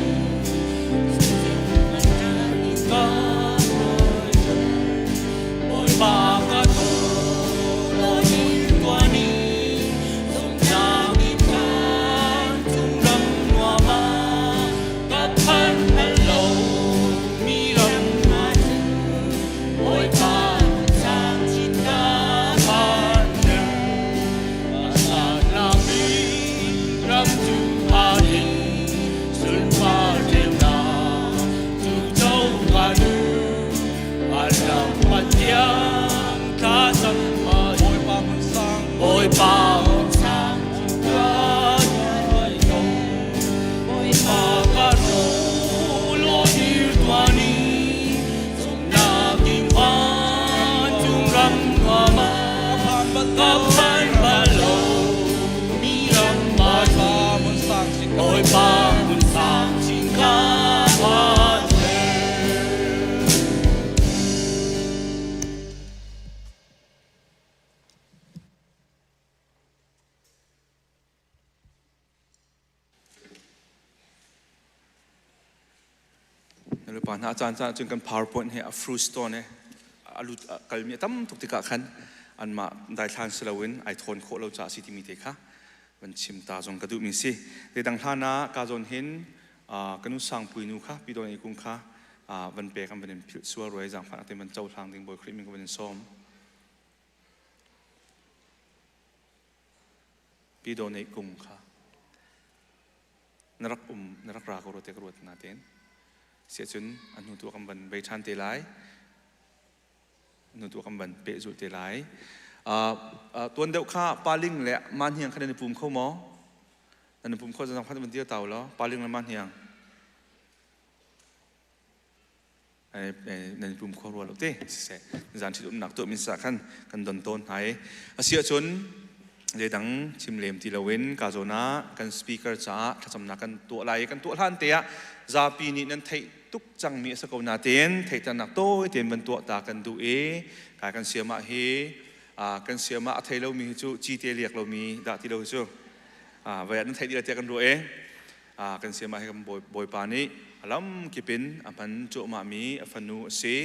Bawipa ka tho law dir tuah ni zumhnak in vancung ram nuam ah ka phan bal lo mi ram ah cun Bawipa sang chin ka phanter Asannak ram cu aa din sunpar ceunak cu co ka duh Vanram Pathian thlacam Bawipa hmun sang Bawipa hmun sang ka ko Bawipa ka law dir tuah ni zumhnak in vancung ram nuam ah ka phan bal lo mi ram ah Bawipa hmun sang chin ka phan Nulepa hna a caan caan ahcun kan PowerPoint he a fruit stone he a lut a kalmi a tam tuk tikah khan anmah daithlan si loin ai thawn khawh lo caah a si timi te kha van chim ta zong ka duhmi si. Te dang hlan ah ka zawn hin ka nu Sangpui nu kha Pi Dawn Kung kha van pek an van in philh sual ruai zaangfah nak te van cohlang ding Bawi Khrih min ka van in sawm. Pi Dawn Kung kha na rak um na rak ra ko rua te ka ruat na tein siahcun a hnu tu kan van bei ṭhan te lai hnu tu kan van pehzulh te lai tuan deuh kha paling le man hiang kha nan i pum kho maw nan i pum kho zang van dir tau law paling le man hiang nan i pum kho rua lo te siseh zan ṭhit umnak tuah min sa khan kan don tawn hna i a si ahcun. Zeidang chim lem ti loin ka zawn ah kan speaker caah thlacamnak kan tuah lai i kan tuah hlan te ah zapi nih nan theih tuk cangmi a si ko nain theihternak tawi tein van tuah ta kan duh i kai kan siam ah hi kan siam ah a thei lomi hi cu cite liak lomi dah ti lo hi cu vai ah nan theih dih tiah kan ruah i kan siam ah hi kan bawipa nih a lam kip in a hman cuahmah mi a fanu a si.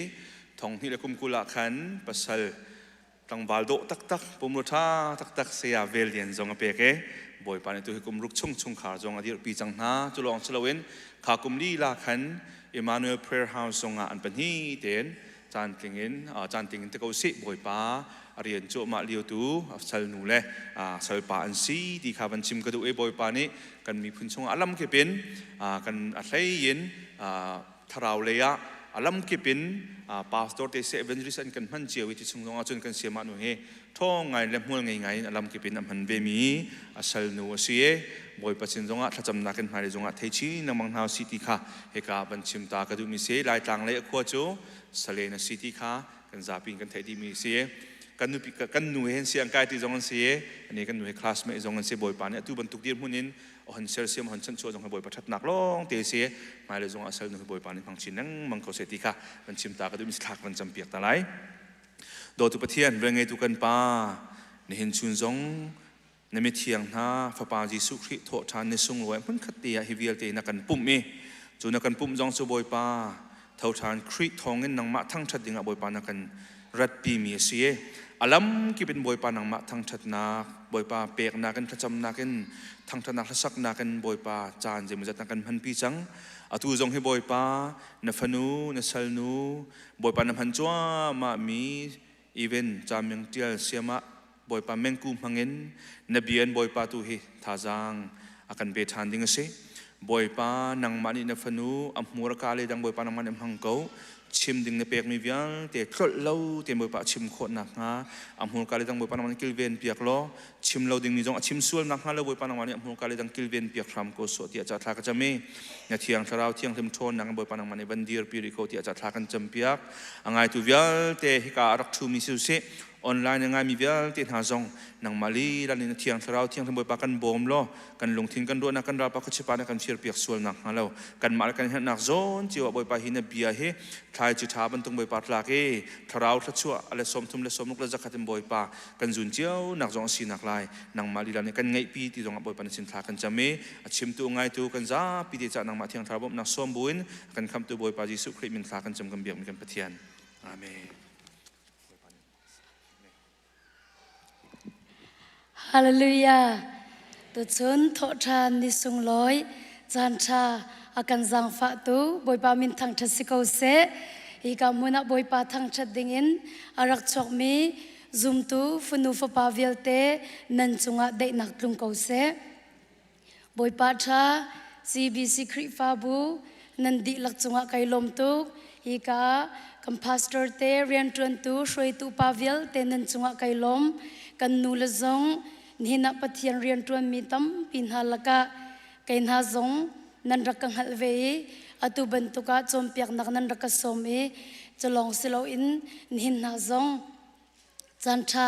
Thong hnih le kum 20 ah khan pasal tlangval dawh taktak pumrua ṭha taktak saya Vel Lian zong a pek i Bawipa nih tu hi kum ruk chung chungkhar zong a dirhpi cang hna. Cu lawng si loin kha kum lila khan Emmanuel Prayer House zong ah an pahnih tein caan tling in caan tling in te ko sih Bawipa a rian cuahmah lio tu salnu le salpa an si ti kha van chim ka duh i Bawipa nih kan miphun chungah a lamkip in kan a hlei in thlarau lei ah a lamkip in pastor te se evangelist an kan hman cio i ti chung zong ah cun kan siamah nu hi ṭhawng ngai le hmual ngei ngai in a lamkip in a hman ve mi a sal nu a si i Bawipa sin zongah thlacamnak in hmailei zongah thei chin lengmang hna si ti kha hika van chim ta ka duhmi si. Laitlang lei a khua cu Salen a si ti kha kan zapi in kan theih dihmi si. Kan nupi kan nu he si an kai ti zong an si i ani kan nu he classmate zong an si. Bawipa nih atu bantuk dirhmun in hon sersiam hon chanchuah zong hi Bawipa ṭhatnak lawng te si. Hmailei zong ah sal nu hi Bawipa nih hmang chin lengmang ko seh ti kha van chim ta ka duh mi thlak van campiak ta lai. Dawtu Pathian, velngeitu kan Pa, nihin chun zong na mithiang hna Fapa Jesuh Khrih thawhṭhan ni sunglawi hmunkhat te ah hi vialte na kan pumh i cu na kan pumh zong cu Bawipa tho ṭhan Khrih thawngin nangmah thangṭhat dingah Bawipa na kan ratpi mi a si i a lam kip in Bawipa nangmah thangṭhatnak, Bawipa peknak in thlacamnak in thangṭhatnak hlasaknak in Bawipa caan zeimawzat na kan hmanpi cang. Atu zong hi Bawipa na fanu na salnu Bawipa na hman cuahmah mi even caming ṭial siamah Bawipa mengku hmangin na bia in Bawipa tu hi thazaang a kan pe ṭhan ding a si. Bawipa nangmah nih na fanu a hmur a ka le dang Bawipa nangmah nih hmang ko. Chim ding na pekmi vialte tlolh lo tein Bawipa a chim khawh nakhnga a hmurka le dang Bawipa nangmah nih kilven piak law chim lo dingmi zong a chim sual nakhnga lo Bawipa nangmah nih a hmurka le dang kilven piak hram ko sawh tiah ca thla ka cam i na thiang thlarau thianghlim ṭhawnnak in Bawipa nangmah nih van dirpi rih ko tiah ca thla kan campiak. A ngaitu vialte hika a rak ṭhumi si usih online a ngaimi vialte hna zong nangmah lila nih na thiang thlarau thianghlim Bawipa kan bawm law kan lungthin kan ruahnak kan ralpa khuachipa na kan firpiak sual nakhnga lo kanmah le kan herhnak zawn cio ah Bawipa hi na bia hi thlaici ṭha bantuk Bawipa tlak i thlarau thluachuah a le 30 le 60 le 100 in Bawipa kan zun cio nak zong a si nak lai nangmah lila nih kan ngeihpi ti zong ah Bawipa na sin thla kan cam i a chimtu ngaitu kan zapi te cah nangmah thiang thlarau bawmhnak sawm buin kan khamtu Bawipa Jesuh Khrih min thla kan cam kan biakmi kan Pathian. Amen. Hallelujah. Tuchun thawhṭhan ni sunglawi caan ṭha a kan zaangfahtu Bawipa min thangṭhat si ko seh. Hi ka hmun ah Bawipa thangṭhat dingin a rak chuakmi zumtu fanu fapa vialte nan cungah daihnak tlung ko seh. Bawipa ṭha CBC Khrihfabu nan dihlak cungah kai lawm tuk. Hika kan pastor te rianṭuantu hruaitu pa vialte nan cungah kai lawm. Kan nu le zong nihin ah Pathian rianṭuanmi tampi hna lakah kei hna zong nan rak ka hngalh ve i atu bantuk ah cawnpiaknak nan rak ka sawm i culawng si loin nihin hna zong Caanṭha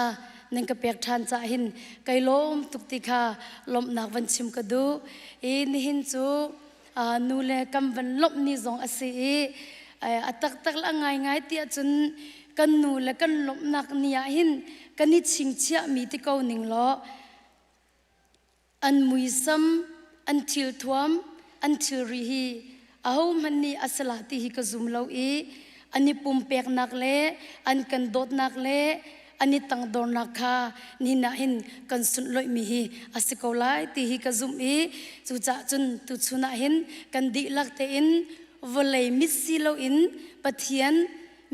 nan ka pek ṭhan caah hin kai lawm tuk ti kha lawmhnak van chim ka duh. I nihin cu nu le kan van lawmh ni zong a si i a taktak le a ngaingai ti ahcun kan nu le kan lawmhnak ni ah hin kan i chingchiahmi ti ko ning law An muisam, an thilthuam, an thilri hi ahohmanh nih a si la ti hi ka zum lo i an i pumpeknak le an kan dawtnak le an i tangdornak kha nihin ah hin kan sunhlawihmi hi a si ko lai ti hi ka zumh i cucaah cun tuchun ah hin kan dihlak tein vawlei mit si loin Pathian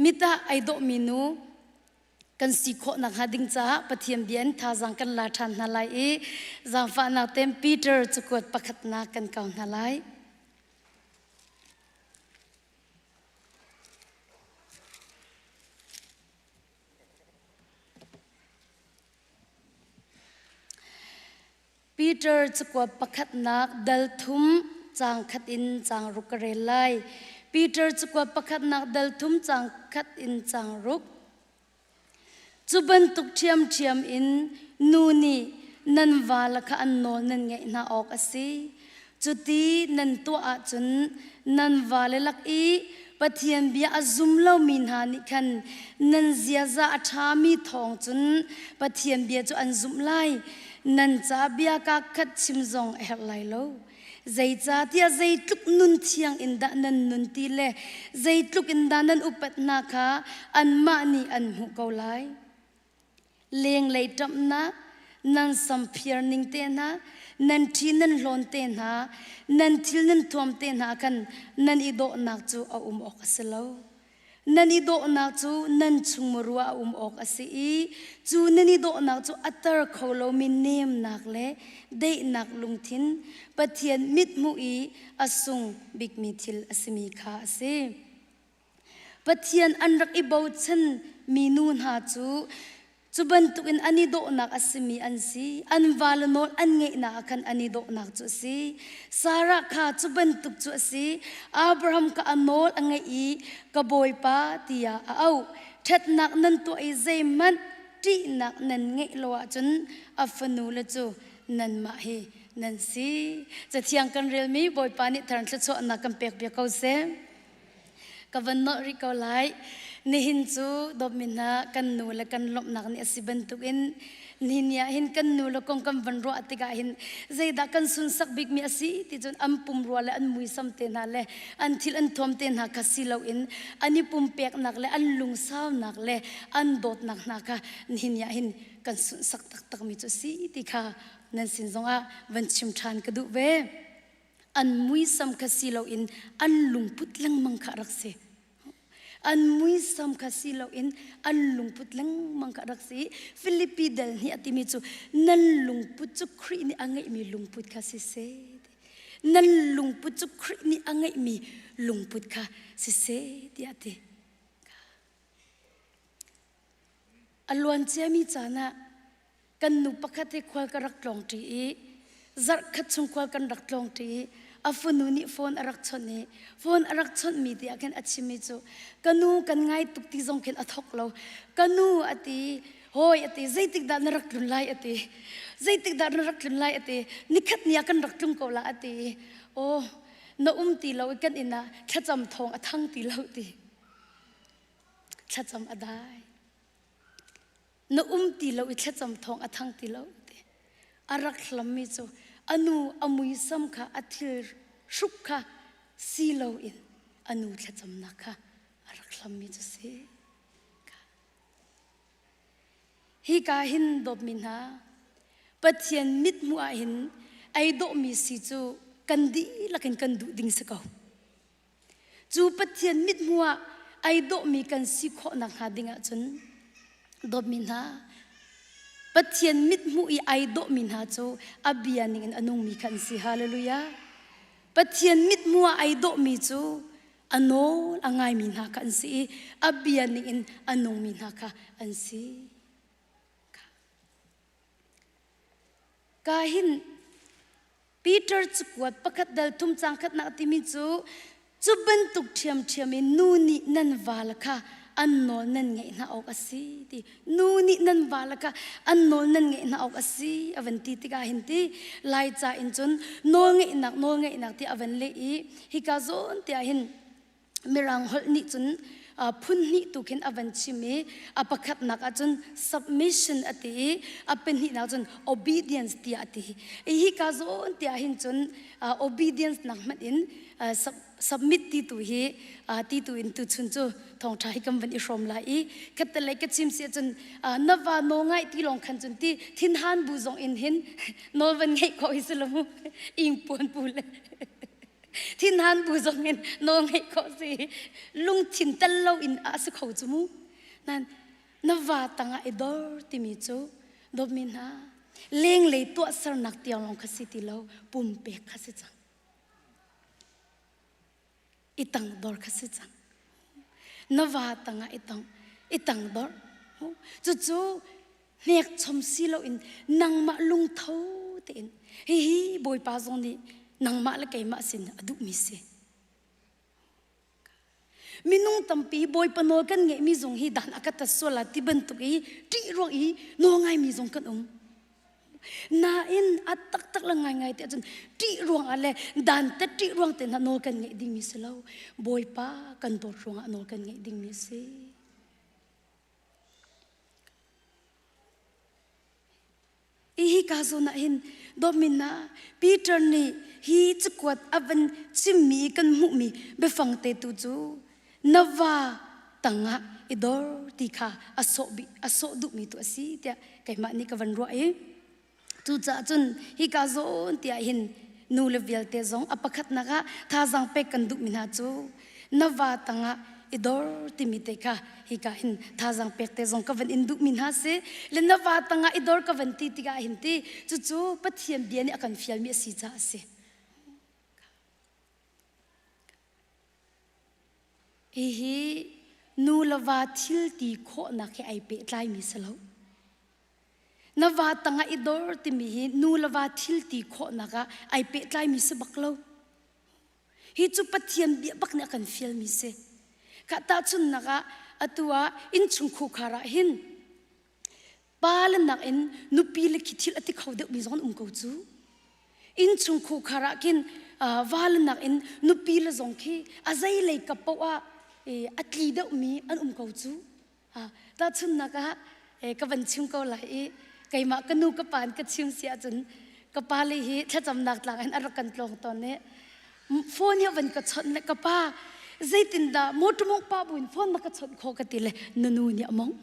mit ah ai dawhmi nu kan si khawh nakhnga ding caah Pathian bia in thazaang kan la ṭhan hna lai i zaangfahnak tein Peter cakuat pakhatnak kan kau hna lai. Peter cakuat pakhatnak dal thum caang khat in caang ruk ka rel lai. Peter cakuat pakhatnak dal thum caang khat in caang ruk. Cu bantuk ṭhiamṭhiam in nu nih nan vale kha an nawl nan ngaih hna awk a si. Cuti nan tuah ahcun nan vale lak i Pathian bia a zum lomi hna nih khan nan ziaza a ṭhami thawng cun Pathian bia cu an zumh lai. Nan ca bia kaa khat chim zong a herh lai lo. Zeicahtiah zeitluk nun thiang in dah nan nun ti le zeitluk in dah nan upat hna kha anmah nih an hmuh ko lai. Lenglei ṭamhnak, nan samphiar ning te hna, nan ṭhi nan hlawn te hna, nan thil nan thuam te hna khan nan i dawhnak cu a um awk a si lo. Nan i dawhnak cu nan chungmuru ah a um awk a si i cu nan i dawhnak cu a tar kho lomi nemnak le daihnak lungthin Pathian mithmuh i a sung bikmi thil a simi kha a si. Pathian an rak i bochan mi nu hna cu Cu bantukin an i dawhnak a simi an si. An vale nawl an ngeihnak ah khan an i dawhnak cu a si. Sarah kha cu bantuk cu a si. Abraham kha a nawl a ngeih i ka bawipa tiah a auh. Ṭhatnak nan tuah i zeihmanh ṭihnak nan ngeih lo ahcun a fanule cu nanmah hi nan si. Cathiang kan relmi Bawipa nih thar thluachuahnak kan pek piak ko seh. Ka van nolh rih ko lai. Nihin cu dawtmi hna kan nu le kan lawmhnak ni a si bantukin nihin ni ah hin kan nu le kong kan van ruah tikah hin zeidah kan sunsak bikmi a si ti cun an pumrua le an muisam te hna le an thil an thuam te hna kha si loin an i pumpeknak le an lungsaunak le an dawtnak hna kha nihin ni ah hin kan sunsak taktakmi cu a si ti kha nan sin zongah van chim ṭhan ka duh ve. An muisam kha si loin an lungput lengmang kha a rak si. An muisam kha si loin an lungput lengmang kha a rak si. Filipi dal nih a timi cu nan lungput cu Khrih nih a ngeihmi lungput kha si seh. Nan lungput cu Khrih nih a ngeihmi lungput kha si seh tiah a ti. A luanciami caan ah kan nu pakhat hi khual ka rak tlawng ṭi i zarh khat chung khual kan rak tlawng ṭi i a fanu nih phone a rak chawnh i phone a rak chawnhmi ti ah khin a chimmi cu ka nu kan ngai tuk ti zong khin a thawk lo ka nu a ti hawi a ti zeitik dah na rak tlun lai a ti zeitik dah na rak tlun lai a ti nikhat ni ah kan rak tlung ko la a ti aw na um ti lo i kan inn ah thlacam thawng a thang ti lo ti thlacam a dai na um ti lo i thlacam thawng a thang ti lo ti a rak hlammi cu a nu a muisam kha a thil hruk kha si lo in a nu thlacamnak kha a rak hlammi cu si hi ka hin dawtmi hna Pathian mithmuh ah hin ei dawhmi si cu kan dihlak in kan duh ding si ko Cu Pathian mithmuh ah ai dawhmi kan si khawh nakhnga ding ahcun dawtmi hna Pathian mithmuh i ai dawhmi hna cu a bia ning in a nungmi kha an si. Hallelujah. Pathian mithmuh ah ai dawhmi cu a nawl a ngaimi hna kha an si i a bia ning in a nungmi hna kha an si. Ka hin Peter cakuat pakhat dal thum cang khatnak timi cu cu bantuk ṭhiamṭhiam in nu nih nan vale kha an nawl nan ngeih hna awk a si ti nu nih nan vale kha an nawl nan ngeih hna awk a si a van ti tikah hin ti Laica in cun nawl ngeihnak nawl ngeihnak ti a van leh i hika zawn te ah hin Mirang holh nih cun phun hnih tu khin a van chim i a pakhatnak ah cun submission a ti i a pahnihnak cun obedience tiah a ti. Hi ka zawn tiah hin cun obedience nak hmanh in submit ti tu hi ti tu in tuchun cu thawngṭha hi kan van i hrawm lai i khattelei ka chim si ahcun na va nawl ngai ti lawng khan cun ti thinhan bu zong in hin nawl van ngeih khawh hi si lo mu ing puan pu le thinhan bu zong in nawl ngeih khawh si lungthin tel lo in a si kho cu mu nan na va tangah i dor timi cu dawtmi hna lenglei tuahsernak tiang lawng kha si ti lo pumpek kha si cang i tang dor kha si cang na va tangah i tang i tang dor cucu hnekchom si loin nangmah lungtho tein hihi Bawipa zong nih nangmah le keimah sin a duhmi si. Minung tampi Bawipa nawl kan ngeihmi zong hi dan a ka tat sual la ti bantuk i ṭih ruang i nawl ngaimi zong kan um. Nain a taktak le ngaingai te ahcun ṭih ruangah le dantat ṭih ruang te hna nawl kan ngeih dingmi si lo. Bawipa kan dawt ruangah nawl kan ngeih dingmi a si. Hi ka zawn ah hin dawtmi hna Peter nih hi cakuat a van chimmi kan hmuhmi biafang te tu cu na va tangah i dor ti kha a sawh a sawh duhmi tu a si tiah keimah nih ka van ruah i cucaah cun hika zawn tiah hin nu le vialte zong a pakhatnak ah thazaang pek kan duhmi hna cu na va tangah i dor timi te kha hika hin thazaang pek te zong ka van in duhmi hna si le na va tangah i dor ka van ti tikah hin ti cucu Pathian bia nih a kan fialmi a si caah a si. Hihi nu le va thil ti khawhnak he ai pehtlaimi si lo. Na va tangah i dor timi hi nu le va thil ti khawhnak ah ai pehtlaimi si bak lo. Hi cu Pathian bia bak nih a kan fialmi si. Kha tahchunhnak ah atu ah innchung khukhar ah hin pa le nakin nupi le khi thil a ti kho deuhmi zong an um ko cu. Innchung khukhar ah khin va le nakin nupi le zong khi a zei lei kap paoh ah a tli deuhmi an um ko cu. Tahchunhnak ah ka van chim ko lai i keimah ka nu ka pa in ka chim si ahcun ka pa le hi thlacamnak tlang in a rak kan tlawng tawn i phone hi van ka chawnh le ka pa zeitindah motor mong pa buin phone na ka chawnh khawh ka ti le na nu nih a mong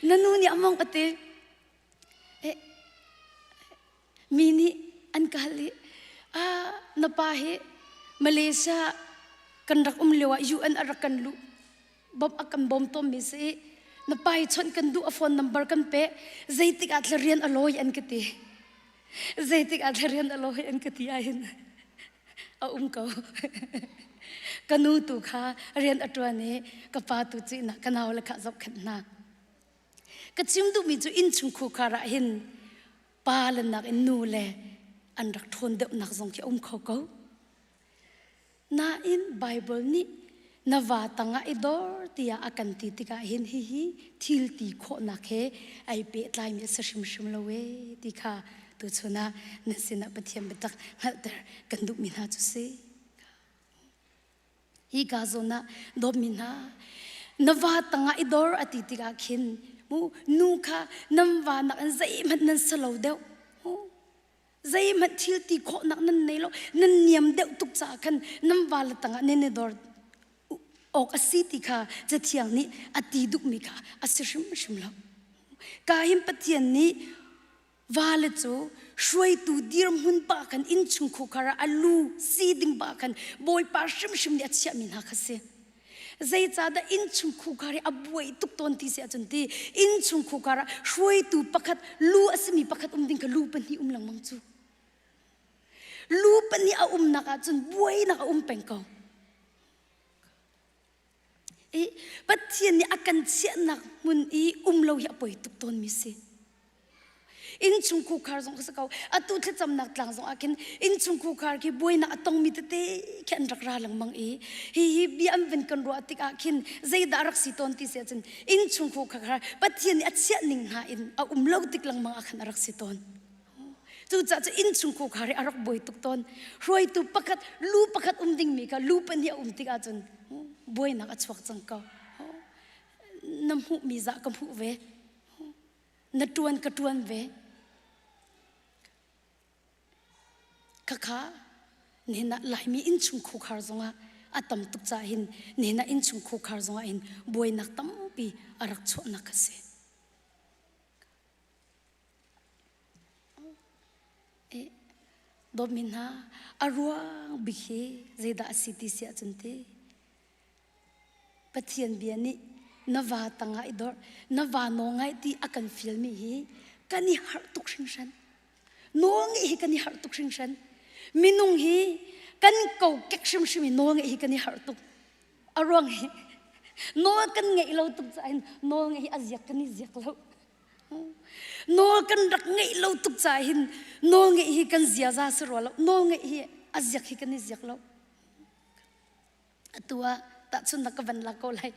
na nu nih a mong a ti Mi nih an ka hal i, ah, na pa hi Malaysia kan rak um lio ah UN a rak kan luh bawm a kan bawm tawnmi si i na pa hi chawnh kan duh a phone number kan pe zeitik ah thla rian a lawi an ka ti zeitik ah thla rian a lawi an ka ti ahhin a um ko ka nu tu kha rian a ṭuan i ka pa tu cu inn ah ka nau le kha zohkhenh hna Ka chim duhmi cu innchung khukhar ah hin pa le nak in nu le an rak ṭhawn deuhnak zong khi a um kho ko. Nain Bible nih na va tangah i dor tiah a kan ti tikah hin hihi thil ti khawhnak he ai pehtlaimi a si hrimhrim lo ee ti kha tuchun ah na sinah Pathian biatak hngalhter kan duhmi hna cu si. Hika zawn ah dawtmi hna, na va tangah i dor a ti tikah khin mu nu kha nan va nakin zeihmanh nan si lo deuh. Zeihmanh thil ti khawhnak nan nei lo, nan niam deuh tuk caah khan nan va le tangah nan i dor awk a si ti kha Cathiang nih a ti duhmi kha a si hrimhrim lo. Ka hin Pathian nih Vale cu hruaitu dirhmun pa khan innchung khukhar ah a lu si ding pa khan Bawipa hrimhrim nih a chiahmi hna kha si. Zeicahdah innchung khukhar hi a buai tuk tawn ti si ahcun ti innchung khukhar ah hruaitu pakhat lu a simi pakhat um ding kha lu pahnih um lengmang cu. Lu pahnih a umnak ahcun buainak a um peng ko. I Pathian nih a kan chiahnak hmun i um lo hi a poi tuk tawnmi si. Innchung khukhar zong ka si ko. Atu thlacamnak tlang zong ah khin innchung khukhar khi buainak a tongmi tete khi an rak ra lengmang i hi hi bia an van kan ruah tikah khin zeidah rak si tawn ti si ahcun innchung khukhar Pathian nih a chiah ning hna in a um lo tik lengmang ah khan a rak si tawn. Cucaah cu innchung khukhar hi a rak buai tuk tawn. Hruaitu pakhat, lu pakhat um dingmi kha lu pahnih a um tik ahcun buainak a chuak cang ko. Na hmuhmi zah ka hmuh ve. Na ṭuan ka ṭuan ve. Khakha nihin ah Laimi innchung khukhar zongah a tam tuk caah hin nihin ah innchung khukhar zongah hin buainak tampi a rak chuahnak a si. Dawtmi hna, a ruang bik hi zeidah a si ti si ahcun ti Pathian bia nih na va tangah i dorh, na va nawl ngai ti a kan fialmi hi kan i harh tuk hringhran. Nawl ngeih hi kan i harh tuk hringhran. Minung hi kan kokek hrimhrim i nawl ngeih hi kan i harh tuk. A ruang hi nawl kan ngeih lo tuk caah hin nawl ngeih hi a ziak kan i ziak lo. Nawl kan rak ngeih lo tuk caah hin nawl ngeih hi kan ziaza si rua lo. Nawl ngeih hi a ziak hi kan i ziak lo. Atu ah tahchunhnak ka van lak ko lai.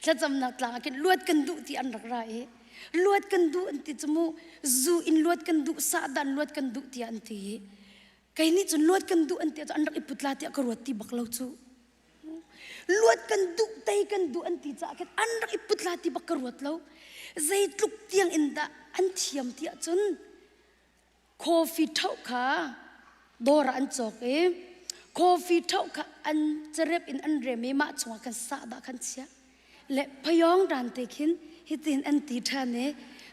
Thlacamnak tlang ah khin luat kan duh ti an rak ra i. Luat kan duh an ti cu mu. Zu in luat kan duh, sahdan luat kan duh tiah an ti. Kei nih cun luat kan duh an ti ahcun an rak i put la tiah ka ruat ti bak lo cu. Luat kan duh, tei kan duh an ti caah khin an rak i put la ti bak ka ruat lo. Zeitluk tiang in dah an thiam ti ahcun coffee ṭhoh kha dawr ah an cawk i coffee ṭhoh kha an carep in an rem i mah chungah khan sahdah khan chiah le phayawng dan te khin hitin an ti ṭhan i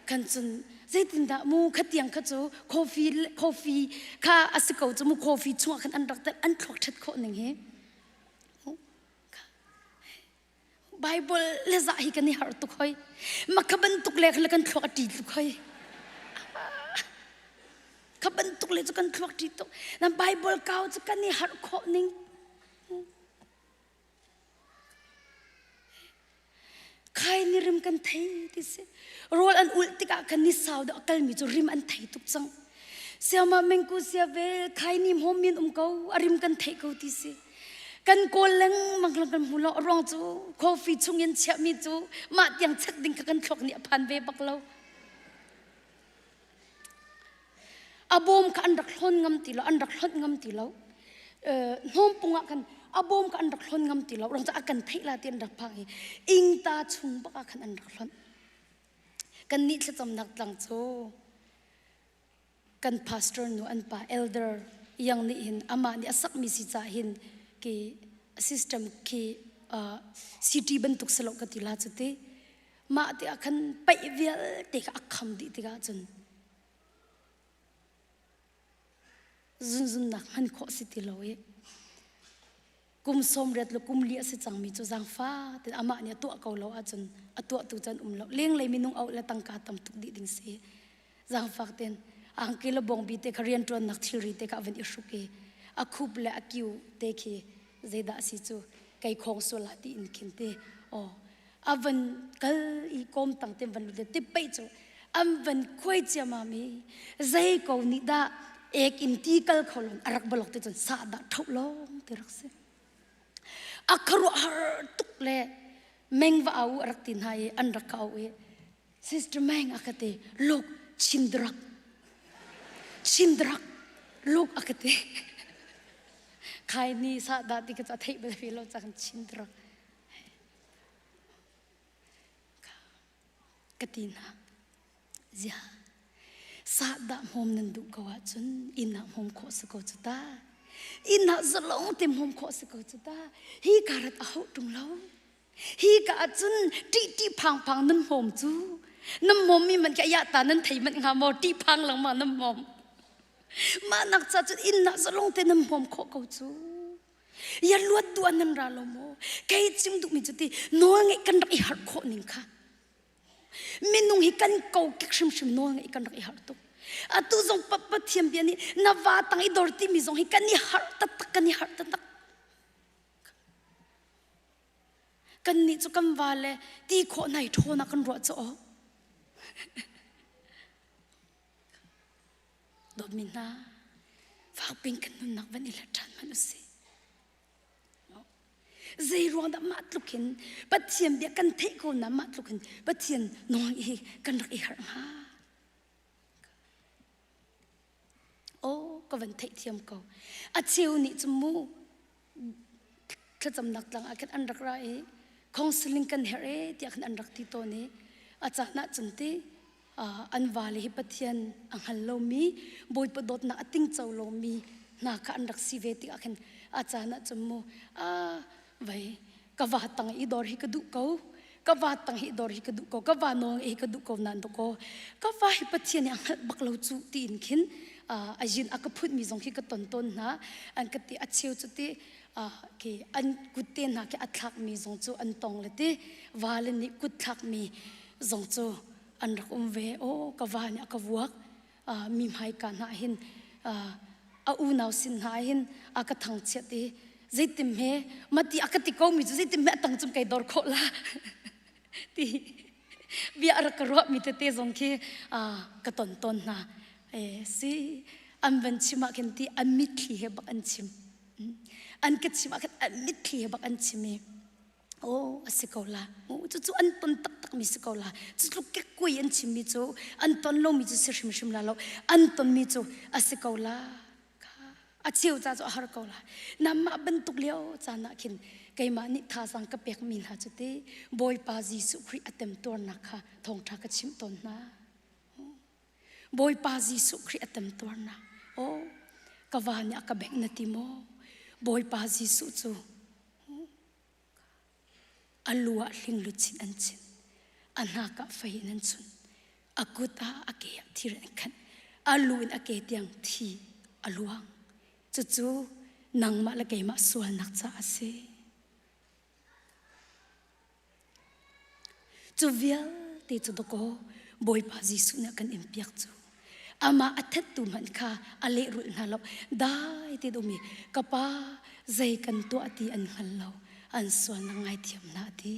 kan cun zeitindah mu khatiang kha cu coffee coffee kha a si ko cu mu coffee chungah khan an rak telh an thluak ṭhat khawh ning hi Bible le zah hi kan i harh tuk hoi. Makha bantuk le le kan thluak a ṭi tuk hoi. Kha bantuk le cu kan thluak ṭi tuk. Na Bible kau cu kan i harh khawh ning. Khai ni rim kan thei ti si. Rawl an ulh tikah khan ni sau deuh a kalmi cu rim an thei tuk cang. Siama mengku sia vel khai ni hmawm min um ko a rim kan thei ko ti si. Kan kawl lengmang kan hmu lo a ruang cu coffee chung in chiahmi cu mah tiang chek ding kha kan thluak nih a phan ve bak lo. A bawm kha an rak hlawn ngam ti lo, an rak hlonh ngam ti lo. Hnawmpung ah khan a bawm kha an rak hlawn ngam ti lo. Ruang cu a kan theih la ti an rak phang i ingta chung bak ah khan an rak hlonh. Kan nih thlacamnak tlang cu kan pastor nu an pa elder yang nih hin amah nih a sakmi si caah hin ki system khi city bantuk si lo ka ti la cu ti mah ti ah khan paih vialte kha a kham dih tikah cun zunzunnak hman khawh si ti lo i kum 80 le kum li a si cangmi cu zaangfa tein amah nih a tuah ko lo ahcun a tuahtu cu an um lo lenglei minung auh le tangka tam tuk dih ding si zaangfak tein angki le bawngbi te kha rianṭuannak thilri te kha a van i hruk i a khup le a kiu te khi zeidah a si cu kei khawng sual ah tiin khin ti aw a van kal i kawm tang te van lut le tippeih cu an van khuai ciamam i zei ko nih dah ek in ti kal kho lon a rak balok te cun sa dah ṭhoh lawng ti rak si a khuaruahhar tuk le meng va au a rak ti hna i an rak ka au i sister meng a ka ti look chindrak chindrak look a ka ti khai ni sa dah ti ka cu a theih bal ve lo cang chindrak Ka ti hna. Zia, sahdah hmawm nan duh ko ahcun inn ah hmawm khawh si ko cu ta. Inn ah zalong te hmawm khawh si ko cu ta. Hi ka rat a hauh ṭung lo. Hi ka ahcun ṭih ṭih phang phang nan hmawm cu. Nan hmawm mi man khi ya ta nan thei manh hnga maw ṭih phang lengmang nan hmawm. Mah nak ca cun inn ah zalong te nan hmawm khawh ko cu. Ya luat duh ah nan ra lo maw? Kei chim duhmi cu ti nawl ngeih kan rak i harh khawh ning kha. Minung hi kan kokek hrimhrim nawl ngeih kan rak i harh tuk. Atu zong Pathian bia nih na va tang i dor timi zong hi kan i harh taktak kan i harh taktak. Kannih cu kan va le ti khawh nai ṭhawn ah kan ruah cu aw. Dawtmi hna, fakpin kan nunnak van i hlat ṭhan hmanh usih. Zei ruang dah mah tluk hin Pathian bia kan theih ko na mah tluk hin Pathian nawl hi kan rak i harh hnga? Oh, ka van theihthiam ko. A cheu nih cu mu thlacamnak tlang ah khin an rak ra i counseling kan herh e tiah khin an rak ti tawn i a caan ah cun ti an vale hi Pathian a hngal lomi Bawipa dawtnak a tingco lomi hna kha an rak si ve tikah khin a caan ah cun mu vai ka va tang i dor hi ka duh ko ka va tang hi dor hi ka duh ko ka va nawl hi ka duh ko nan ko ka va hi Pathian nih a hngalh bak lo cu tiin khin a yin a ka phut mi zong khi ka ton tawn hna an ka ti a cheu cu ti khi an kut te hna khi a thlak mi zong cu an tong le ti va le nih kut thlak mi zong cu an rak um ve o ka va nih a ka vuak mi hmaika hna hin a unau sin hna hin a ka thangchiat i zeitim he mati a ka ti ko mi cu zeitim he a tang cung kai dor khawh la ti bia a rak ka ruah mi tete zong khi ka ton tawn hna si an van chim ah khin ti an mitthli he bak an chim an ka chim ah khin an mitthli he bak an chim i. Aw, a si ko la. Cucu an ton taktakmi si ko la. Cutluk kekkui an chimmi cu an ton lomi cu si hrimhrim la lo. An tonmi cu a si ko la. A cheu ca cu a har ko la. Namah bantuk lio caan ah khin keimah nih thazaang ka pekmi hna cu ti Bawipa Jesuh Khrih a temtuarnak kha thawngṭha ka chimh tawn hna. Bawipa Jesuh Khrih a temtuarnak. Aw, ka va nih a ka bengh na ti maw? Bawipa Jesuh cu A lu ah hlingluchin an chinh. A hnak ah fei in an chunh. A kut ah a ke ah thir an khanh. A lu in a ke tiang thi a luang. Cucu nangmah le keimah sualnak caah a si. Cu vialte cu dakaw Bawipa Jesuh nih a kan inpiak cu. Amah a thattu hmanh kha a lehrulh hna lo. Dai te um i ka pa zei kan tuah ti an hngal lo. An sualnak ngaithiam hna a ti.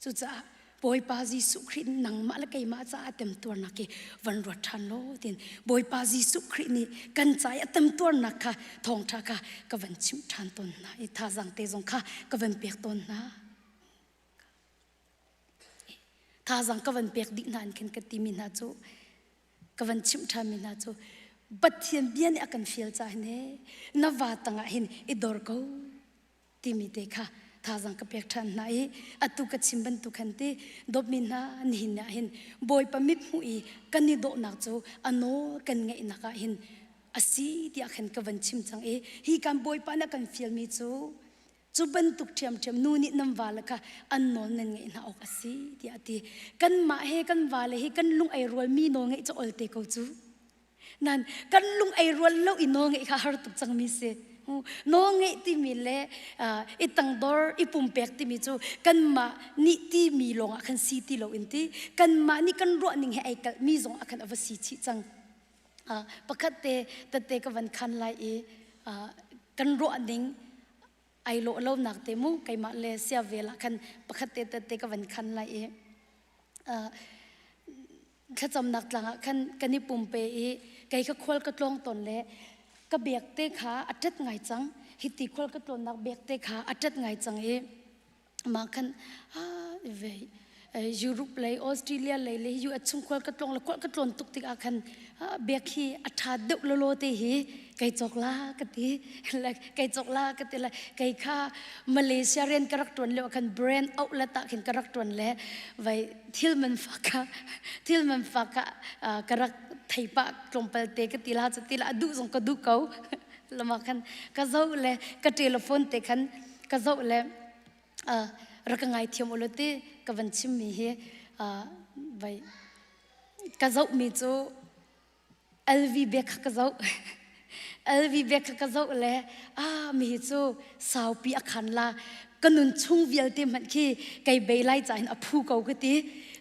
Cucaah Bawipa Jesuh Khrih nangmah le keimah caah temtuarnak hi van ruat ṭhan law tiin Bawipa Jesuh Khrih nih kan ca i a temtuarnak kha thawngṭha kha ka van chimh ṭhan tawn hna i thazaang te zong kha ka van pek tawn hna. Thazaang ka van pek dih hna in khin ka timi hna cu ka van chimh ṭhanmi hna cu Pathian bia nih a kan fial caah hin he na va tangah hin i dor ko timi te kha thazaang ka pek ṭhan hna i atu ka chim bantuk khan ti dawtmi hna nihin ah hin Bawipa mithmuh i kan i dawhnak cu a nawl kan ngeihnak ah hin a si tiah khan ka van chim cang i hi kan Bawipa nih a kan fialmi cu cu bantuk ṭhiamṭhiam nu nih nan vale kha an nawl nan ngeih hna awk a si tiah a ti. Kanmah he kan vale hi kan lung ei rualmi nawl ngeih cu olte ko cu. Nan kan lung ei rual lo i nawl ngeih kha har tuk cangmi si. Nawl ngeih timi le i tangdor i pumpek timi cu kanmah nih timi lawngah khan si ti lo in ti kanmah nih kan ruah ning he ai kalhmi zong ah khan a va si chih cang. Pakhat te tette ka van khan lai i kan ruah ning ai lawh lo nak te mu keimah le sia vel ah khan pakhat te tette ka van khan lai i thlacamnak tlang ah khan kan i pumpe i kei kha khual ka tlawng tawn le ka bek te kha a ṭet ngai cang hiti khual ka tlawnnak bek te kha a ṭet ngai cang i mah khan vei Europe lei Australia lei le US chung khual ka tlawng le khual ka tlawn tuk tikah khan bek hi a ṭha deuh lolo te hi kei cawk la ka ti kei cawk la ka ti le kei kha Malaysia rian ka rak ṭuan lio ah khan brand outlet ah khin ka rak ṭuan le vai thil man fak kha thil man fak kha ka rak thei pah tlawmpal te ka ti la cu ti la a duh zong ka duh ko lama khan ka zoh le ka telephone te khan ka zoh le rak ka ngaithiam u ti ka van chimmi hi vai ka zohmi cu LV bek kha ka zoh. LV bek kha ka zoh le ah mi hi cu saupi a khan la ka nun chung vialte hmanh khi kei bei lai ca hin a phu ko ka ti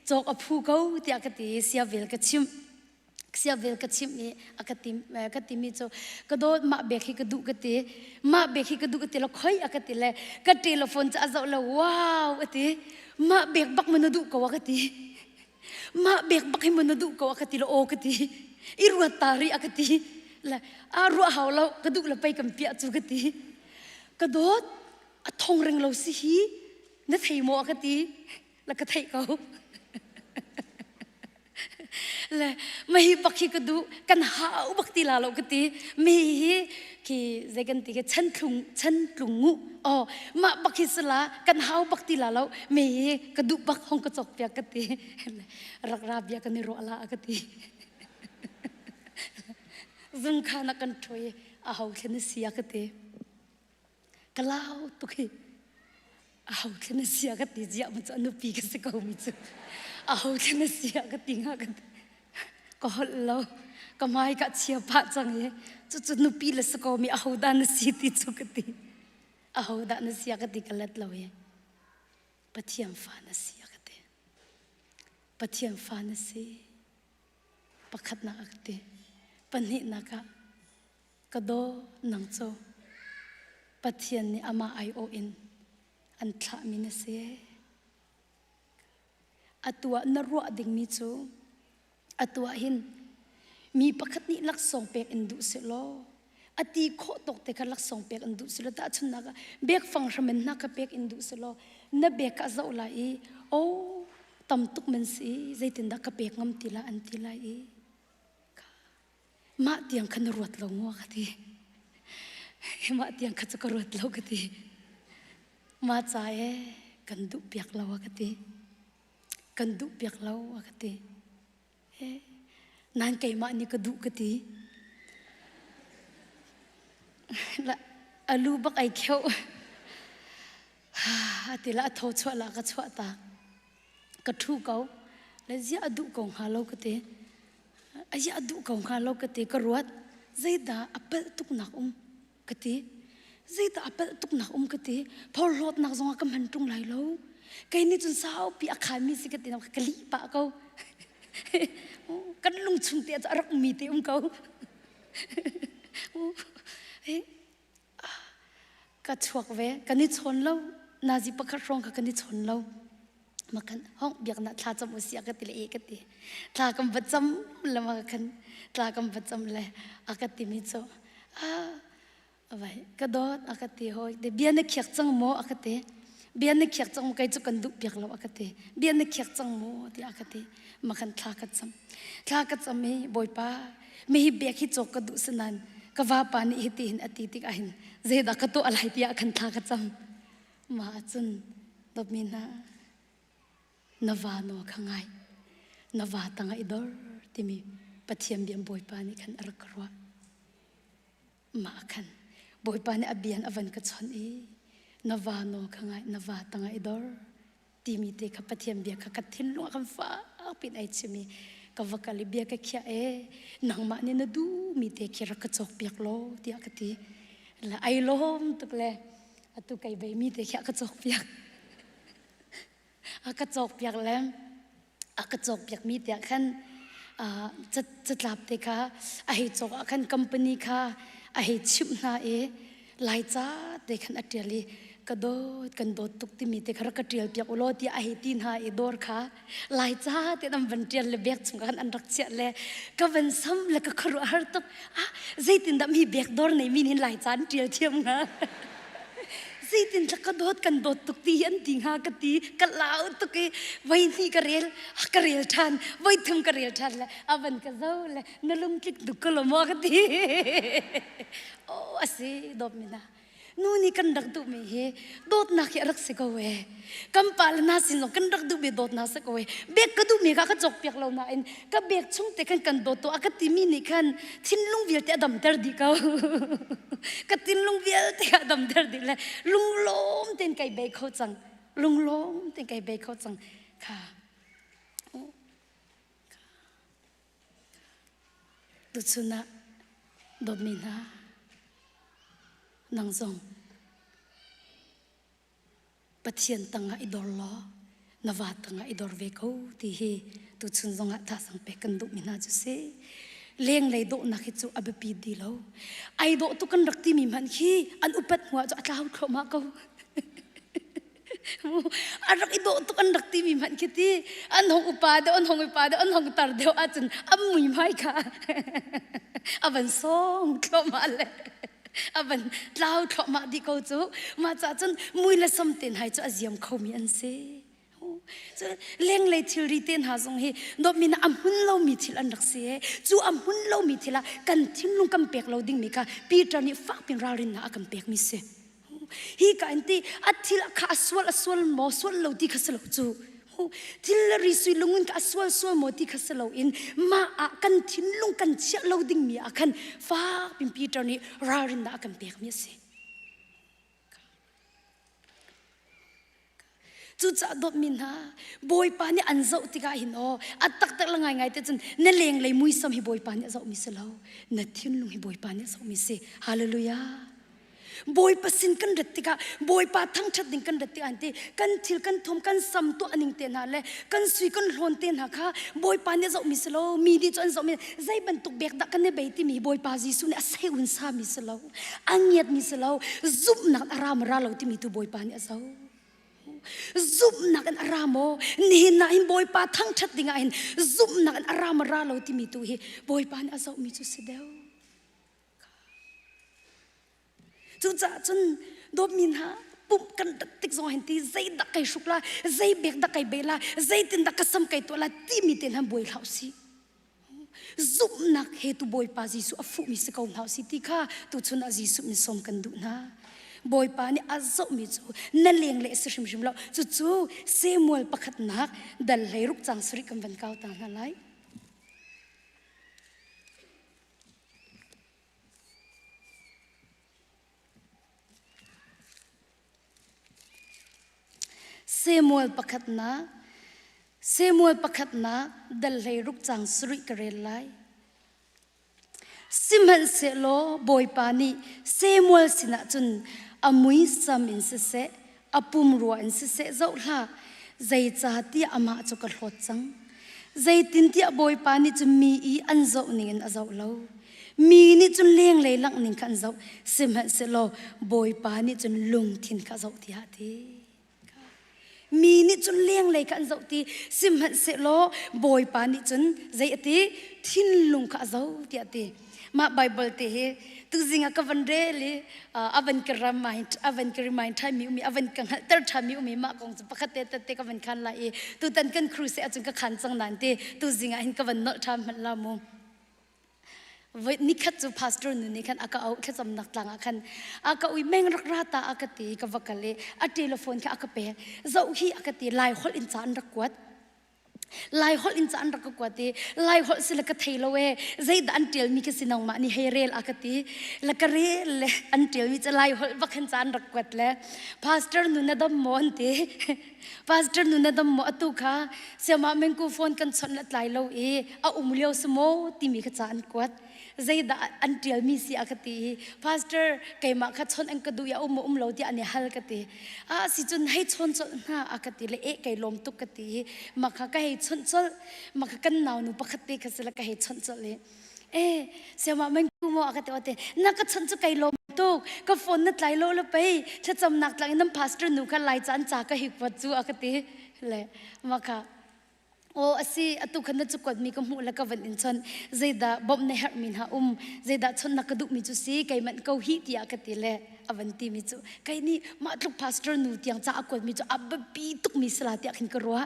cawk a phu ko tiah ka ti sia vel ka chimh sia vel ka chimh i a ka ti ka timi cu ka dawt mah bek hi ka duh ka ti mah bek hi ka duh ka ti lo khoi a ka ti le ka telephone cu a zoh lo wow a ti mah bek bak ma na duh ko a ka ti mah bek bak hi maw na duh ko a ka ti lo aw ka ti i ruat ta rih a ka ti le a ruah hau lo ka duh le pei kan piah cu ka ti ka dawt a thong ring lo si hi na thei maw a ka ti la ka theih ko le mahi bak hi ka duh kan hau bak ti la lo ka ti mi hi khi zei kan ti khi chantlung chantlung ngu oh mah bak hi sala kan hau bak ti la lo mi hi ka duh bak hong ka cok piak ka ti rak ra bia kan i ruah la ka ti zung kha na kan ṭhoi a ho thlen sia ka ti ka lau tuk hi a ho thlen sia ka ti ziah mu cu a nupi ka si ko mi cu a ho thlen sia ka ti nga ka ti ka holh lo ka hmai ka chia pah cang i cucu nupi le si ko mi aho dah na si ti cu ka ti aho dah na si ka ti ka let lo i Pathian fa na si ka ti Pathian fa na si pakhatnak a ka ti pahnihnak ah ka daw nang cu Pathian nih amah aiawh in an thlahmi na si Atu ah na ruah dingmi cu atu ah hin mi pakhat nih laksawng pek in duh sehlaw. A ti khawh tawk te kha laksawng pek an duh silo tahchunhnak ah bek fang hram in na ka pek in duh silo na bek ka zoh lai i o tam tuk man si zeitindah ka pek ngam ti la an ti lai i mah tiang kha na ruat lo ngua ka ti mah tiang kha cu ka ruat lo ka ti mah ca e kan duh piak lo a ka ti kan duh piak lo a ka ti Nan keimah nih ka duh ka ti. A lu bak ai kheuh. A ti la a tho chuah la ka chuah ta. Ka ṭhu ko. Le zia a duh ko hnga lo ka ti. A zia a duh ko hnga lo ka ti. Ka ruat. Zeidah a palh tuk nak um ka ti. Zeidah a palh tuk nak um ka ti. Phorhlawtnak zongah ka hman ṭung lai lo. Kei nih cun saupi a khanmi si ka ti ka lih pah ko. Kan lung chung te cu a rak ummi te um ko. Ka chuak ve. Kan i chawn lo. Nazi pakhat hrawng kha kan i chawn lo. Makan hong biaknak thla cam usia ka ti le e ka ti. Thla kan va cam le ma khan thla kan va cam le a ka ti mi cu ah vai ka dawt a ka ti hoi de bia na khiak cang maw a ka ti bia na khiak cang maw kai cu kan duh piak lo a ka ti bia na khiak cang maw ti a ka ti ma khan thla ka cam thla ka cam i bawipa mi hi bek hi cawk ka duh sanan ka vapa nih hi ti hin a ti tik ah hin zeidah ka tuah lai tiah khan thla ka cam ma cun dawtmi hna na va naw kha ngai na va tangah i dor timi Pathian bia Bawipa nih khan a rak ka ruah mah khan Bawipa nih a bian a van ka chawnh i na va naw kha ngai na va tangah i dor timi te kha Pathian bia kha ka thinlung ah kan fak pin ai chim i ka va kal i bia ka khiah e nangmah nih na duhmi te khi rak ka cawk piak law tiah ka ti le ai lawm tuk le atu kai bei mi te khi a ka cawk piak a ka cawk piak le a ka cawk piak mi tiah khan catlap te kha a hei cawk ah khan company kha a hei chimh hna i Laica te khan a ṭial i ka dawt kan dawt tuk timi te kha rak ka ṭial piak u law tiah a hei ti hna i dawr kha Laica te an van ṭial le bek chung khan an rak chiah le ka van sam le ka khuaruah har tuk ah zeitindah mi bek dawr nei mi hin Laica an ṭial thiam hnga zeitin ka dawt kan dawt tuk ti hi an ti hnga ka ti ka lau tuk i voi hnih ka rel ka rel ṭhan voi thum ka rel ṭhan le a van ka zo le na lungtlik tuk ko lo maw ka ti oh asi dawt mi na nu nih kan rak duhmi hi dawtnak hi a rak si ko e kan pa le na sin zong kan rak duhmi dawtnak si ko e bek ka duhmi kha ka cawk piak lo nain ka bek chung te khan kan dawt to a ka timi nih khan thinlung vialte a damter dih ko ka thinlung vialte a damter dih le lunglawm tein kai bei kho cang lunglawm tein kai bei kho cang kha Tuchun ah dawtmi hna, nang zong Pathian tangah i dor law na va tangah i dor ve ko ti hi tuchun zongah thazang pek kan duhmi hna cu si. Lenglei dawhnak hi cu a biapi di lo. Ai dawh tuk kan rak timi hmanh khi an upat hnu ah cu a tlau thluahmah ko. A rak i dawh tuk an rak timi hmanh khi ti an hong upa deuh an hong upa deuh an hong tar deuh ahcun an mui hmai kha a van sawng thluahmah le a van tlau thluahmah dih ko cu mah caah cun mui le sam ten hai cu a ziam khomi an si lenglei thilri te hna zong hi dawtmi na a hmun lomi thil an rak si e cu a hmun lomi thil ah kan thinlung kan pek lo dingmi kha Peter nih fakpin ralrinnak a kan pekmi si Hi ka in ti a thil kha a sual a sual maw sual lo ti kha si lo cu. Thil le ri sui lungun kha a sual sual maw ti kha si lo in mah ah kan thinlung kan chiah lo dingmi ah khan fak pin Peter nih ralrinnak a kan pekmi a si. Cucaah dawtmi hna, Bawipa nih an zoh tikah hin aw, a taktak le ngaingai te cun na lenglei muisam hi Bawipa nih a zohmi si lo, na thinlung hi Bawipa nih a zohmi si. Hallelujah. Bawipa sin kan rat tikah Bawipa thangṭhat ding kan rat tikah an ti kan thil kan thum kan sam tuah ning te hna le kan sui kan hlawn te hna kha Bawipa nih a zohmi si lo mi nih cu an zohmi zei bantuk bek dah kan i bei timi Bawipa Jesuh nih a sei un sami si lo a ngiatmi si lo zumhnak a ra ma ra lo timi tu Bawipa nih a zoh Zumhnak in a ra maw? Nihin ah hin Bawipa thangṭhat dingah hin zumhnak in a ra maw ra lo timi tu hi Bawipa nih a zohmi cu si deuh. Cucaah cun dawtmi hna pumh kan rat tik zong hin ti zeidah kai hruk la, zei bek dah kai be la, zeitin dah ka sam kai tuah la timi te hna buai hlah usih. Zumhnak he tu Bawipa Jesuh a fuhmi si ko hna usih ti kha tuchun ah Jesuh min sawm kan duh hna. Bawipa nih a zohmi cu na leng le si hrimhrim lo. Cucu Samuel pakhatnak dal 16 cang sarih kan van kau ta hna lai. Samuel pakhatnak Samuel pakhatnak dal 16 cang sarih ka rel lai. Sihmanhsehlaw Bawipa nih Samuel sinah cun a muisam in siseh, a pumrua in siseh zoh hlah, zeicahtiah amah cu ka hlawt cang. Zeitintiah Bawipa nih cun mi i an zoh ningin a zoh lo. Mi nih cun lenglei langh ning kha an zoh, sihmanhsehlaw Bawipa nih cun lungthin kha a zoh tiah a ti. Mi nih cun lenglei kha an zoh ti sihmanhsehlaw Bawipa nih cun zei a ti thinlung kha a zoh tiah a ti. Mah Bible te hi tuzing ah ka van rel i a van ka remind a van ka remind ṭhan mi um i a van ka hngalhter ṭhan mi um i mah kong cu pakhat te te ka van khan lai i tutan kan crusade ahcun ka khan cang nain ti tuzing ah hin ka van nolh ṭhan hmanh la mu. Voi nikhat cu pastor nu nih khan a ka auh thlacamnak tlang ah khan a ka ui meng rak ra ta a ka ti ka va kal i a telephone kha a ka pek zoh hi a ka ti lai holh in ca an rak kuat lai holh in ca an rak ka kuat i lai holh si le ka thei lo e zeidah an ṭialmi ka si nangmah nih hei rel a ka ti le ka rel le an ṭialmi cu lai holh bak khan ca an rak kuat le pastor nu na dam maw an ti Pastor nu na dam maw atu kha siamah mengku phone kan chawnh le tlai lo i a um lio si maw timi kha ca an kuat zeidah an ṭialmi si a ka ti i pastor keimah kha chawnh an ka duh i a um maw um lo tiah an i hal ka ti a si cun hei chawn colh hna a ka ti le eh kei lawm tuk ka ti i mah kha ka hei chawnh colh mah kha kan nau nu pakhat te kha si le ka hei chawnh colh i Eh, siamah men ku mo ka te ote na ka chon chu kai lom tuk ka phone na tlai lo le pei thlacam nak tlang in nam pastor nu kha lai caan cha ka hik wat chu a ka ti le ma kha o asi atu khan na chu kwat mi ka hmuh le ka van in chon zeida bom na herh mi hna um zeida chon na ka duh mi chu si kai man ko hi tiah ka ti le avan ti mi chu kai ni mah tluk pastor nu tiang cha a kuat mi chu a biapi tuk mi sala tiah khin ka ruah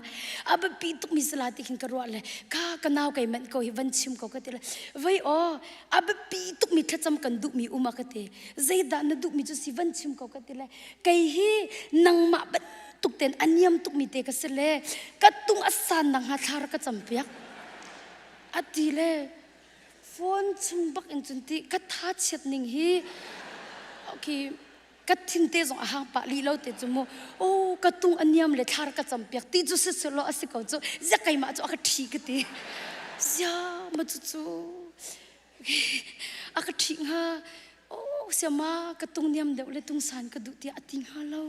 a biapi tuk mi sala ti khin ka ruah le ka ka nau kai manh ko hi van chim ko ka ti le vai o a biapi tuk mi thlacam kan duh mi um a ka ti zeidah na duh mi chu si van chim ko ka ti le kei hi nangmah bantuk ten a niam tuk mi te ka si le ka tung a san nak hnga thla ra ka cam piak a ti le Phone chung bak in cun ti ka tha chiat ning hi okay ka thin te zong a hang pah li lo te cu mu oh ka tung a niam le thlar ka cam piak ti cu si si lo a si ko cu zia keimah cu a ka ṭhi ka ti zia ma cu cu a ka ṭhi hnga oh siama ka tung niam deuh le tung san ka duh tiah a ti hnga lo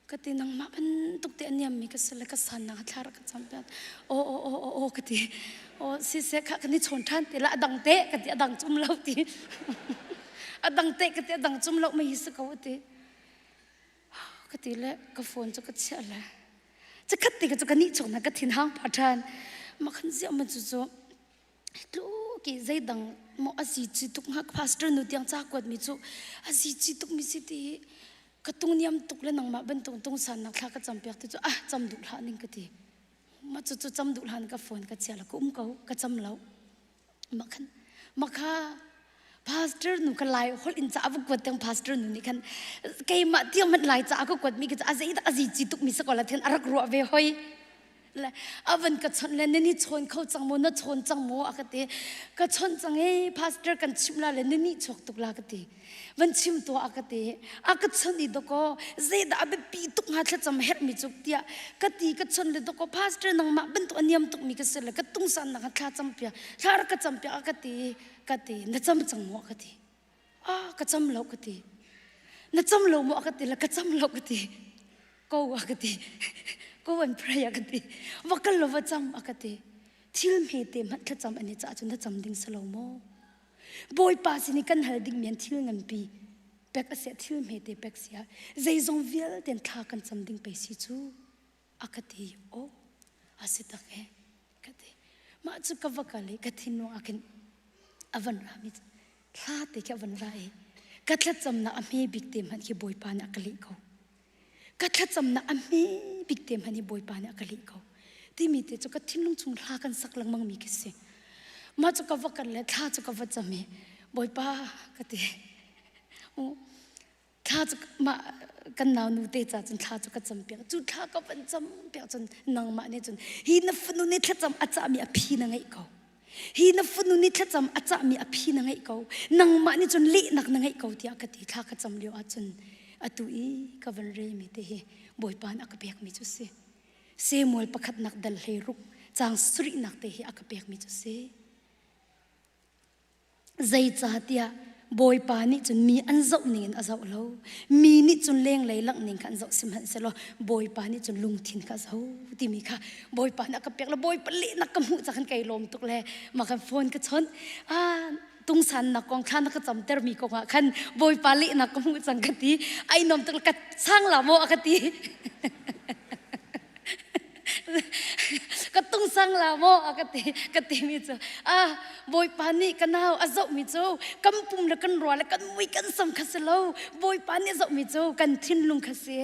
Ka ti nangmah bantuk te a niammi ka si le ka sannak thla rak ka cam piak. Aw aw aw aw aw ka ti. Aw siseh kha kan i chawn ṭhan te la a dang te ka ti a dang cum lo ti. A dang te ka ti a dang cum lo mei hi si ko a ti. Ka ti le ka phone cu ka chiah le. Cakhat te ka cu ka nih chuk na ka thin hang pah ṭhan. Mah khan ziah ma cu cu tluk i zeidang maw a zi ci tuk hnga pastor nu tiang ca kuat mi cu a zi ci tuk mi si ti ka tung niam tuk le nangmah bantuk tung san nak thla ka cam piak ti cu ah cam duh hlah ning ka ti ma cu cu cam duh hlan ka phone ka chia la ka um ko ka cam lo ma khan ma kha pastor nu ka lai hol in ca va kuat tiang pastor nu nih khan keimah tiang man lai ca ka kuat mi ka a zei dah a zi ci tuk mi sakola thian a rak ruah ve hoi le a van ka chawnh le na ni chawn kho cang maw na chawn cang maw a ka ti ka chawnh cang e pastor kan chimh la le na nih chuak tuk la ka ti van chim tuah a ka ti a ka chawnh i dakaw zeidah a biapi tuk hnga thlacam herh mi cuk tiah ka ti ka chawnh le dakaw pastor nangmah bantuk a niam tuk mi ka si le ka tungsan nak thla cam piak thla rak ka cam piak a ka ti ka ti na cam cang maw a ka ti ah ka cam lo ka ti na cam lo maw a ka ti le ka cam lo ka ti ko a ka ti go and pray a ka ti va kal lo va cam a ka ti thil hme te hmanh thlacam an i cah cun na cam ding si lo maw bawipa sin i kan hal ding mi an thil nganpi pek a sia thil hme te pek sia zeizong vialte thla kan cam ding pe si cu a ka ti oh a si tak e ka ti mah cu ka va kal i ka thinlung ah khin a van ra mi thla te khi a van ra i. Ka thlacamnak a hme bik te hmanh khi Bawipa nih a ka leh ko. Ka thlacamnak a hme bik te hmanh hi Bawipa nih a ka leh ko. Timi te cu ka thinlung chung hla kan sak lengmang mi khi si. Mah cu ka va kal le thla cu ka va cam i Bawipa ka ti. Thla cu mah kan nau nu te ca cun thla cu ka cam piak. Cu thla ka van cam piak cun nangmah nih cun hi na fanu nih thlacam a cahmi a phi na ngeih ko. Hi na fanu nih thlacam a cahmi a phi na ngeih ko. Nangmah nih cun lehnak na ngeih ko tiah ka ti. Thla ka cam lio ahcun atu i ka van relmi te hi Bawipa nih a ka pekmi cu si. Samuel pakhatnak dal hlei ruk caang sarihnak te hi a ka pekmi cu si. Zeicahtiah Bawipa nih cun mi an zoh ning in a zoh lo. Mi nih cun lenglei langh ning kha an zoh sihmanhsehlaw Bawipa nih cun lungthin kha a zoh timi kha Bawipa nih a ka pek le Bawipa lehnak ka hmuh ca khan kai lawm tuk le mah khan phone ka chawnh. Ah, tungsannak kong thla na ka camtermi kong ah khan Bawipa lehnak ka hmuh cang ka ti. Ai nuam tuk le ka sang la maw a ka ti. ka tungsang la maw a ka ti ka timi cu ah bawipa nih ka nau a zohmi cu kan pum le kan rua le kan mui kan sam kha si lo bawipa nih a zohmi cu kan thinlung kha si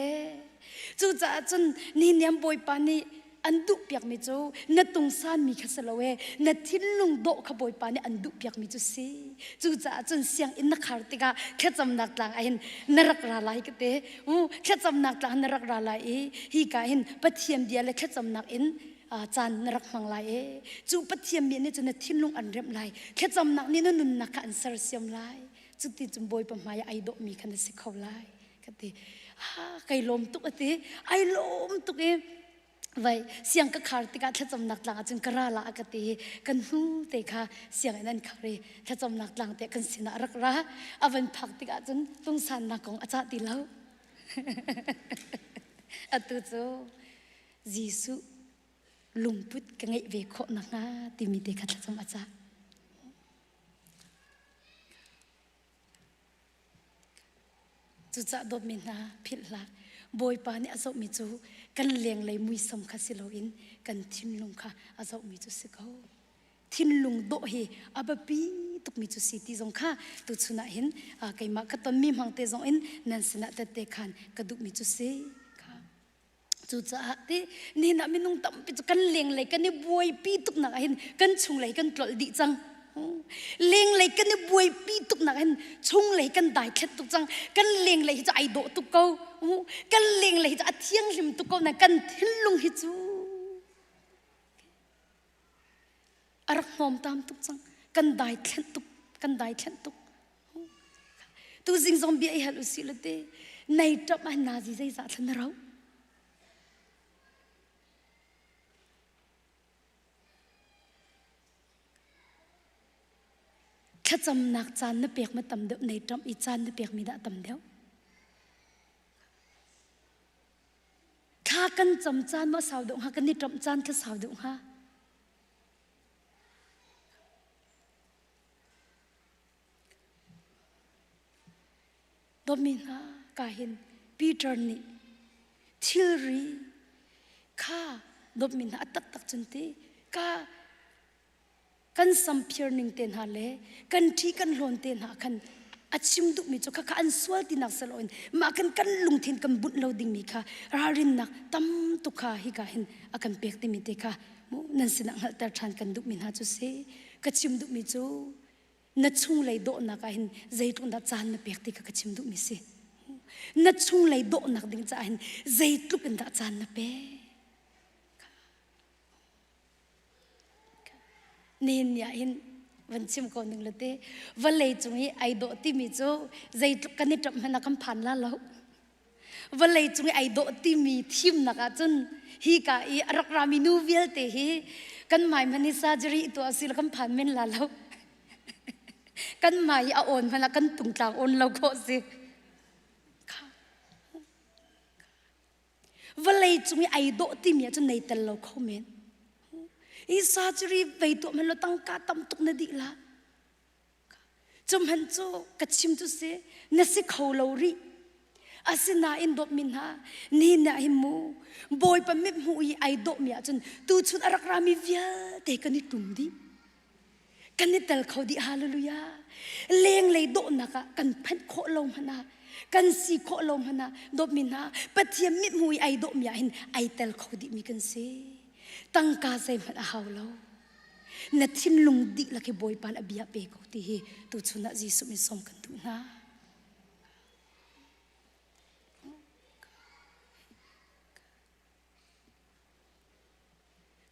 cucaah cun ni niam bawipa nih an duh piakmi cu na tungsanmi kha si lo e na thinlung dawh kha bawipa nih an duh piakmi cu si cucaah cun sianginn na khar tikah thlacamnak tlang ah hin na rak ra lai ka te U thlacamnak tlang na rak ra lai i hika hin Pathian bia le thlacamnak in caan na rak hmang lai e. Cu Pathian bia nih cun na thinlung an remh lai. Thlacamnak nih na nunnak kha an sersiam lai. Cuti cun Bawipa hmai ah ai dawhmi kha na si kho lai. Ka ti. Ah, kai lawm tuk a ti. Ai lawm tuk i vai siang ka khar tikah thlacamnak tlang ahcun ka ra la a ka ti i kan hnu te kha sianginn an khar i thlacamnak tlang te kan sinah a rak ra a van phak tikah cun tungsannak kong a cah ti lo atu cu Jesuh lungput ka ngeih ve khawh nakhnga timi te kha thlacam a cah Cucaah dawtmi hna philh hlah. Bawipa nih a zohmi cu kan lenglei muisam kha si loin kan thinlung kha a zohmi cu si ko. Thinlung dawh hi a biapi tukmi cu si ti zong kha tuchun ah hin keimah ka tonmi hmang te zong in nan sinah tette khan ka duhmi cu si. Cucaah ti nihin ah minung tampi cu kan lenglei kan i buaipi tuknak ah hin kan chunglei kan tlolh dih cang. Lenglei kan i buaipi tuknak hin chunglei kan daithlet tuk cang. Kan lenglei hi cu ai dawh tuk ko. Kan lenglei hi cu a thianghlim tuk ko nain kan thinlung hi cu a rak hnawmtam tuk cang. Kan daithlenh tuk, kan daithlenh tuk. Tuzing zong bia i hal usih la te nei ṭap ah nazi zeizah thla na rau. Thlacamnak caan na pek ma tam deuh nei ṭamh i caan na pek mi dah tam deuh. Thla kan cam caan ma sau deuh hnga kan i ṭamh caan thla sau deuh hnga. Dawtmi hna ka hin Peter nih thilri kha dawtmi hna a taktak cun ti ka kan samphir ning te hna le kan ṭhi kan hlawn te hna khan a chim duhmi cu khakha an sual tinak si loin mah kan kan lungthin kan bunh lo dingmi kha ralrinnak tam tuk kha hika hin a kan pek timi te kha nan sinah hngalhter ṭhan kan duhmi hna cu si ka chim duhmi cu na chunglei dawhnak ah hin zeitluk dah caan na pek ti kha ka chim duhmi si na chunglei dawhnak ding caah hin zeitluk in dah caan na pek nihin ni ah hin van chim ko ning le te vawlei cung i ai dawh timi cu zeitluk kan i ṭamh hmanh ah kan phan la lo Vawlei cung i ai dawh timi thimnak ahcun hika i a rak rami nu vialte hi kan hmai hmanh hi surgery tuah si kan phan men la lo. kan hmai i a awn hmanh ah kan tungtlang awn lo khawh si. Vawlei cung i ai dawh timi ahcun nei tel lo kho men. Hi surgery vei tuah hmanh lo tangka tam tuk na dih la. Cu hmanh cu ka chim cu si na si kho lo rih. Asinain dawtmi hna, nihin ah hin mu Bawipa mithmuh i ai dawhmi ahcun tuchun a rak rami vialte kan i tlum dih. Kan i tel kho dih hallelujah. Lenglei dawhnak ah kan phanh khawh lo hmanh ah kan si khawh lo hmanh ah dawtmi hna Pathian mithmuh i ai dawhmi ah hin ai tel kho dihmi kan si. Tangka zeihmanh a hau lo. Na thinlung dihlak hi Bawipa a bia pe ko ti hi tuchun ah Jesuh min sawm kan duh hna.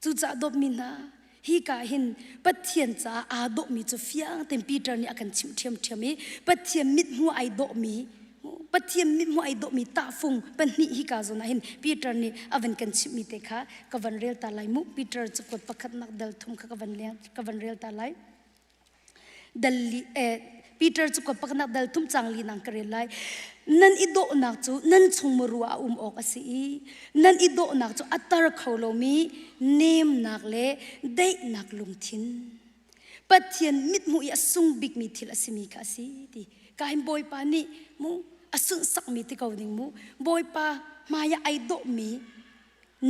Cucaah dawtmi hna, hika hin Pathian caah aa dawhmi cu fiang tein Peter nih a kan chimh ṭhiamṭhiam i Pathian mithmuh ai dawhmi Pathian mithmuh ai dawhmi tahfung pahnih hika zawn ah hin Peter nih a van kan chimhmi te kha ka van rel ta lai mu. Peter cakuat pakhatnak dal thum kha ka van ka van rel ta lai. Dal li eh, Peter cu ka paknak dal thum cang li nang ka rel lai. Nan i dawhnak cu nan chung muru ah a um awk a si i nan i dawhnak cu a tar kho lomi nemnak le daihnak lungthin. Pathian mithmuh i a sung bikmi thil a simi kha a si ti. Ka hin Bawipa nih mu a sunhsakmi ti ko ning mu. Bawipa hmai ah ai dawhmi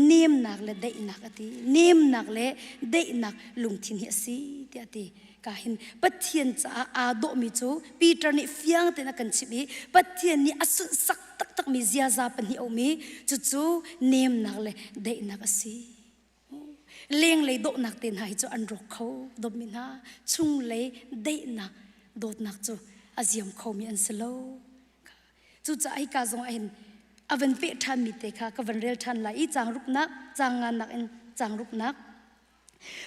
nemnak le daihnak a ti nemnak le daihnak lungthin hi a si tiah a ti ka hin Pathian caah aa dawhmi cu Peter nih fiang tein a kan chimh i Pathian nih a sunhsak taktakmi ziaza pahnih a um i cucu nemnak le daihnak a si lenglei dawhnak te hna hi cu an rawk kho dawtmi hna chunglei daihnak dawtnak cu a ziam khomi an si lo Cucaah hika zong ah hin a van peh ṭhanmi te kha ka van rel ṭhan lai i caang ruknak, caang nganak in caang ruknak.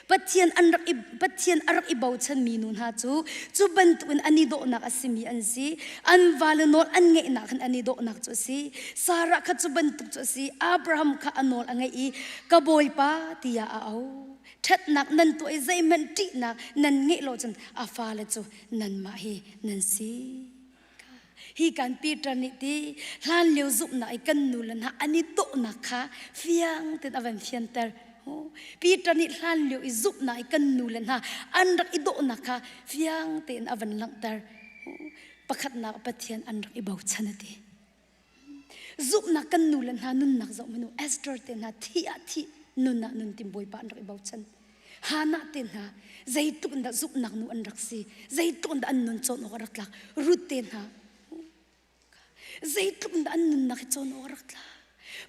Pathian an rak i Pathian a rak i bochanmi nu hna cu cu bantukin an i dawhnak a simi an si. An vale nawl an ngeihnak khan an i dawhnak cu a si. Sarah kha cu bantuk cu a si. Abraham kha a nawl a ngeih i ka bawipa tiah a auh. Ṭhatnak nan tuah i zeihmanh ṭihnak nan ngeih lo cun a fale cu nanmah hi nan si. Hi kan Peter nih ti hlan lio zumhnak i kan nu le hna an i dawhnak kha fiang tein a van fianter. Peter nih hlan lio i zumhnak i kan nu le hna an rak i dawhnak kha fiang tein a van langhter. Pakhatnak Pathian an rak i bochan a ti. Zumhnak kan nu le hna nunnak zoh hmanh u. Esther te hna thi ah thi nun ah nun tim Bawipa an rak i bochan. Hannah te hna zeitluk in dah zumhnak nu an rak si. Zeitluk in dah an nun cawn awk a rak tlak. Ruth te hna zeitluk in dah an nunnak hi cawn awk a rak tlak.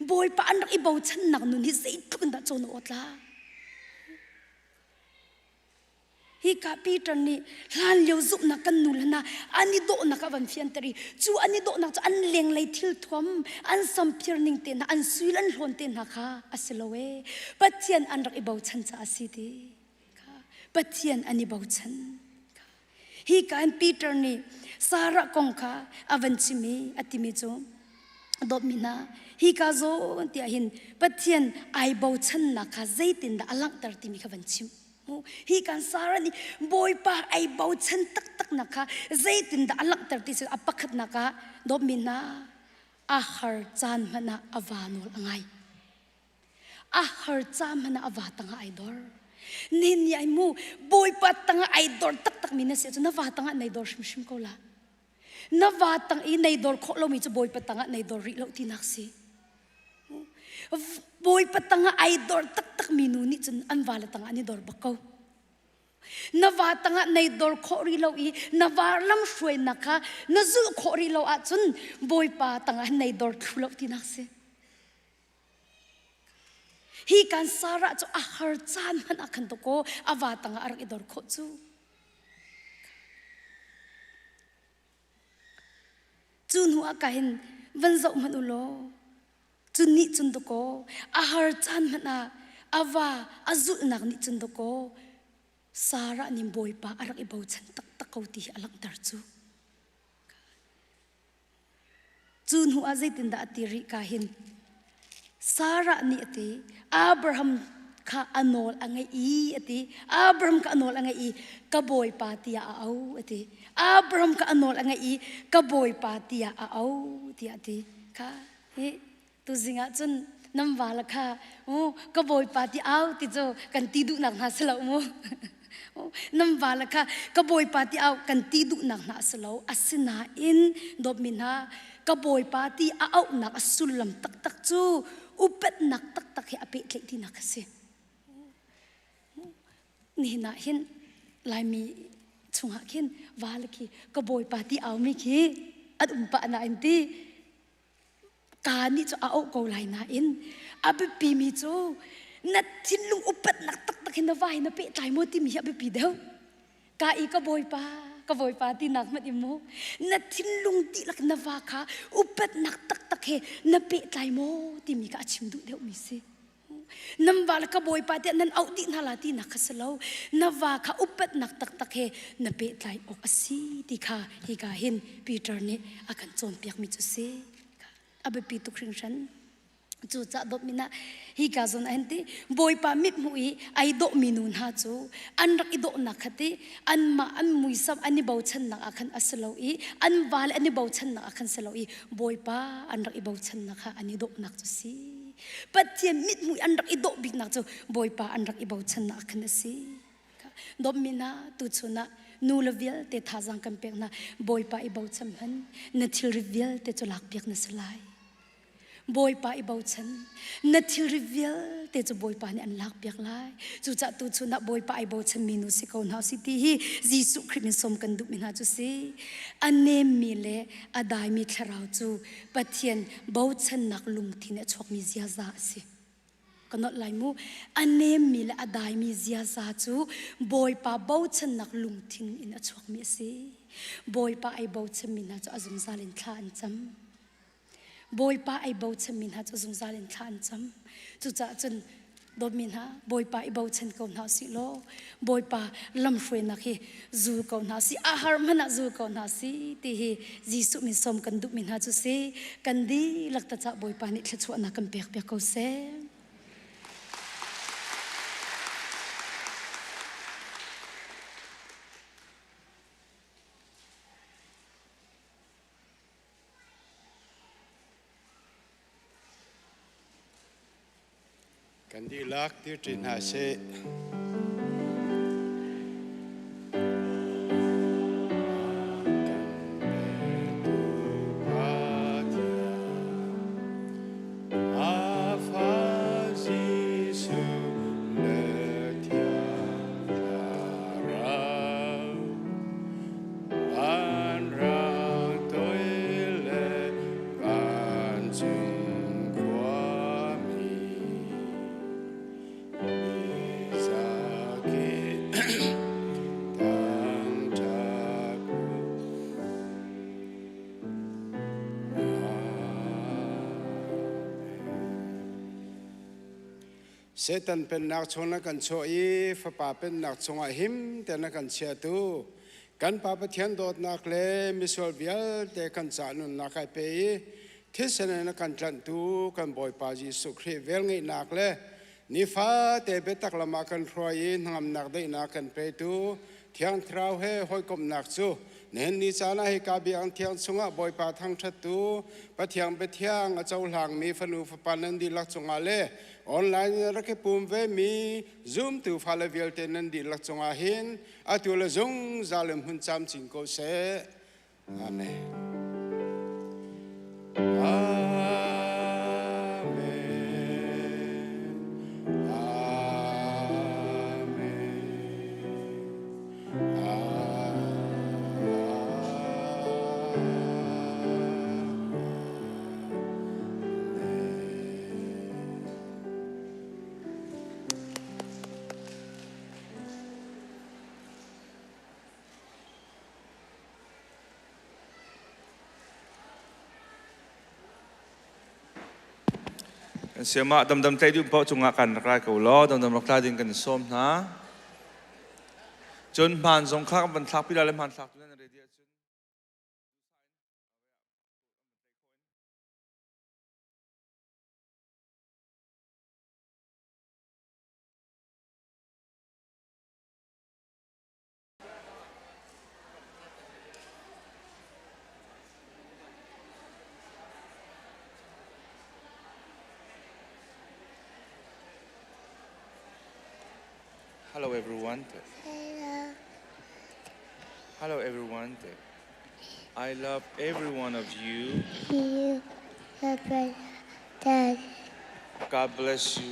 Bawipa an rak i bochannak nun hi zeitluk in dah cawn awk a tlak. Hika Peter nih hlanlio zumhnak kan nu le hna an i dawhnak a van fianter i cu an i dawhnak cu an lenglei thilthuam an samphir ning te hna an sui an hlawn te hna kha a si lo ee Pathian an rak i bochan caah a si ti kha Pathian an i bochan hi ka in Peter nih Sarah kong kha a van chim i a timi cu dawtmi hna hi ka zawn tiah hin Pathian ai bochannak kha zeitindah a langhter timi kha van chim Hi kan Sarah nih Bawipa ai bochan taktaknak kha zeitindah a langhter ti cu a pakhatnak ah dawtmi hna a har caan hmanh ah a va nawl a ngai. A har caan hmanh ah a va tangah ai dor. Nihin ni ai mu Bawipa tangah ai dor taktakmi na si ahcun na va tangah nei dor hrimhrim ko la. Na va tang i nei dor khawh lomi cu Bawipa tangah nei dor rih lo tinak si. Bawipa tangah ai dor taktakmi nu nih cun an vale tangah an i dor bak ko. Na va tangah nei dor khawh rih lo i na va lamhruainak kha na zulh khawh rih lo ahcun Bawipa tangah nei dor thlu lo tinak si. Hi kan Sarah cu a har caan hmanh ah khan dawkaw a va tangah a rak i dor khawh cu. Cu hnu ah ka hin van zoh hmanh u law cu nih cun dawkaw a har caan hmanh ah a va a zulhnak nih cun dawkaw Sarah nih Bawipa a rak i bochan taktak ko ti hi a langhter cu. Cu hnu ah zeitindah a ti rih ka hin Sarah nih a ti Abraham kha a nawl a ngeih i a ti Abraham kha a nawl a ngeih i ka bawipa tiah a au a ti Abraham kha a nawl a ngeih i ka bawipa tiah a au tiah a ti kha hi tuzing ah cun nan vala kha u ka bawipa ti au ti cu kan ti duhnak hna si lo mu nan vala kha ka bawipa ti au kan ti duhnak hna si lo asinain dawtmi hna ka bawipa ti a auhnak a sullam taktak cu upatnak taktak he a pehtlaih tinak a si. Nihin ah hin Laimi chungah khin va le khi ka bawipa ti aumi khi an um pah nain ti ka nih cu a auh ko lai nain a biapi mi cu na thinlung upatnak taktak hin na va hi na pehtlai maw timi hi a biapi deuh. Ka i ka bawipa, ka bawipa tinak hmanh in mu na thinlung dihlak na va kha upatnak taktak he na pehtlai maw timi kha a chim duh deuhmi si. Nan va le ka bawipa tiah nan auh dih hna la tinak kha si lo. Na va kha upatnak taktak he na pehtlai awk a si ti kha hika hin Peter nih a kan cawnpiakmi cu si. A biapi tuk hringhran. Cucah dawtmi na hika zawn ah hin ti Bawipa mithmuh i ai dawhmi nu hna cu an rak i dawhnak kha ti anmah an muisam an i bochannak ah khan a si lo i an vale an i bochannak ah khan si lo i Bawipa an rak i bochannak kha an i dawhnak cu si. Pathian mithmuh i an rak i dawh biknak cu Bawipa an rak i bochannak ah khan a si. Dawtmi hna tuchun ah nu le vialte thazaang kan pek hna Bawipa i bochan hman na thilri vialte cu lakpiak na si lai. Bawipa i bochan. Na thilri vialte cu Bawipa nih an lakpiak lai. Cucah tuchun ah Bawipa ai bochanmi nu si ko hna usih ti hi Jesuh Khrih min sawm kan duhmi hna cu si. A nemmi le a daimi thlarau cu Pathian bochannak lungthin a chuakmi ziaza a si. Ka nolh lai mu. A nemmi le a daimi ziaza cu Bawipa bochannak lungthin in a chuakmi a si. Bawipa ai bochanmi hna cu a zungzal in thla an cam. Bawipa ai bochanmi hna cu zungzal in thla an cam. Cucaah cun dawtmi hna, Bawipa i bochan ko hna usih law, Bawipa lamhruainak hi zul ko hna usih, a har hmanh ah zul ko hna usih ti hi Jesuh min sawm kan duhmi hna cu si. Kan dihlak ta cah Bawipa nih thluachuahnak kan pek piak ko seh. Kan dihlak dirṭi hna sih. Vanrang toi le vancung khuami mizaki thangṭhat u. Satan pennak chung na kan chuah i Fapa pennak chungah him tein na kan chiatu kan Pa Pathian dawtnak le misual vialte kan ca nunnak ai pe i thisen in a kan tlanhtu kan Bawipa Jesuh Khrih velngeihnak le nifate biatak lam ah kan hruai i hnangamnak daihnak kan petu Thiang Thlarau he hawikomhnak cu nihin ni caan ah hika biakinn thiang chungah Bawipa thangṭhattu Pathiang biathiang a cohlangmi fanu fapa nan dihlak cungah le online in rak i pum vemi zumtu fale vialte nan dihlak cungah hin atu le zungzal in hmun camcin ko seh. Amen. Amen. Amen. Kan siamah damdam tlai duh paoh cungah kan rak lai ko law damdam rak tla ding kan i sawm hna. Cun hmaan zong kha kan van thlak pi lai le hmaan thlak tu nan ready ahcun Hello everyone. Hello. Hello everyone. I love every one of you. You. Dad. God bless you.